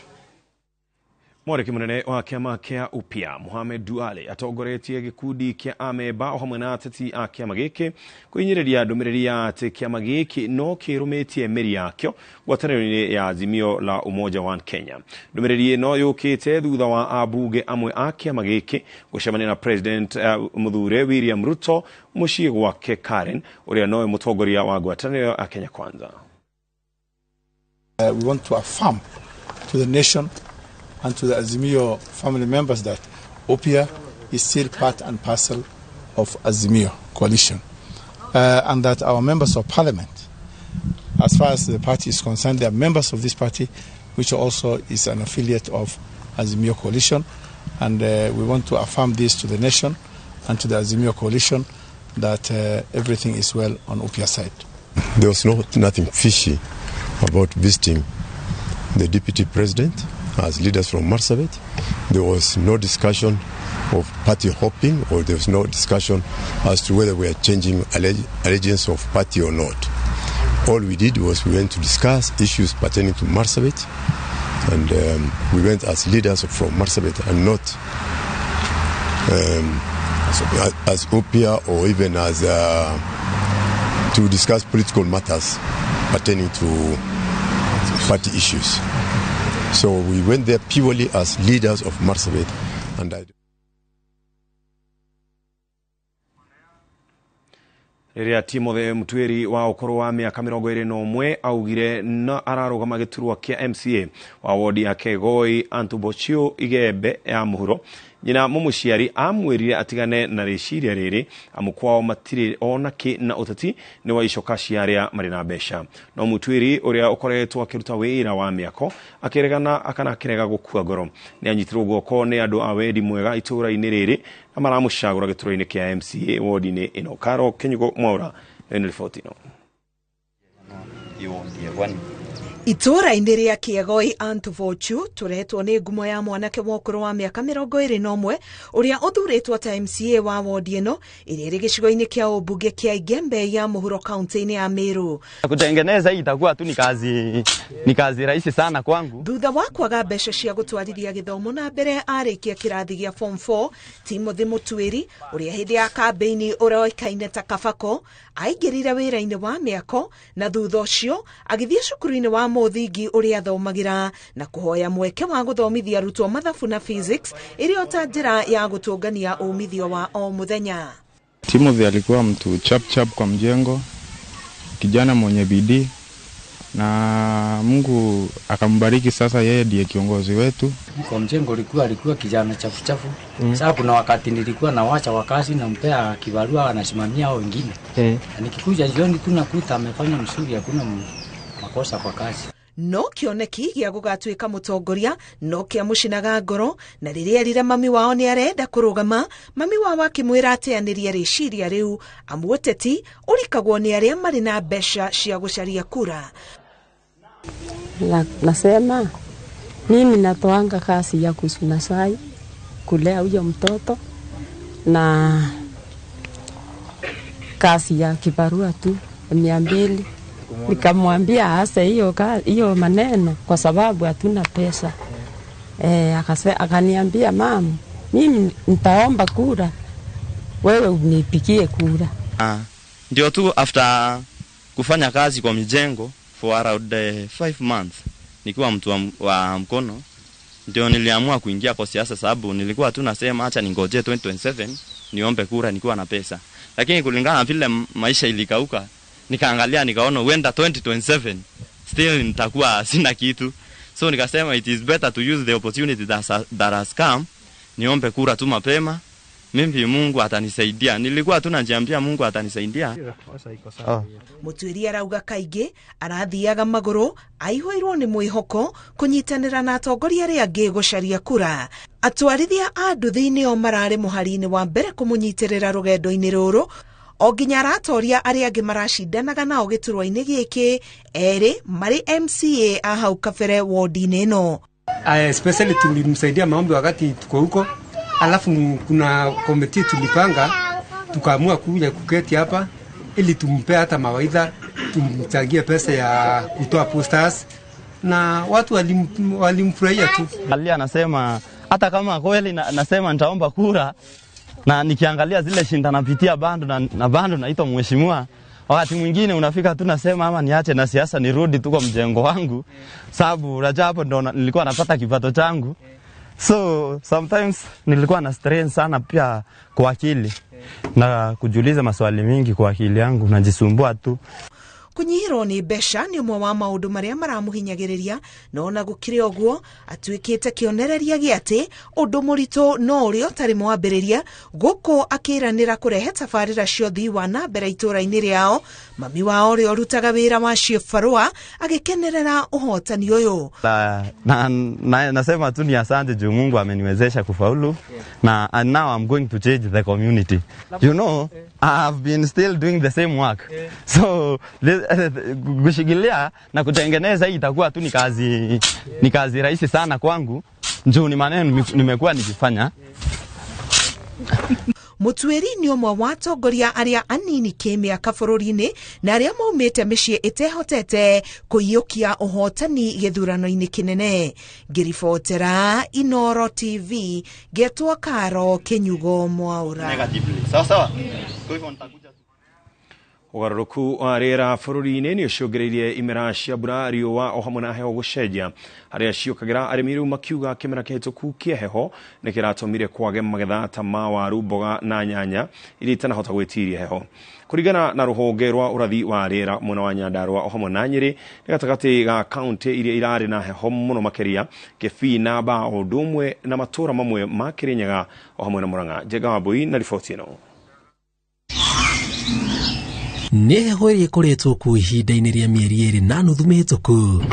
Mwarĩki mũnene wa kĩama kĩa Upya Mohamed Duale atongoretie gĩkundi kĩa ameba o hamwe na ateti a kĩama gĩkĩ kũhinyĩrĩria ndũmĩrĩri ya atĩ kĩama gĩkĩ no kĩrũmĩtie mĩri yakĩo ngwatanĩro-inĩ ya Azimio la Umoja One Kenya. Ndũmĩrĩri ĩno yũkĩte thutha wa ambunge amwe a kĩama gĩkĩ gũcemania na President mũthure William Ruto mũciĩ gwake Karen, ũrĩa nowe mũtongoria wa ngwatanĩro ya Kenya Kwanza. We want to affirm to the nation and to the Azimio family members that Upya is still part and parcel of Azimio coalition, and that our members of parliament, as far as the party is concerned, they are members of this party, which also is an affiliate of Azimio coalition, and we want to affirm this to the nation and to the Azimio coalition that everything is well on Upya side. There was nothing fishy about visiting the deputy president as leaders from Marsabit. There was no discussion of party hopping, or there was no discussion as to whether we are changing allegiance of party or not. All we did was we went to discuss issues pertaining to Marsabit, and we went as leaders from Marsabit and not as Upya or even as to discuss political matters pertaining to party issues. So we went there purely as leaders of Marsabit, and I. Rĩrĩa Timothy Mutwiri wa ũkũrũ wa mĩaka 21 augire na ararũgama gĩturwa kĩa MCA wa wodi ya Kegoi Antubochio Igembe ya mũhuro, nyina mũmũciari amwĩrire atigane na rĩciria rĩrĩ amu kwao matirĩ ona kĩ na ũteti nĩ wa icoka cia arĩa marĩ na mbeca. No Mutwiri ũrĩa ũkoretwo akĩruta wĩra wa mĩako akĩregana kana akĩrega gũkua ngoro nĩ anyitirwo guoko nĩ andũ a wendi mwega itũũra-inĩ rĩrĩ na maramũcagũra gĩturwa-inĩ kĩa MCA wodi-inĩ ĩno. Karo Kinyugo Mwaura nĩ riboti ĩno. Itũũra-inĩ rĩa Kĩegoi Antuvochu tũretwo nĩ ngumo ya mwanake wa ũkũrũ wa mĩaka 21 ũrĩa ũthurĩtwo ta MCA wa wodi ĩno ĩrĩa ĩrĩ gĩcigo-inĩ kĩa ũmbunge kĩa Igembe ya mũhuro kaunti-inĩ ya Meru. Kutengeneza hii itakuwa tu ni kazi rahisi sana kwangu. Thutha wa kwaga mbeca cia gũtwarithia gĩthomo na mbere arĩkia kĩrathi gĩa form 4, Timothy Mũtuĩri ũrĩa hĩndĩ ya kambĩini ũroĩkaine ta Kabako aingĩrire wĩra-inĩ wa mĩako na thutha ũcio agĩthiĩ cukuru-inĩ wa mũthingi ũrĩa athomagĩra na kũhoya mweke wa gũthomithia arutwo mathabu na physics ĩrĩ o ta njĩra ya gũtũngania umithio wa o mũthenya. Timothy alikuwa mtu chap chap kwa mjengo, kijana mwenye bidii na Mungu akambariki. Sasa yeye ndiye kiongozi wetu. Kwa mjengo alikuwa kijana chafu chafu. Sasa kuna wakati nilikuwa nawacha wakazi nampea kibarua anasimamia hao wengine. Na nikikuja jioni tu nakuta amefanya mzuri, hakuna makosa kwa kazi. No kĩoneki gĩa gũgatuĩka mũtongoria no kĩamũcinaga ngoro, na rĩrĩa erire mami wao nĩ arenda kũrũgama, mami wao akĩmwĩra ateanĩrie rĩciria rĩu amu ũteti ũrikagwo nĩ arĩa marĩ na mbeca cia gũcaria kura. Nasema mimi natoanga kazi ya kusuna sai kulea huyo mtoto na kazi ya kibarua tu 200. Nikamwambia aase hiyo maneno kwa sababu hatuna pesa. Akaniambia mama, mimi nitaomba kura, wewe unipigie kura. Ndio tu after kufanya kazi kwa mijengo for around 5 months nikiwa mtu wa mkono, ndio niliamua kuingia kwa siasa, sababu nilikuwa tu nasema acha ningoje 2027 niombe kura nikiwa na pesa. Lakini kulingana na vile maisha ilikauka, nikaangalia nikaona huenda 2027 still nitakuwa sina kitu. So nikasema it is better to use the opportunity that has come, niombe kura tu mapema, mimi Mungu atanisaidia. Nilikuwa tu najiambia Mungu atanisaidia. Mũtuĩri arauga kaingĩ arathiaga magũrũ aihũirwo nĩ mwĩhoko kũnyitanĩra na atongoria arĩa angĩ gũcaria kura. Atwarithia a nduthi nĩo mararĩ mũhari-inĩ wa mbere kũmũnyitĩrĩra rũgendo-inĩ rũrũ o nginya aratoria arĩa angĩ maracindanaga nao gĩturwa-inĩ gĩkĩ, erĩ marĩ MCA a hau kabere wodi-inĩ ĩno. Especially tulimsaidia maombi wakati tuko huko, alafu kuna komiti tulipanga tukaamua kuja kuketi hapa ili tumpe hata mawaidha, tumchangie pesa ya kutoa posters na watu walimfurahia tu. Ali anasema hata kama kweli nasema nitaomba kura, na nikiangalia zile shinda napitia bando na bando naitwa mheshimiwa, wakati mwingine unafika tu nasema ama niache na siasa nirudi tu kwa mjengo wangu, sababu unajua hapo ndo nilikuwa napata kipato changu. So sometimes nilikuwa na strain sana pia kwa akili na kujiuliza maswali mingi kwa akili yangu, najisumbua tu. Kũnyihĩrwo nĩ mbeca nĩ ũmwe wa maũndũ marĩa maramũhinyagĩrĩria, no ona gũkĩrĩ ũguo atuĩkĩte kĩonereria gĩa atĩ ũndũ mũritũ no ũrĩa ũtarĩ mwambĩrĩria, gũkũ akĩranĩra kũrehe tabarĩra cia ũthii wa na mbere itũũra-inĩ rĩao. Mami wao ũrĩa ũrutaga wĩra wa ciĩbarũa agĩkenerera ũhotani ũyũ. Nasema tu ni asante juu Mungu ameniwezesha kufaulu, na and now I'm going to change the community. You know, I've been still doing the same work. So kushikilia na kutengeneza hii itakuwa tu ni kazi rahisi sana kwangu, juu ni maneno nimekuwa nikifanya. Mũtuĩri nĩ ũmwe wa atongoria arĩa anini kĩmĩaka bũrũri-inĩ na arĩa maumĩte mĩciĩ ĩtehotete kũiyũkia ũhotani gĩthurano-inĩ kĩnene. Ngĩribotera Inoro TV ngetwo Karo Kĩnyugo Mwaũra. Sawa sawa. Ũgarũrũku wa rĩera bũrũri-inĩ nĩ ũcũngĩrĩirie imera cia mbura, riũa o hamwe na heho gũcenjia, harĩa ciũkagĩra arĩmi rĩu makiuga kĩmera kĩhĩtũku kĩa heho nĩ kĩratũmire kwage magetha ta ma waru, mboga na nyanya iria itanahota gwĩtiria heho. Kũringana na rũhonge rwa ũrathi wa rĩera mwena wa Nyandarua o hamwe na Nyĩrĩ, nĩ gatagatĩ ga kaunti iria irarĩ na heho mũno makĩria, Kĩbii na Ba o ũndũ ũmwe na matũũra mamwe ma Kĩrĩnyaga o hamwe na Mũrang'a. Njenga Wambui na riboti ĩno. Nĩ heho ĩrĩa ĩkoretwo kuo ihinda-inĩ rĩa mĩeri 2.5 mĩhĩtũku.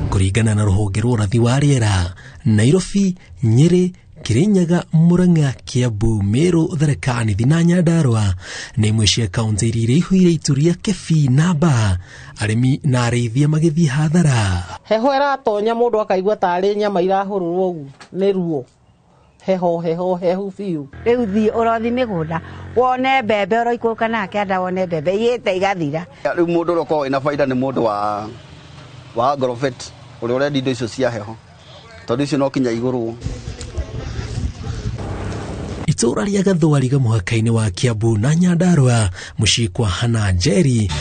Kũringana na rũhonge rwa ũrathi wa rĩera, Nairobi, Nyĩrĩ, Kirinyaga, Murang'a, Kiambu, Meru, Tharaka Nithi na Nyandarua nĩ imwe cia kaunti iria ihuire itu rĩa Kĩbii na Mbaa, arĩmi na arĩithia magĩthiĩ hathara. Heho ĩratonya mũndũ akaigua tarĩ nyama irahũrũrwo ũguo nĩ ruo. Heho heho hehu biũ. Rĩu thiĩ ũrothi mĩgũnda wone mbembe ũroikũrũka nake anda wone mbembe igĩte igathira. Rĩu mũndũ ũrĩa ũkoragwo wĩna baida nĩ mũndũ wa agrovet ũrĩa ũrendia indo icio cia heho tondũ icio no kinya igũrwo. Itũũra rĩa Gathwariga mũhaka-inĩ wa Kiambu na Nyandarua, mũciĩ kwa Hana Njeri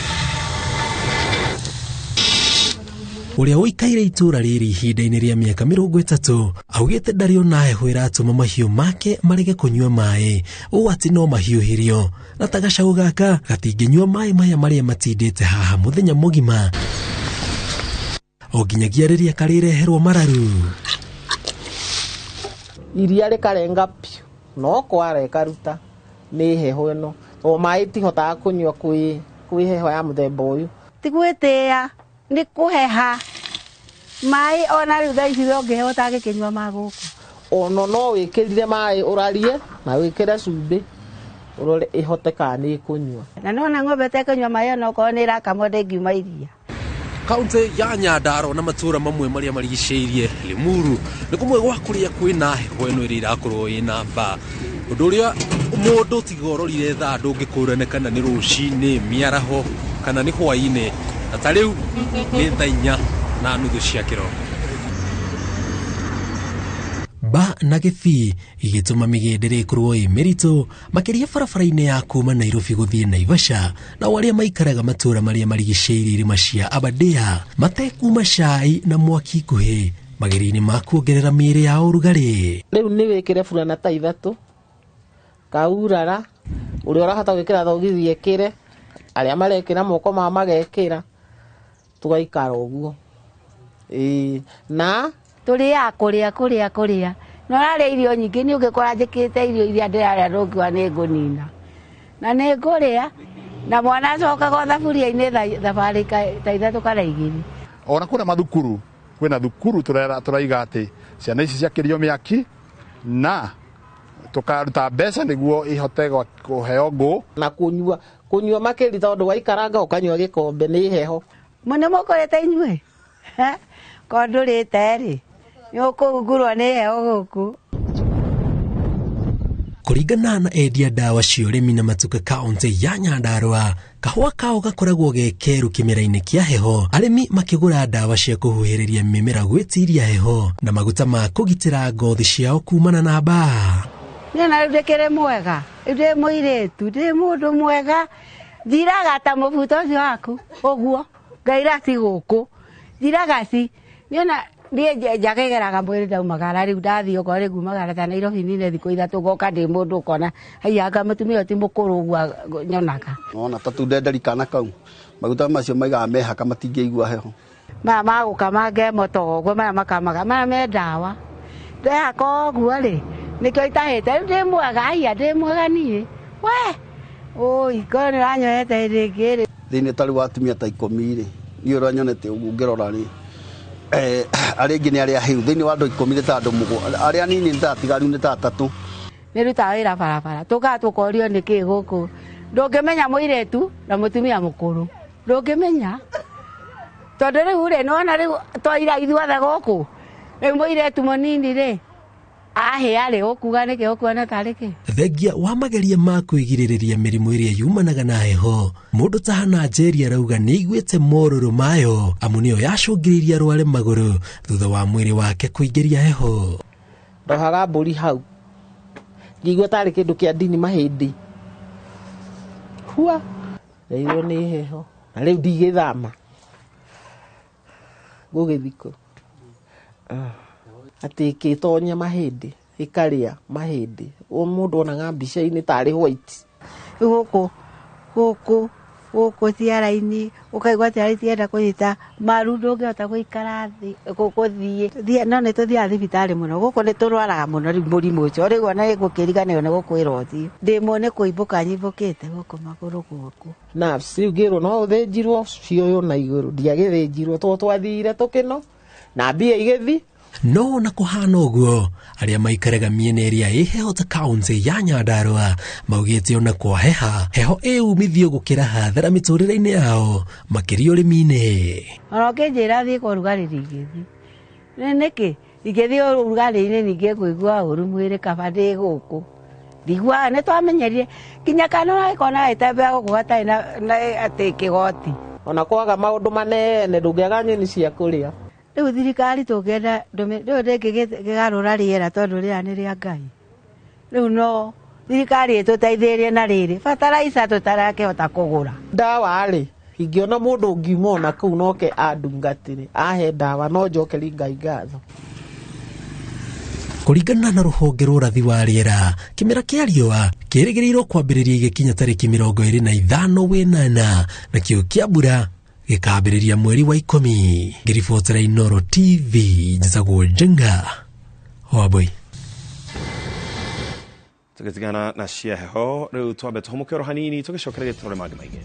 ũrĩa ũikaire itũũra rĩrĩ ihinda-inĩ rĩa mĩaka 30, augĩte ndarĩ ona heho ĩratũma mahiũ make marege kũnyua maĩ, ũũ atĩ no mahiũhĩrio na ta gacaũ gaka gatingĩnyua maĩ maya marĩa matindĩte haha mũthenya mũgima o nginyagia rĩrĩa karĩreherwo mararu. Iria rĩkarenga piũ no kwara ĩkaruta nĩ heho ĩno o maĩ tihotaga kũnyua kwĩ heho ya mũthemba ũyũ. Ti gwĩtĩĩa nĩ kũheha maĩ ona rĩu thaa ici ũngĩheho ũtangĩkĩnyua ma gũkũ. Ono no wĩkĩrire maĩ ũrarie na wĩkĩre cumbĩ ũrore ĩhote kana nĩ ĩkũnyua. Na nĩwona ng'ombe ĩtekũnyua maĩ ona okorwo nĩ ĩrakamwo ndĩngiuma iria. Kaunti ya Nyandarua na matũũra mamwe marĩa marigicĩirie Limuru nĩ kũmwe gwa kũrĩa kwĩna heho ĩno ĩrĩa ĩrakorwo ĩna mbaa, ũndũ ũrĩa mũndũ tiga ũrorire thaa ndũngĩkũrana kana nĩ rũcinĩ, mĩaraho kana nĩ hwaĩ-inĩ, na ta rĩu nĩ thaa 4:30 cia kĩroko. Ba na Gĩbii igĩtũma mĩgendere ĩkorwo ĩ mĩritũ makĩria barabara-inĩ ya kuma Nairobi gũthiĩ Naivasha, nao arĩa maikaraga matũũra marĩa marigicĩirie irĩma cia Aberdare matekuma cai na mwaki ikuhĩ magerio-inĩ ma kuongerera mĩĩrĩ yao ũrugarĩ. Rĩu nĩ wĩkĩre burana ta 3 kaurara ũrĩa ũrahota gwĩkĩra thogithi ekĩre, arĩa marekĩra moko mao magekĩra, tũgaikara ũguo. Ĩĩ na tũrĩaga kũrĩa kũrĩa kũrĩa na ũrarĩa irio nyingĩ nĩ ũngĩkora njĩkĩrĩte irio iria ndĩrarĩa ndũngiuga nĩ ngũnina na nĩ ngũrĩa na mwana acokaga o thaburia-inĩ thabarĩ ta 3 kana 2. Ona kũrĩa mathukuru kwĩna thukuru tũraiga atĩ ciana ici ciakĩrio mĩaki na tũkaruta mbeca nĩguo ihote kũheo ngũ na kũnyua kũnyua makĩria tondũ waikaranga ũkanyua gĩkombe nĩ heho. Mũno mũkũrĩte inyuĩ korwo ndũrĩte rĩ nĩ ũkũhungurwo nĩ heho gũkũ. Kũringana na endia ndawa cia ũrĩmi na matuka kaunti ya Nyandarua, kahũa kao gakoragwo ge keru kĩmera-inĩ kĩa heho, arĩmi makĩgũra ndawa cia kũhuhĩrĩria mĩmera gwĩtiria heho na maguta ma kũgitĩra ngothi ciao kumana na mbaa. Niĩ na rĩu ndĩkĩrĩ mwega, rĩu ndĩ mũirĩtu, ndĩ mũndũ mwega, njiraga ta mũbuto ũcio waku ũguo ngaira ci gũkũ njiraga ci niĩ na niĩ njagegeraga mwĩrĩ ndaumagara rĩu ndathiĩ okorwo rĩ ngumagara ta Nairobi nine thikũ 3 ngoka ndĩ mũndũ ũkona haiya anga mũtumia ũyũ ti mũkũrũ ũguo nyonaga. Wona ta tundenderi kana kau maguta macio maigaga mehaka matingĩigua heho. Maya magũkama ngemotoga ũguo maya makamaga maya me ndawa ndehaka ũguo rĩ nĩkĩo itahĩte rĩu ndĩ mwega haiya ndĩ mwega niĩ we ũi korwo nĩ ũranyoete hĩndĩ ĩngĩ rĩ. Thĩinĩ ta rĩu atumia ta 10 rĩ niĩ ũrĩa nyonete ũguo ngĩrora rĩ arĩa angĩ nĩ arĩa ahĩu thĩinĩ wa andũ 10 nĩ ta andũ 7 arĩa anini nĩ ta atigaru nĩ ta 3. Nĩ rutaga wĩra barabara tũkaga tũkorio nĩ kĩ gũkũ ndũngĩmenya mũirĩtu na mũtumia mũkũrũ ndũngĩmenya tondũ rĩu rĩ nĩwona rĩu twaira ithuothe gũkũ rĩu mũirĩtu mũnini rĩ ahĩa rĩ ũkuga nĩkĩ ũkuona tarĩ kĩ. Thengia wa mageria ma kwĩgirĩrĩria mĩrimũ ĩrĩa yumanaga na heho, mũndũ ta Hana Njeri arauga nĩ aiguĩte morũrũ mayo amu nĩyo yacũngĩrĩirie arware magũrũ thutha wa mwĩrĩ wake kũingĩria heho. Ndohaga mbũri hau ngĩigua tarĩ kĩndũ kĩa ndini mahĩndĩ hua ndeirwo nĩ heho na rĩu ndigĩthama ngũgĩthikũ atĩ ĩkĩtonya mahĩndĩ ĩkarĩa mahĩndĩ o mũndũ onaga mbica-inĩ tarĩ white. Gũkũ gũkũ gũkũ ciara-inĩ ũkaigua ciara itienda kũnyita maru ndũngĩhota gũikara thĩ gũthiĩ no nĩ tũthiaga thibitarĩ mũno gũkũ nĩ tũrwaraga mũno rĩu mũrimũ ũcio rĩu ona gũkĩriganĩrwo nĩ gũkwĩra ũthiĩ ndĩmũ nĩ kũimbũka nyimbũkĩte gũkũ magũrũ gũkũ. Nerves rĩu ngĩrwo no ũthĩnjirwo cioywo na igũrũ ndiagĩthĩnjirwo tondũ twathire tũkĩno na mbia igĩthi. No ona kũhana ũguo, arĩa maikaraga mĩena ĩrĩa ĩ heho ta kaunti ya Nyandarua maugĩte ona kwaheha heho ĩ umithio gũkĩra hathara mĩtũrĩre-inĩ yao, makĩria ũrĩmi-inĩ. Ona ũkĩnjĩra thiĩ kwa ũrugarĩ ndingĩthiĩ. Nĩ nĩkĩ? Ingĩthiĩ ũrugarĩ-inĩ ningĩ ngũigua ũru mwĩrĩ kaba ndĩ gũkũ. Ndiguaga nĩ twamenyerire nginya kana ũragĩkona gagĩtembea gũkũ gatarĩ na atĩ kĩgoti. Ona kwaga maũndũ manene ndũngĩaga nyeni cia kũrĩa. Rĩu thirikari tũngĩenda rĩu ndĩngĩkĩgarũra rĩera tondũ rĩera nĩ rĩa Ngai. Rĩu no thirikari ĩtũteithĩrĩrie na rĩrĩ bataraica tũtarakĩhota kũgũra. Ndawa rĩ, ingĩona mũndũ ũngiuma ona kũu noke andungatĩre ahe ndawa no njokerie Ngai ngatho. Kũringana na rũhonge rwa ũrathi wa rĩera, kĩmera kĩa riũa kĩrĩgĩrĩirwo kwambĩrĩria igĩkinya tarĩki 25 wĩnana, nakĩo kĩa mbura gĩkambĩrĩria mweri wa 10. Ngĩribotera Inooro TV, njĩtagwo Njenga Wambui. Tũgĩtigana na cia heho rĩu twambe tũhũmũke oro hanini tũgĩcokereria tũrore mangĩ maingĩ.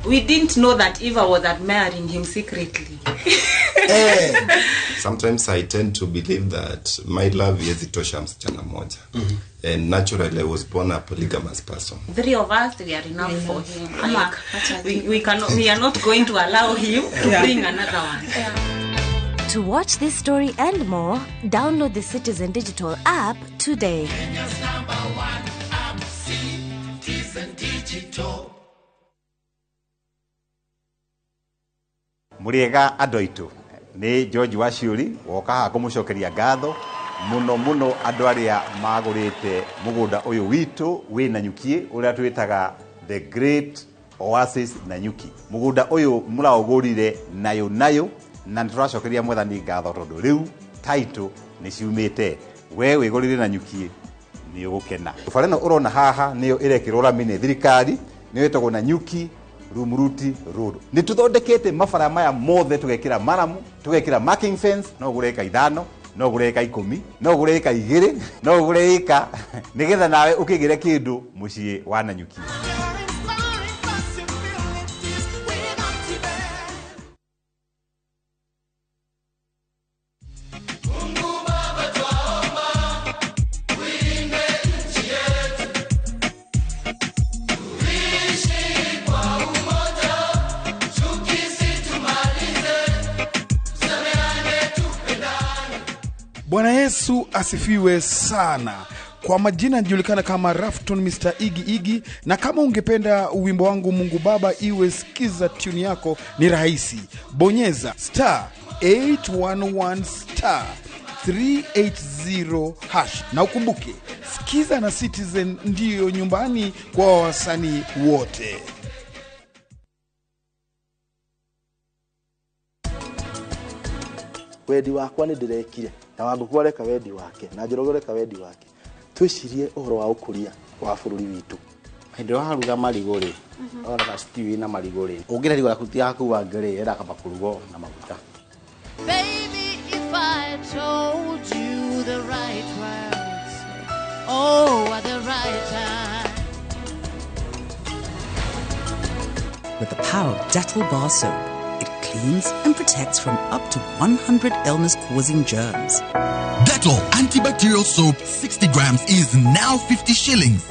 We didn't know that Eva was admiring him secretly. Sometimes I tend to believe that my love haiwezi tosha msichana mmoja. And naturally I was born a polygamous person. Three of us, we are enough for him. Like, we cannot, we are not going to allow him to bring another one. To watch this story and more, download the Citizen Digital app today. Kenya's number one app, Citizen Digital. Muriega andũ aitũ nĩ George Waciũri woka haha kũmũcokeria ngatho mũno mũno andũ arĩa magũrĩte mũgũnda ũyũ witũ wĩ Nanyuki ũrĩa twĩtaga The Great Oasis Nanyuki. Mũgũnda ũyũ mũraũgũrire nayo nayo na nĩ tũracokeria Mwathani ngatho tondũ rĩu title nĩ ciumĩte. We wĩgũrĩre Nanyuki nĩ ũgũkena. Bara ĩno ũrona haha nĩyo ĩrekĩrwo rami nĩ thirikari, nĩyo ĩtagwo Nanyuki Rumuruti Road. Nĩ tũthondekete mabara maya mothe tũgekĩra maramu, tũgekĩra marking fence, no ũgũre ĩka 5, no ũgũre ĩka 10, no ũgũre ĩka 2, no ũgũre ĩka nĩgetha nawe ũkĩgĩre kĩndũ mũciĩ wa Nanyuki. Bwana Yesu asifiwe sana. Kwa majina najulikana kama Rafton Mr. Iggy Iggy, na kama ungependa wimbo wangu Mungu Baba iwe sikiza tune yako ni rahisi. Bonyeza star 811 star 380 hash. Na ukumbuke, sikiza na Citizen ndiyo nyumbani kwa wasanii wote. Wendi wakwa nĩ ndĩrekire na Wangũkũ areka wendi wake na Njoroge areka wendi wake, twĩcirie ũhoro wa ũkũria wa bũrũri witũ. Hĩndĩ ĩrĩa waruga marigũ rĩ, ũroraga stew ĩna marigũ rĩ, ũngĩra irigũ rĩaku ti yakuange rĩ, yendaga kamba kũrugwo na maguta. Baby, if I told you the right words, oh, at the right time. With the power of Dettol bar soap, it cleans and protects from up to 100 illness-causing germs. Dettol antibacterial soap 60 grams is now 50 shillings.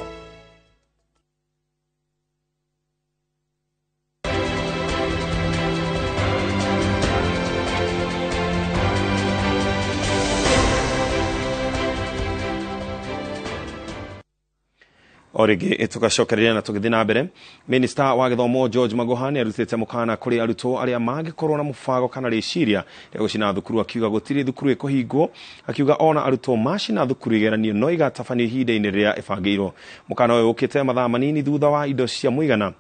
O rĩngĩ tũgacokereria na tũgĩthiĩ na mbere. Minista wa gĩthomo George Magoha nĩ arutĩte mũkana kũrĩ arutwo arĩa mangĩkorwo na mũbango kana rĩciria rĩa gũcina thukuru, akiuga gũtirĩ thukuru ĩkũhingwo, akiuga ona arutwo macina thukuru igeranio no igatabanio ihinda-inĩ rĩrĩa ĩbangĩirwo. Mũkana ũyũ ũkĩte mathaa manini thutha wa indo cia mũigana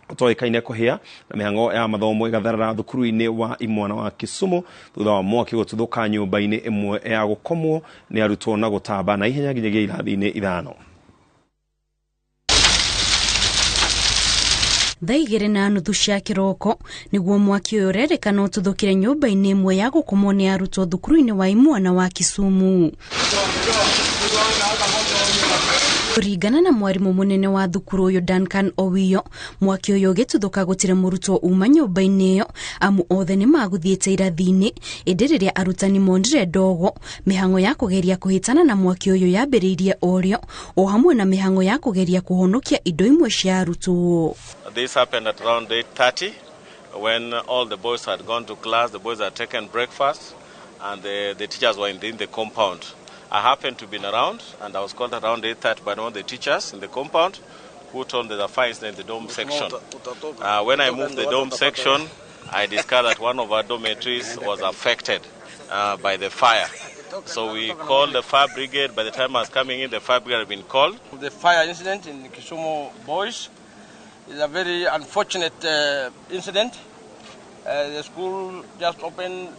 ũtoĩkaine kũhĩa na mĩhang'o ya mathomo ĩgatharara thukuru-inĩ wa Imwana wa Kisumu thutha wa mwaki gũtuthũka nyũmba-inĩ ĩmwe ya gũkomwo nĩ arutwo na gũtamba na ihenya nginyagia irathi-inĩ 5. Thaa 2:30 cia kĩroko nĩguo mwaki ũyũ ũrerĩkana ũtuthũkire nyũmba-inĩ ĩmwe ya gũkomwo nĩ arutwo thukuru-inĩ wa Imwana wa Kisumu. Kũringana na mwarimũ mũnene wa thukuru ũyũ Duncan Owiyo, mwaki ũyũ ũgĩtuthũka gũtirĩ mũrutwo uma nyũmba-inĩ ĩyo amu othe nĩ magũthiĩte irathi-inĩ, ĩndĩ rĩrĩa arutani monire ndogo, mĩhang'o ya kũgeria kũhĩtana na mwaki ũyũ yambĩrĩirie orĩo o hamwe na mĩhang'o ya kũgeria kũhonokia indo imwe cia arutwo. This happened at around 8:30 when all the boys had gone to class, the boys had taken breakfast and the teachers were in the compound. I happened to be around and I was called around 8:30 by one of the teachers in the compound who told me the fire is in the dorm section. When I moved the dorm section, I discovered that one of our dormitories was affected by the fire. So we called the fire brigade. By the time I was coming in, the fire brigade had been called. The fire incident in Kisumu Boys is a very unfortunate incident. The school just opened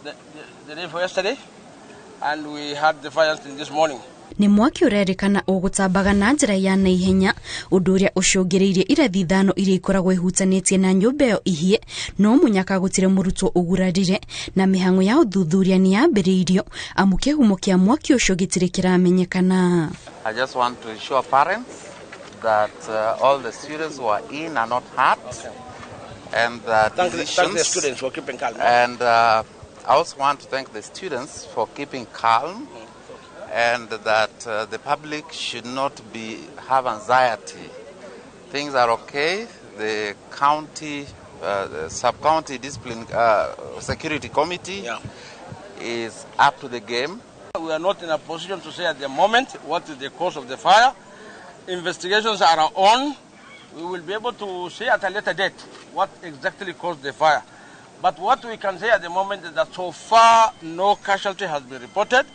the day before yesterday, and we had the fire incident this morning. Nĩ mwaki ũrerĩkana ũgũtambaga na njĩra ya naihenya, ũndũ ũrĩa ũcũngĩrĩirie irathi 5 iria ikoragwo ihutanĩtie na nyũmba ĩyo ihĩe, no mũnyaka gũtirĩ mũrutwo ũgurarire, na mĩhang'o ya ũthuthuria nĩ yambĩrĩirio amu kĩhumo kĩa mwaki ũcio gĩtirĩ kĩramenyekana. I just want to assure parents that all the students who are in are not hurt, and that thank the students for keeping calm. And I also want to thank the students for keeping calm, and that the public should not have anxiety. Things are okay. The county, the sub-county discipline security committee is up to the game. We are not in a position to say at the moment what is the cause of the fire. Investigations are on. We will be able to say at a later date what exactly caused the fire. But what we can say at the moment is that so far no casualty has been reported.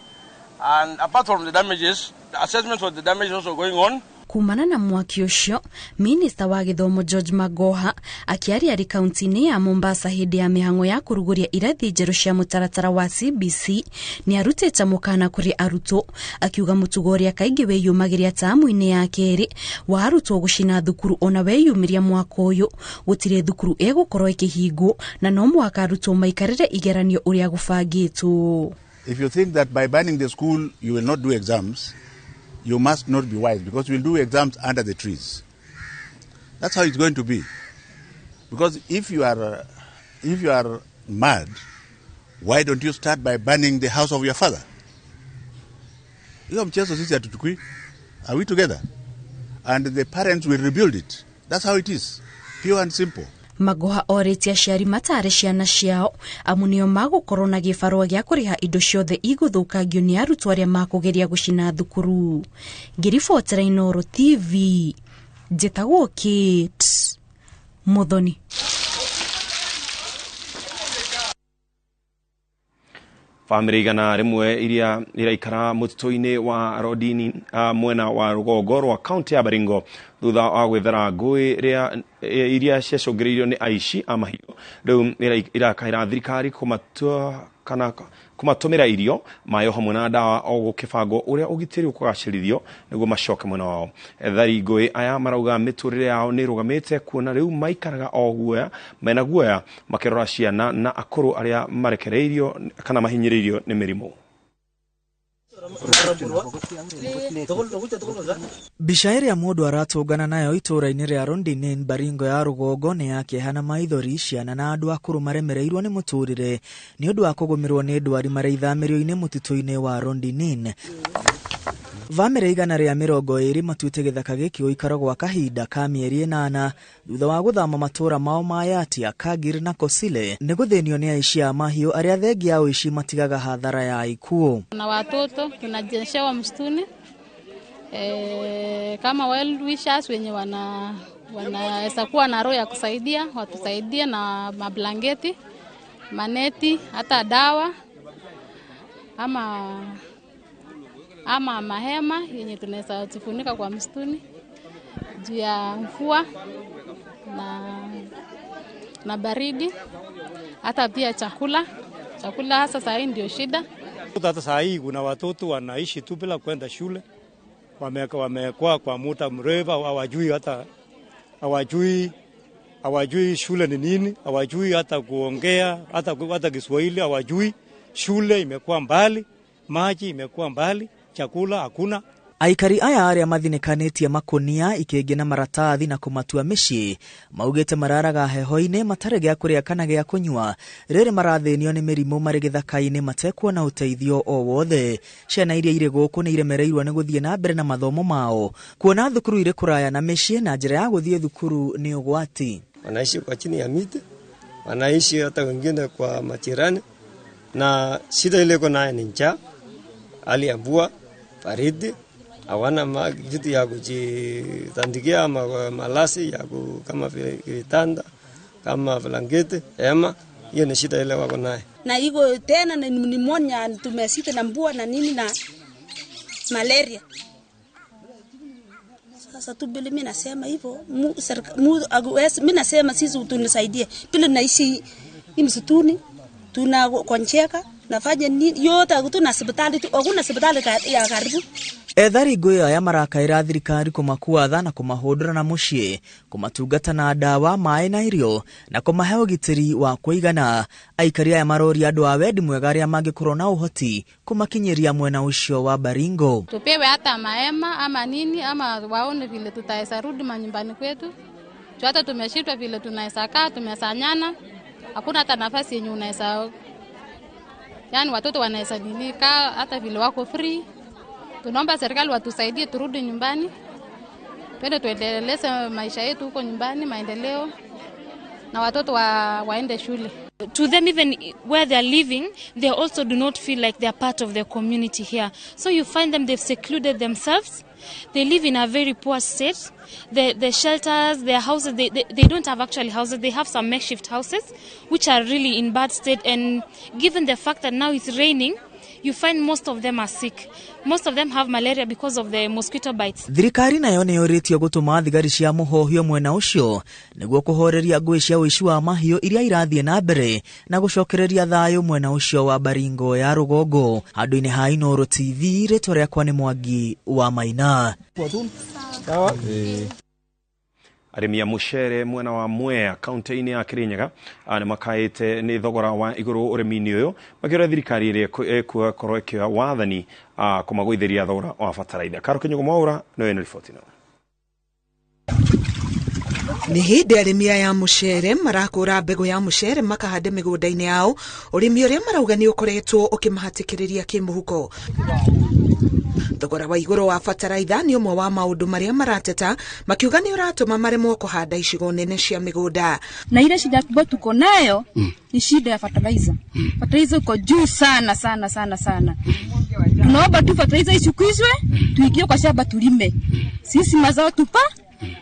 And apart from the damages, the assessment for the damage is also going on. Kumana na mwaki ũcio, Minista wa gĩthomo George Magoha akĩaria arĩ kaunti-inĩ ya Mombasa hĩndĩ ya mĩhang'o ya kũrugũria irathi njerũ cia mũtaratara wa CBC nĩ arutĩte mũkana kũrĩ arutwo, akiuga mũtugo ũrĩa kaingĩ wĩyumagĩria tamu-inĩ ya kerĩ wa arutwo gũcina thukuru ona weyumĩria mwaka ũyũ gũtirĩ thukuru ĩgũkorwo ĩkĩhingwo na no mũhaka arutwo maikarĩre igeranio ũrĩa gũbangĩtwo. If you think that by banning the school you will not do exams, you must not be wise, because we'll do exams under the trees. That's how it's going to be. Because if you are mad, why don't you start by burning the house of your father? Hiyo mchezo sisi hatuchukui. Are we together? And the parents will rebuild it. That's how it is. Pure and simple. Magoha orĩtie aciari matare ciana ciao amu nĩo magũkorwo na gĩbarũa gĩa kũrĩha indo ciothe igũthũkangio nĩ arutwo arĩa makũgeria gũcina thukuru. Ngĩribotera Inooro TV, njĩtagwo Kate Muthoni. Bamĩrĩ 100 iria iraikara mũtitũ-inĩ wa Rodini mwena wa rũgongo rwa kaunti ya Baringo thutha wa gwĩthara ngũĩ iria ciacũngĩrĩirio nĩ aici a mahiũ rĩu irakaĩra thirikari kũmatũmĩra irio, maĩ hamwe na ndawa o gũkĩbangwo ũrĩa ũgitĩri ũkũgacĩrithio nĩguo macoke mwena wao. Ethari ngũĩ aya marauga mĩtũrĩre yao nĩ ĩrũgamĩte kuona rĩu maikaraga o guoya mena guoya makĩrora ciana na akũrũ arĩa marekereirio kana mahinyĩrĩirio nĩ mĩrimũ. Mbica ĩrĩa mũndũ aratũngana nayo itũũra-inĩ rĩa Rondinin Baringo ya rũgongo nĩ ya kĩeha na maithori, ciana na andũ akũrũ maremereirwo nĩ mũtũrĩre nĩ ũndũ wa kũgũmĩrwo nĩ ndwari marĩ ithamĩrio-inĩ mũtitũ-inĩ wa Rondinin. Bamĩrĩ 120 matuĩte gĩthaka gĩkĩ ũikaro gwa kahinda ka mĩeri 8 thutha wa gũthama matũũra mao ma Yatia, Kagir na Kosile nĩ gũthĩnio nĩ aici a mahiũ arĩa thengia ya ũici matigaga hathara ya ikuũ. Na watoto tunajeshewa msituni kama well wishers wenye wanaweza kuwa na roho ya kusaidia watusaidie na mablangeti, maneti, hata dawa ama mahema yenye tunaweza tufunika kwa msituni juu ya mvua na baridi, hata pia chakula hasa saa hii ndio shida. Hata saa hii kuna watoto wanaishi tu bila kwenda shule, wamekuwa kwa muda mrefu, hawajui hata hawajui Hawajui shule ni nini, hawajui hata kuongea, hata Kiswahili hawajui. Shule imekuwa mbali, maji imekuwa mbali, chakula hakuna. Aikari aya arĩa mathinĩkanĩtie makonia ikĩngĩ na maratathi na kũmatua mĩciĩ maugĩte mararaga heho-inĩ matarĩ gĩa kũrĩa kana gĩa kũnyua rĩrĩ marathĩnio nĩ mĩrimũ marĩ gĩthaka-inĩ matekuona ũteithio o wothe. Ciana iria irĩ gũkũ nĩ iremereirwo nĩ gũthiĩ na mbere na mathomo mao kuona thukuru irĩ kũraya na mĩciĩ na njĩra ya gũthiĩ thukuru nĩ ũgwati. Wanaishi kwa chini ya miti, wanaishi hata wengine kwa majirani, na shida ile iko nayo ni njaa, hali ya mvua, baridi, hawana vitu ya kujitandikia ama malasi ya kama vitanda, kama blanketi, hema. Hiyo ni shida ile wako nayo. Na iko tena ni pneumonia, tumesita na mvua na nini na malaria. Sasa tu bili mimi nasema hivyo, mimi nasema sisi utunisaidie. Pili naishi msituni, tunakoncheka, nafanya nini yote, tuna hospitali tu, hakuna hospitali ya karibu. Ethari ngũĩ aya marakaĩra thirikari kũmakua tha na kũmahũndũra na mũciĩ, kũmatungata na ndawa, maĩ na irio na kũmahe ũgitĩri wa kũigana. Aikari aya maroria andũ a wendi mwega arĩa mangĩkorwo na ũhoti kũmakinyĩria mwena ũcio wa Baringo. Tupewe hata mahema ama nini ama waone vile tutaweza rudi manyumbani kwetu. Hata tumeshindwa vile tunaweza kaa, tumesanyana. Hakuna hata nafasi yenye unaweza, yani watoto wanaweza nini kaa hata vile wako free. Tunaomba serikali watusaidie turudi nyumbani. Twende tuendeleze maisha yetu huko nyumbani, maendeleo, na watoto waende shule. To them, even where they are living, they also do not feel like they are part of the community here. So you find them, they've secluded themselves. They live in a very poor state. The shelters, their houses, they don't have actually houses. They have some makeshift houses, which are really in bad state. And given the fact that now it's raining, you find most of them are sick. Most of them have malaria because of the mosquito bites. Thirikari nayo nĩ yũrĩtio gũtũma thigari cia mũhohio mwena ũcio nĩguo kũhoreria ngũĩ cia ũici wa mahiũ iria irathiĩ na mbere na gũcokereria thayũ mwena ũcio wa Baringo ya rũgongo. Handũ-inĩ ha Inooro TV, rĩtwa rĩakwa nĩ Mwangi wa Maina. Arĩmi a mũcere mwena wa Mwea kaunti-inĩ ya Kirinyaga nĩ makaĩte nĩ thogora wa igũrũ ũrĩmi-inĩ ũyũ makĩũria thirikari ĩrĩa ĩgũkorwo ĩkĩoya wathani kũmagũithĩria thogora wa bataraitha. Karo Kinyugo Mwaura nĩwe na riboti ĩno. Nĩ hĩndĩ arĩmi aya mũcere marakũra mbegũ ya mũcere makahande mĩgũnda-inĩ yao, ũrĩmi ũrĩa marauga nĩ ũkoretwo ũkĩmahatĩkĩrĩria kĩmũhuko. Thogora wa igũrũ wa bataraitha nĩ ũmwe wa maũndũ marĩa marateta makiuga nĩ ũratũma maremwo kũhanda icigo nene cia mĩgũnda. Na ile shida kubwa tuko nayo ni shida ya fertilizer. Fertilizer iko juu sana sana sana sana. Tunaomba tu fertilizer ishukishwe, tuingie kwa shamba tulime. Sisi mazao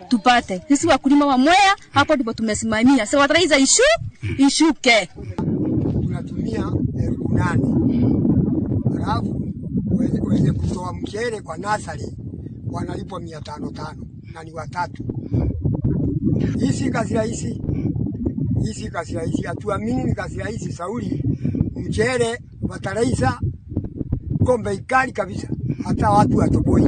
tupate. Sisi wakulima wa Mwea hapo ndipo tumesimamia. Sasa fertilizer ishuke. Tunatumia 8,000. Alafu wenye kutoa mchele kwa nasari wanalipwa 505 na ni watatu. Hii si kazi rahisi. Hii si kazi rahisi. Hatuamini ni kazi rahisi. Sauli mchele wataraisa kombe ikali kabisa. Hata watu watoboi.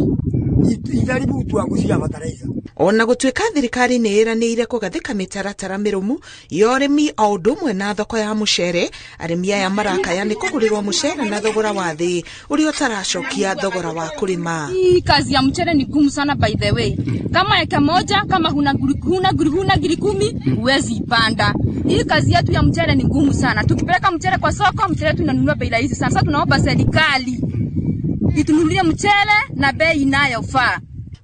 Ijaribu tuangusia wataraisa. Ona gũtuĩka thirikari nĩ ĩranĩire kũgathĩka mĩtaratara mĩrũmu ya ũrĩmi o ũndũ ũmwe na thoko ya mũcere, arĩmi aya marakaya nĩ kũgũrĩrwo mũcere na thogora wa thĩ ũrĩa ũtaracokia thogora wa kũrĩma. Hii kazi ya mchere ni gumu sana by the way. Kama eka moja, kama huna ngiri 10 huwezi ipanda. Hii kazi yetu ya mchere ni ngumu sana. Tukipeleka mchere kwa soko, mchere tunanunua bei rahisi sana. Sasa tunaomba serikali itununulie mchere na bei inayofaa.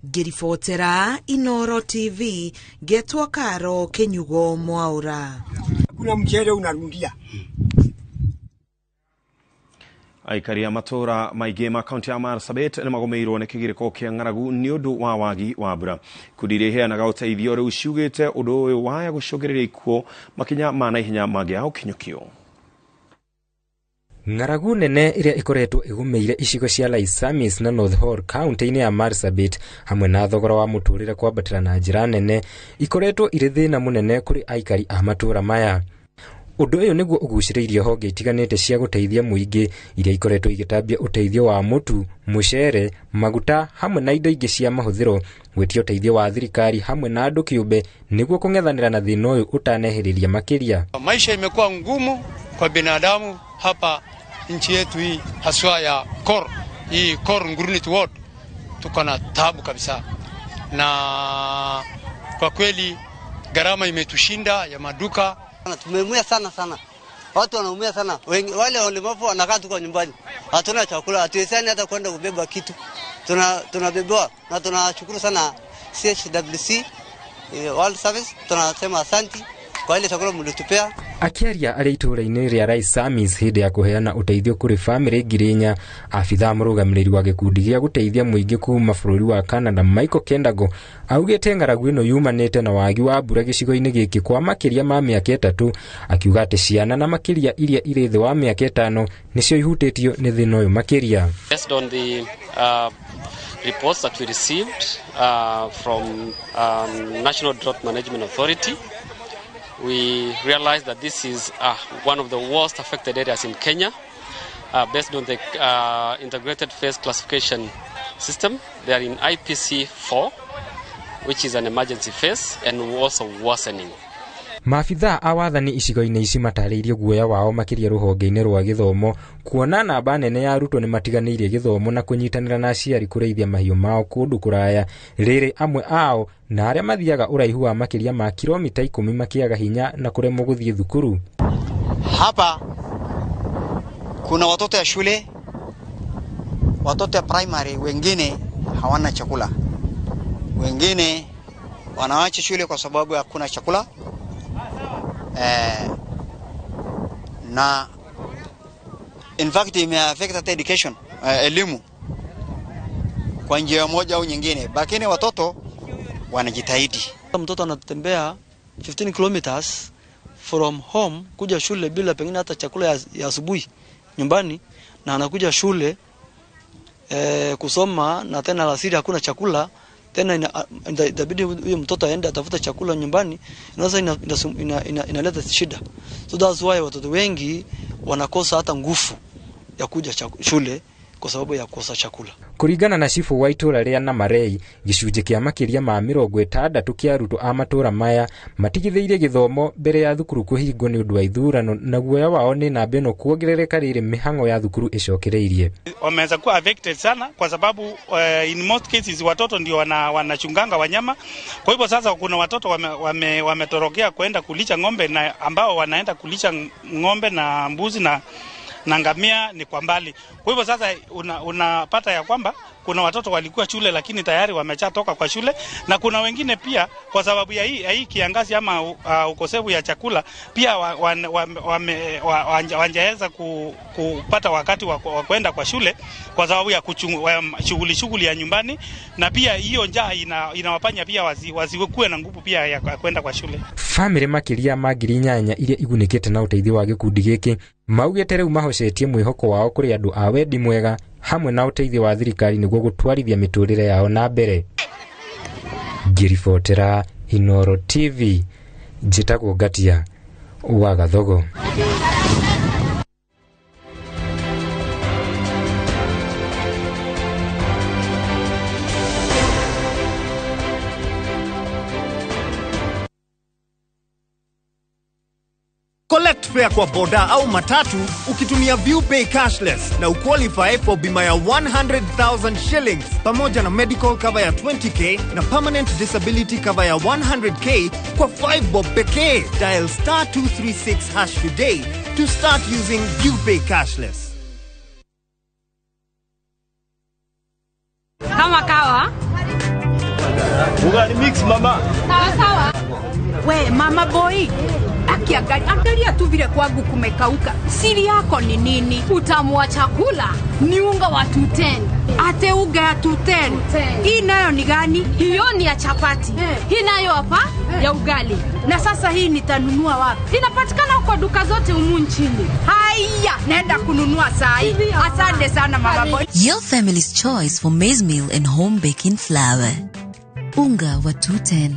Ngĩribotera Inooro TV, ngetwo Karo Kinyugo Mwaura. Kuna mchere unarundia. Aikari a matũra maingĩ ma kaunti ya Marsabit nĩ magũmĩirwo nĩ kĩgirĩko kĩa ng'aragu nĩ ũndũ wa wagi wa mbura. Ikundi iria iheanaga ũteithio rĩu ciugĩte ũndũ ũyũ waya gũcũngĩrĩria ikuũ makinya ma naihenya mangĩaga gũkinyũkio. Ng'aragu nene ĩrĩa ĩkoretwo ĩgũmĩire icigo cia Laisamis na North Horr kaunti-inĩ ya Marsabit hamwe na thogora wa mũtũrĩre kwambatĩra na njĩra nene ikoretwo irĩ thĩna mũnene kũrĩ aikari a matũra maya. Ũndũ ũyũ nĩguo ũgucĩrĩirie honge itiganĩte cia gũteithia mũingĩ iria ikoretwo igĩtambia ũteithio wa mũtu, mũcere, maguta hamwe na indo ingĩ cia mahũthĩro, gwĩtia ũteithio wa thirikari hamwe na andũ kĩũmbe nĩguo kũng'ethanĩra na thĩna ũyũ ũtanehĩrĩria makĩria. Maisha imekuwa ngumu kwa binadamu hapa nchi yetu hii, haswa ya Kor, hii Kor Ngurunit Ward, tuko na taabu kabisa, na kwa kweli gharama imetushinda ya maduka. Tumeumia sana sana, watu wanaumia sana, wale walemavu wanakaa tu kwa nyumbani, hatuna chakula, hatuwezani hata kwenda kubeba kitu, tunabebewa. Na tunashukuru sana CHWC World Service, tunasema asanti kwa ile chakula mlitupea. Akiaria arĩ itũũra-inĩ rĩa Laisamis hĩndĩ ya kũheana ũteithio kũrĩ bamĩrĩ 4,000, abithaa mũrũgamĩrĩri wa gĩkundi gĩa gũteithia mũingĩ kuma bũrũri wa Canada Michael Kendago augĩte ng'aragu ĩno yumanĩte na wagi wa mbura gĩcigo-inĩ gĩkĩ kwa makĩria ma mĩaka 3, akiuga atĩ ciana na makĩria iria irĩ thĩ wa mĩaka 5 nĩcio ihutĩtio nĩ thĩna ũyũ makĩria. Based on the reports that we received from National Drought Management Authority, we realized that this is one of the worst affected areas in Kenya. Based on the integrated phase classification system, they are in IPC 4, which is an emergency phase and also worsening. Maabithaa a wathani icigo-inĩ ici matarĩirie guoya wao makĩria rũhonge-inĩ rwa gĩthomo kuona namba nene ya arutwo nĩ matiganĩirie gĩthomo na kũnyitanĩra na aciari kũrĩithia mahiũ mao kũndũ kũraya, rĩrĩ amwe ao na arĩa mathiaga ũraihu wa makĩria ma kilomita 10 makĩaga hinya na kũremwo gũthiĩ thukuru. Hapa kuna watoto ya shule, watoto ya primary, wengine hawana chakula, wengine wanaacha shule kwa sababu hakuna chakula. Na in fact ime affect hata education, elimu kwa njia moja au nyingine, lakini watoto wanajitahidi. Mtoto anatembea 15 kilometers from home kuja shule bila pengine hata chakula ya asubuhi nyumbani, na anakuja shule kusoma, na tena alasiri hakuna chakula tena, inabidi huyo mtoto aende atafuta chakula nyumbani, na inaleta shida. So that's why watoto wengi wanakosa hata nguvu ya kuja shule kwa sababu ya kukosa chakula. Kuringana na cibu wa itũra rĩa Namarei, gĩcunjĩ kĩa makĩria ma 60 kĩa arutwo a matũra maya matigithĩirie gĩthomo mbere ya thukuru kũhingwo nĩ ũndũ wa ithurano, na guoya wao nĩ namba ĩno kuongerereka rĩrĩ mĩhang'o ya thukuru ĩcokereirie. Wameweza kuwa affected sana kwa sababu in most cases watoto ndio wanachunganga wanyama. Kwa hivyo sasa kuna watoto wametorokea kwenda kulisha ng'ombe, na ambao wanaenda kulisha ng'ombe na mbuzi na ngamia ni kwa mbali. Kwa hivyo sasa unapata ya kwamba kuna watoto walikuwa shule lakini tayari wameshatoka kwa shule, na kuna wengine pia kwa sababu ya hii kiangazi ama ukosefu ya chakula pia wanjaweza kupata wakati wa kwenda kwa shule kwa sababu ya shughuli ya nyumbani, na pia hiyo njaa inawafanya pia wasiwe na nguvu pia ya kwenda kwa shule. Family makĩria ma 8,000 iria igunĩkĩte na ũteithio wa gĩkundi gĩkĩ maugĩte rĩu mahocetie mwĩhoko wao kũrĩ andũ a wendi mwega hamwe na ũteithio wa thirikari nĩguo gũtwarithia mĩtũrĩre yao na mbere. Ngĩribotera Inooro TV, njĩtagwo Ngatia wa Gathogo. Collect fare kwa boda au matatu ukitumia ViewPay cashless na uqualify for bima ya 100,000 shillings pamoja na medical cover ya 20k na permanent disability cover ya 100k kwa 5 bob pekee. Dial star 236 hash today to start using ViewPay cashless. Kama kawa. Ugali mix mama. Sawa sawa. We mama boy. Angalia tu vile kwangu kumekauka. Siri yako ni nini? Utamu wa chakula ni unga wa 210. Ate unga ya 210. Hii nayo ni gani? Hiyo ni ya chapati. Hii nayo hapa ya ugali. Na sasa hii nitanunua wapi? Inapatikana kwa duka zote humu nchini. Haya, naenda kununua saa hii. Asante sana mama boy. Your family's choice for maize meal and home baking flour. Unga wa 210.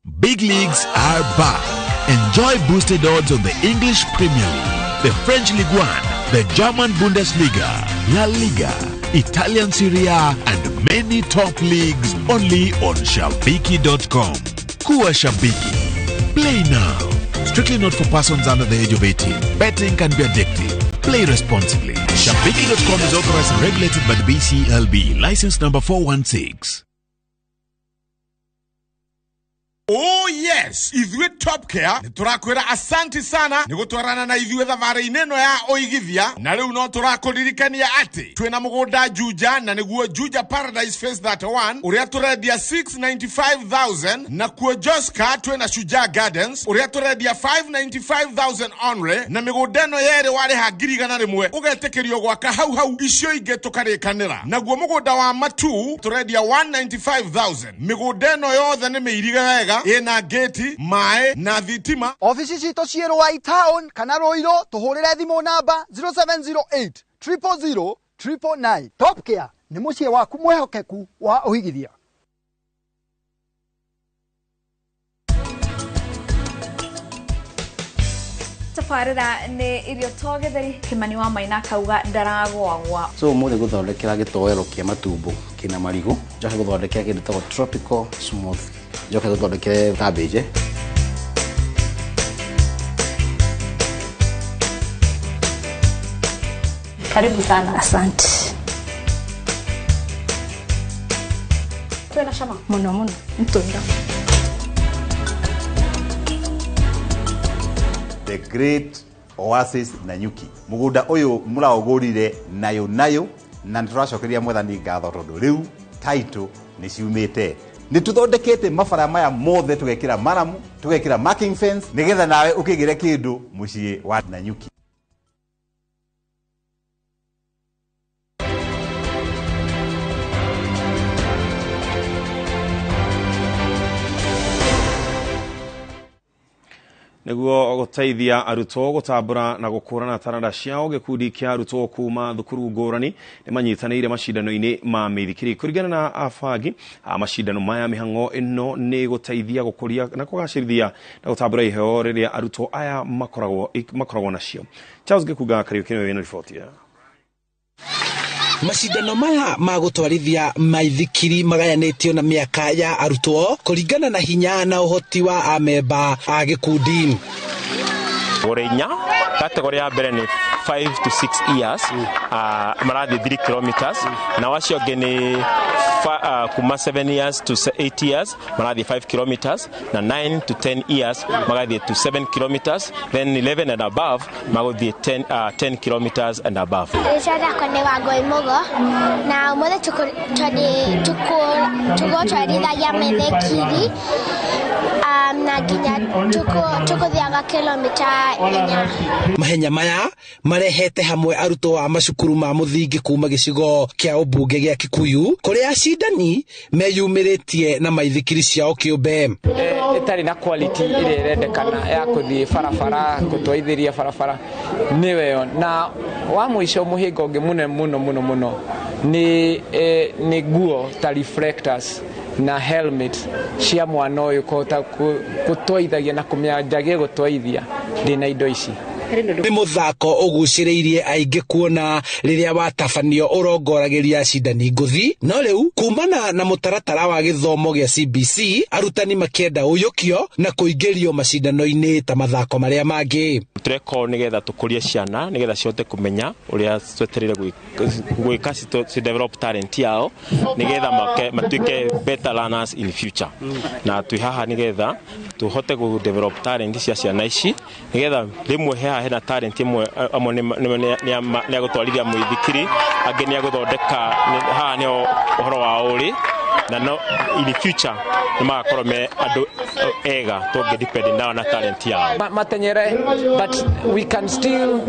Big leagues are back. Enjoy boosted odds on the English Premier League, the French Ligue 1, the German Bundesliga, La Liga, Italian Serie A, and many top leagues only on Shabiki.com. Kuwa Shabiki. Play now. Strictly not for persons under the age of 18. Betting can be addictive. Play responsibly. Shabiki.com is authorized and regulated by the BCLB. License number 416. Oh yes, ithuĩ Top Care nĩ tũrakwĩra asanti sana nĩ gũtwarana na ithuĩ thabarĩ-inĩ ĩno ya ũigithia, na rĩu no tũrakũririkania atĩ twĩna mũgũnda Juja, na nĩguo Juja Paradise Phase 31 ũrĩa tũrendia 695,000, na kuo Joska twĩna Shujaa Gardens ũrĩa tũrendia 595,000 only, na mĩgũnda ĩno yerĩ warĩha 100,000 ũgetĩkĩrio gwaka hau hau, icio ingĩ tũkarĩkanĩra. Naguo mũgũnda wa Matu tũrendia 195,000. Mĩgũnda ĩno yothe nĩ mĩirige wega, ĩna gate, maĩ na thitima. Ofici citũ ciĩ Ruai Town kana Ruiru, tũhũrĩre thimũ namba 0708 000 999. Top Care nĩ mũciĩ waku mwĩhokeku wa ũigithia. Tabarĩra nĩ irio to gĩtheri. Kĩmani wa Maina akauga ndaragwagwa. So ũmũthĩ gũthondekera gĩtoero kĩa matumbo kĩna marigũ, njoke gũthondekera kĩndũ gĩtagwo tropical smoothie, njoke gũthondekere cabbage. Karibu sana. Asante. Twena cama muno muno ntunda. The Great Oasis Nanyuki. Mũgũnda ũyũ mũraũgũrire nayo nayo, na nĩtũracokeria Mwathani ngatho tondũ rĩu title nĩ ciumĩte. Nĩ tũthondekete mabara maya mothe, tũgekĩra maramu, tũgekĩra marking fence, nĩgetha nawe ũkĩgĩre kĩndũ mũciĩ wa Nanyuki. Nĩguo gũteithia arutwo gũtambũra na gũkũrana taranda ciao, gĩkundi kĩa arutwo kuma thukuru ngũrani nĩ manyitanĩire macindano-inĩ ma mĩithikiri. Kũringana na abangi a macindano maya, mĩhang'o ĩno nĩ gũteithia gũkũria na kũgacĩrithia na gũtambũra iheo rĩrĩa arutwo aya makoragwo nacio. Charles Gĩkunga Kariũki nĩwe wĩna riboti ya. Macindano maya ma gũtwarithia maithikiri magayanĩtio na mĩaka ya arutwo kũringana na hinya na ũhoti wa amemba a gĩkundi. Category inya, category ya mbere nĩ 5 to 6 years, marathiĩ 3 kilometers, na wacio angĩ nĩ kuma 7 years to 8 years marathiĩ 5 kilometers, na 9 to 10 years magathiĩ to 7 kilometers, then 11 and above magũthiĩ 10 kilometers and above. Rĩtwa rĩakwa nĩ Wangũi Mũgo, na ũmũthĩ tũgũtwarithagia mĩithikiri, na nginya tũkũthiaga kilomita 4. Mahenya maya marehete hamwe arutwo a macukuru ma mũthingi kuma gĩcigo kĩa ũmbunge gĩa Kikuyu, kũrĩa acindani meyumĩrĩtie na maithikiri ciao kĩũmbe. Ĩtarĩ na quality ĩrĩa ĩrendekana ya kũthiĩ barabara, gũtwarithĩria barabara nĩwe yo. Na wa mũico mũhĩnga ũngĩ mũnene mũno mũno mũno nĩ nguo ta reflectors na helmet cia mwana ũyũ kũhota gũtwaithagia na kũmĩanjagia gũtwaithia ndĩna indo ici. Nĩ mũthako ũgucĩrĩirie aingĩ kuona rĩrĩa watabanio ũrongoragĩria acindani ngũthi, no rĩu kumana na mũtaratara wa gĩthomo gĩa CBC, arutani makĩenda ũiyũkio na kũingĩrio macindano-inĩ ta mathako marĩa mangĩ. Tũreka nĩgetha tũkũrie ciana, nĩgetha cihote kũmenya ũrĩa twetereire gwĩka, ci develop talent yao, nĩgetha matuĩke better learners in future. Na twĩ haha nĩgetha tũhote gũ develop talent cia ciana ici, nĩgetha rĩmwe haha hena talent ĩmwe, amwe nĩ agũtwarithia mũithikiri, angĩ nĩ agũthondeka, haha nĩho ũhoro wa ũrĩ, na no in the future nĩ magakorwo me andũ ega tũngĩ depend nao na talent yao. Matenyere, but we can still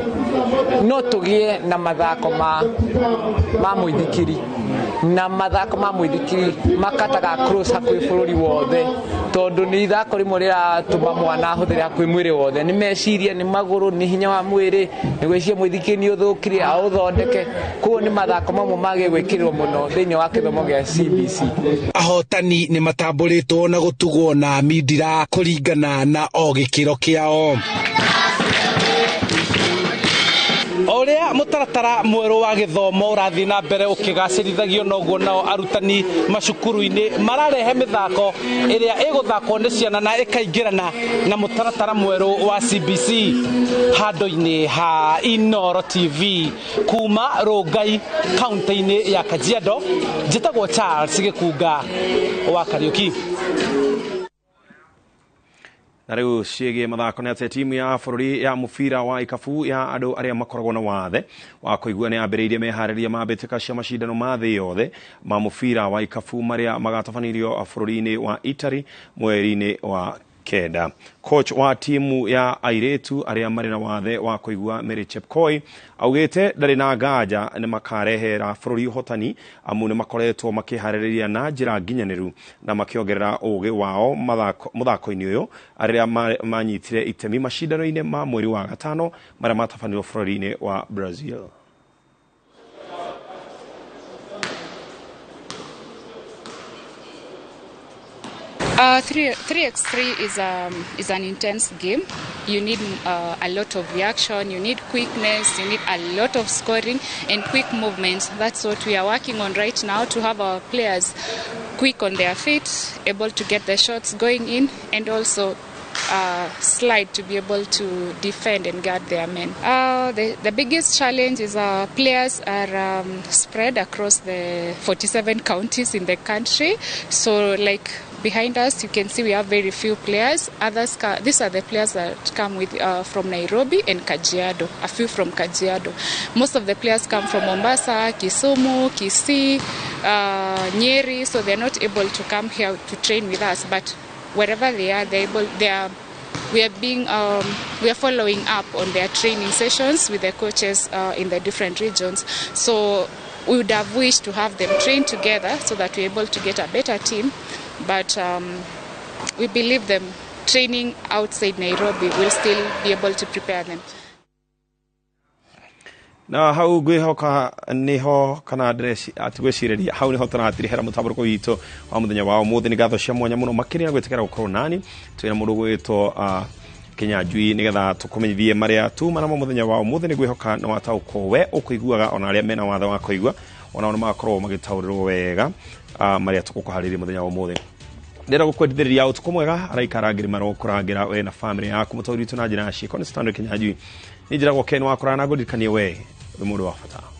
no tũgĩe na mathako ma mũithikiri, na mathako ma mũithikiri makataga across hakuhĩ bũrũri wothe. Tondũ nĩ ithako rĩmwe rĩratũma mwana ahũthĩre hakuhĩ mwĩrĩ wothe, nĩ meciria, nĩ magũrũ, nĩ hinya wa mwĩrĩ, nĩ gwĩciria mũithikiri nĩ ũthũkire aũthondeke. Koguo nĩ mathako mamwe magĩrĩire gwĩkĩrĩrwo mũno thĩinĩ wa gĩthomo gĩa CBC. Ahotani nĩ matambũrĩtwo na gũtugwo na mindira kũringana na o gĩkĩro kĩao. O ũrĩa mũtaratara mwerũ wa gĩthomo ũrathiĩ na mbere ũkĩgacĩrithagio, noguo nao arutani macukuru-inĩ mararehe mĩthako ĩrĩa ĩgũthakwo nĩ ciana na ĩkaingĩrana na mũtaratara mwerũ wa CBC. Handũ-inĩ ha Inooro TV kuma Rongai kaunti-inĩ ya Kajiado, njĩtagwo Charles Gĩkunga wa Kariũki. Na rĩu ciĩgiĩ mathako nĩ atĩ timu ya bũrũri ya mũbira wa ikabu ya andũ arĩa makoragwo na wathe wa kũigua nĩ yambĩrĩirie meharĩria ma mbĩtĩka cia macindano ma thĩ yothe ma mũbira wa ikabu marĩa magatabanĩrio bũrũri-inĩ wa Italy mweri-inĩ wa 9. Coach wa timu ya airĩtu arĩa marĩ na wathe wa kũigua Mary Chepkoi augĩte ndarĩ na nganja nĩ makarehera bũrũri ũhotani, amu nĩ makoretwo makĩharĩrĩria na njĩra nginyanĩru na makĩongerera ũgĩ wao mũthako-inĩ ũyũ arĩa manyitire itemi macindano-inĩ ma mweri wa 5 marĩa matabanĩirio bũrũri-inĩ wa Brazil. 3x3 is an intense game. You need a lot of reaction, you need quickness, you need a lot of scoring and quick movements. That's what we are working on right now, to have our players quick on their feet, able to get the shots going in, and also slide to be able to defend and guard their men. The biggest challenge is our players are spread across the 47 counties in the country. So like behind us, you can see we have very few players. Others, these are the players that come with from Nairobi and Kajiado, a few from Kajiado. Most of the players come from Mombasa, Kisumu, Kisii, Nyeri, so they're not able to come here to train with us. But wherever they are, we are following up on their training sessions with the coaches in the different regions. So we would have wished to have them train together so that we're able to get a better team. But we believe them training outside Nairobi will still be able to prepare them. Na hau ngwihoka niho kana atigwiciriria hau niho tũratirihera mũtamũrũko witũ wa mũthenya wa ũmũthĩ. Nĩ ngatho cia mwanya mũno makĩria gwĩtĩkĩra gũkorwo nani twĩna mũndũ gwĩtwo Kinyanjui nĩgetha tũkũmenyithie marĩa tuma namo mũthenya wa ũmũthĩ. Nĩ ngwĩhoka nĩ wataũkwo we ũkũiguaga ona arĩa mena watho wa kũigua onao nĩ magakorwo magĩtaũrĩrwo wega marĩa tũgũkũharĩria mũthenya wa ũmũthĩ. Ndĩrenda gũkwendithĩrĩria ũtukũ mwega, araika arangĩri marokũrangĩra we na bamĩrĩ yaku. Mũtaũri witũ na njĩra ya ciĩko nĩ Stanley Kinyanjui. Nĩ njĩragwo Ken wa kũrana ngũririkanie we wĩ mũndũ wa bata.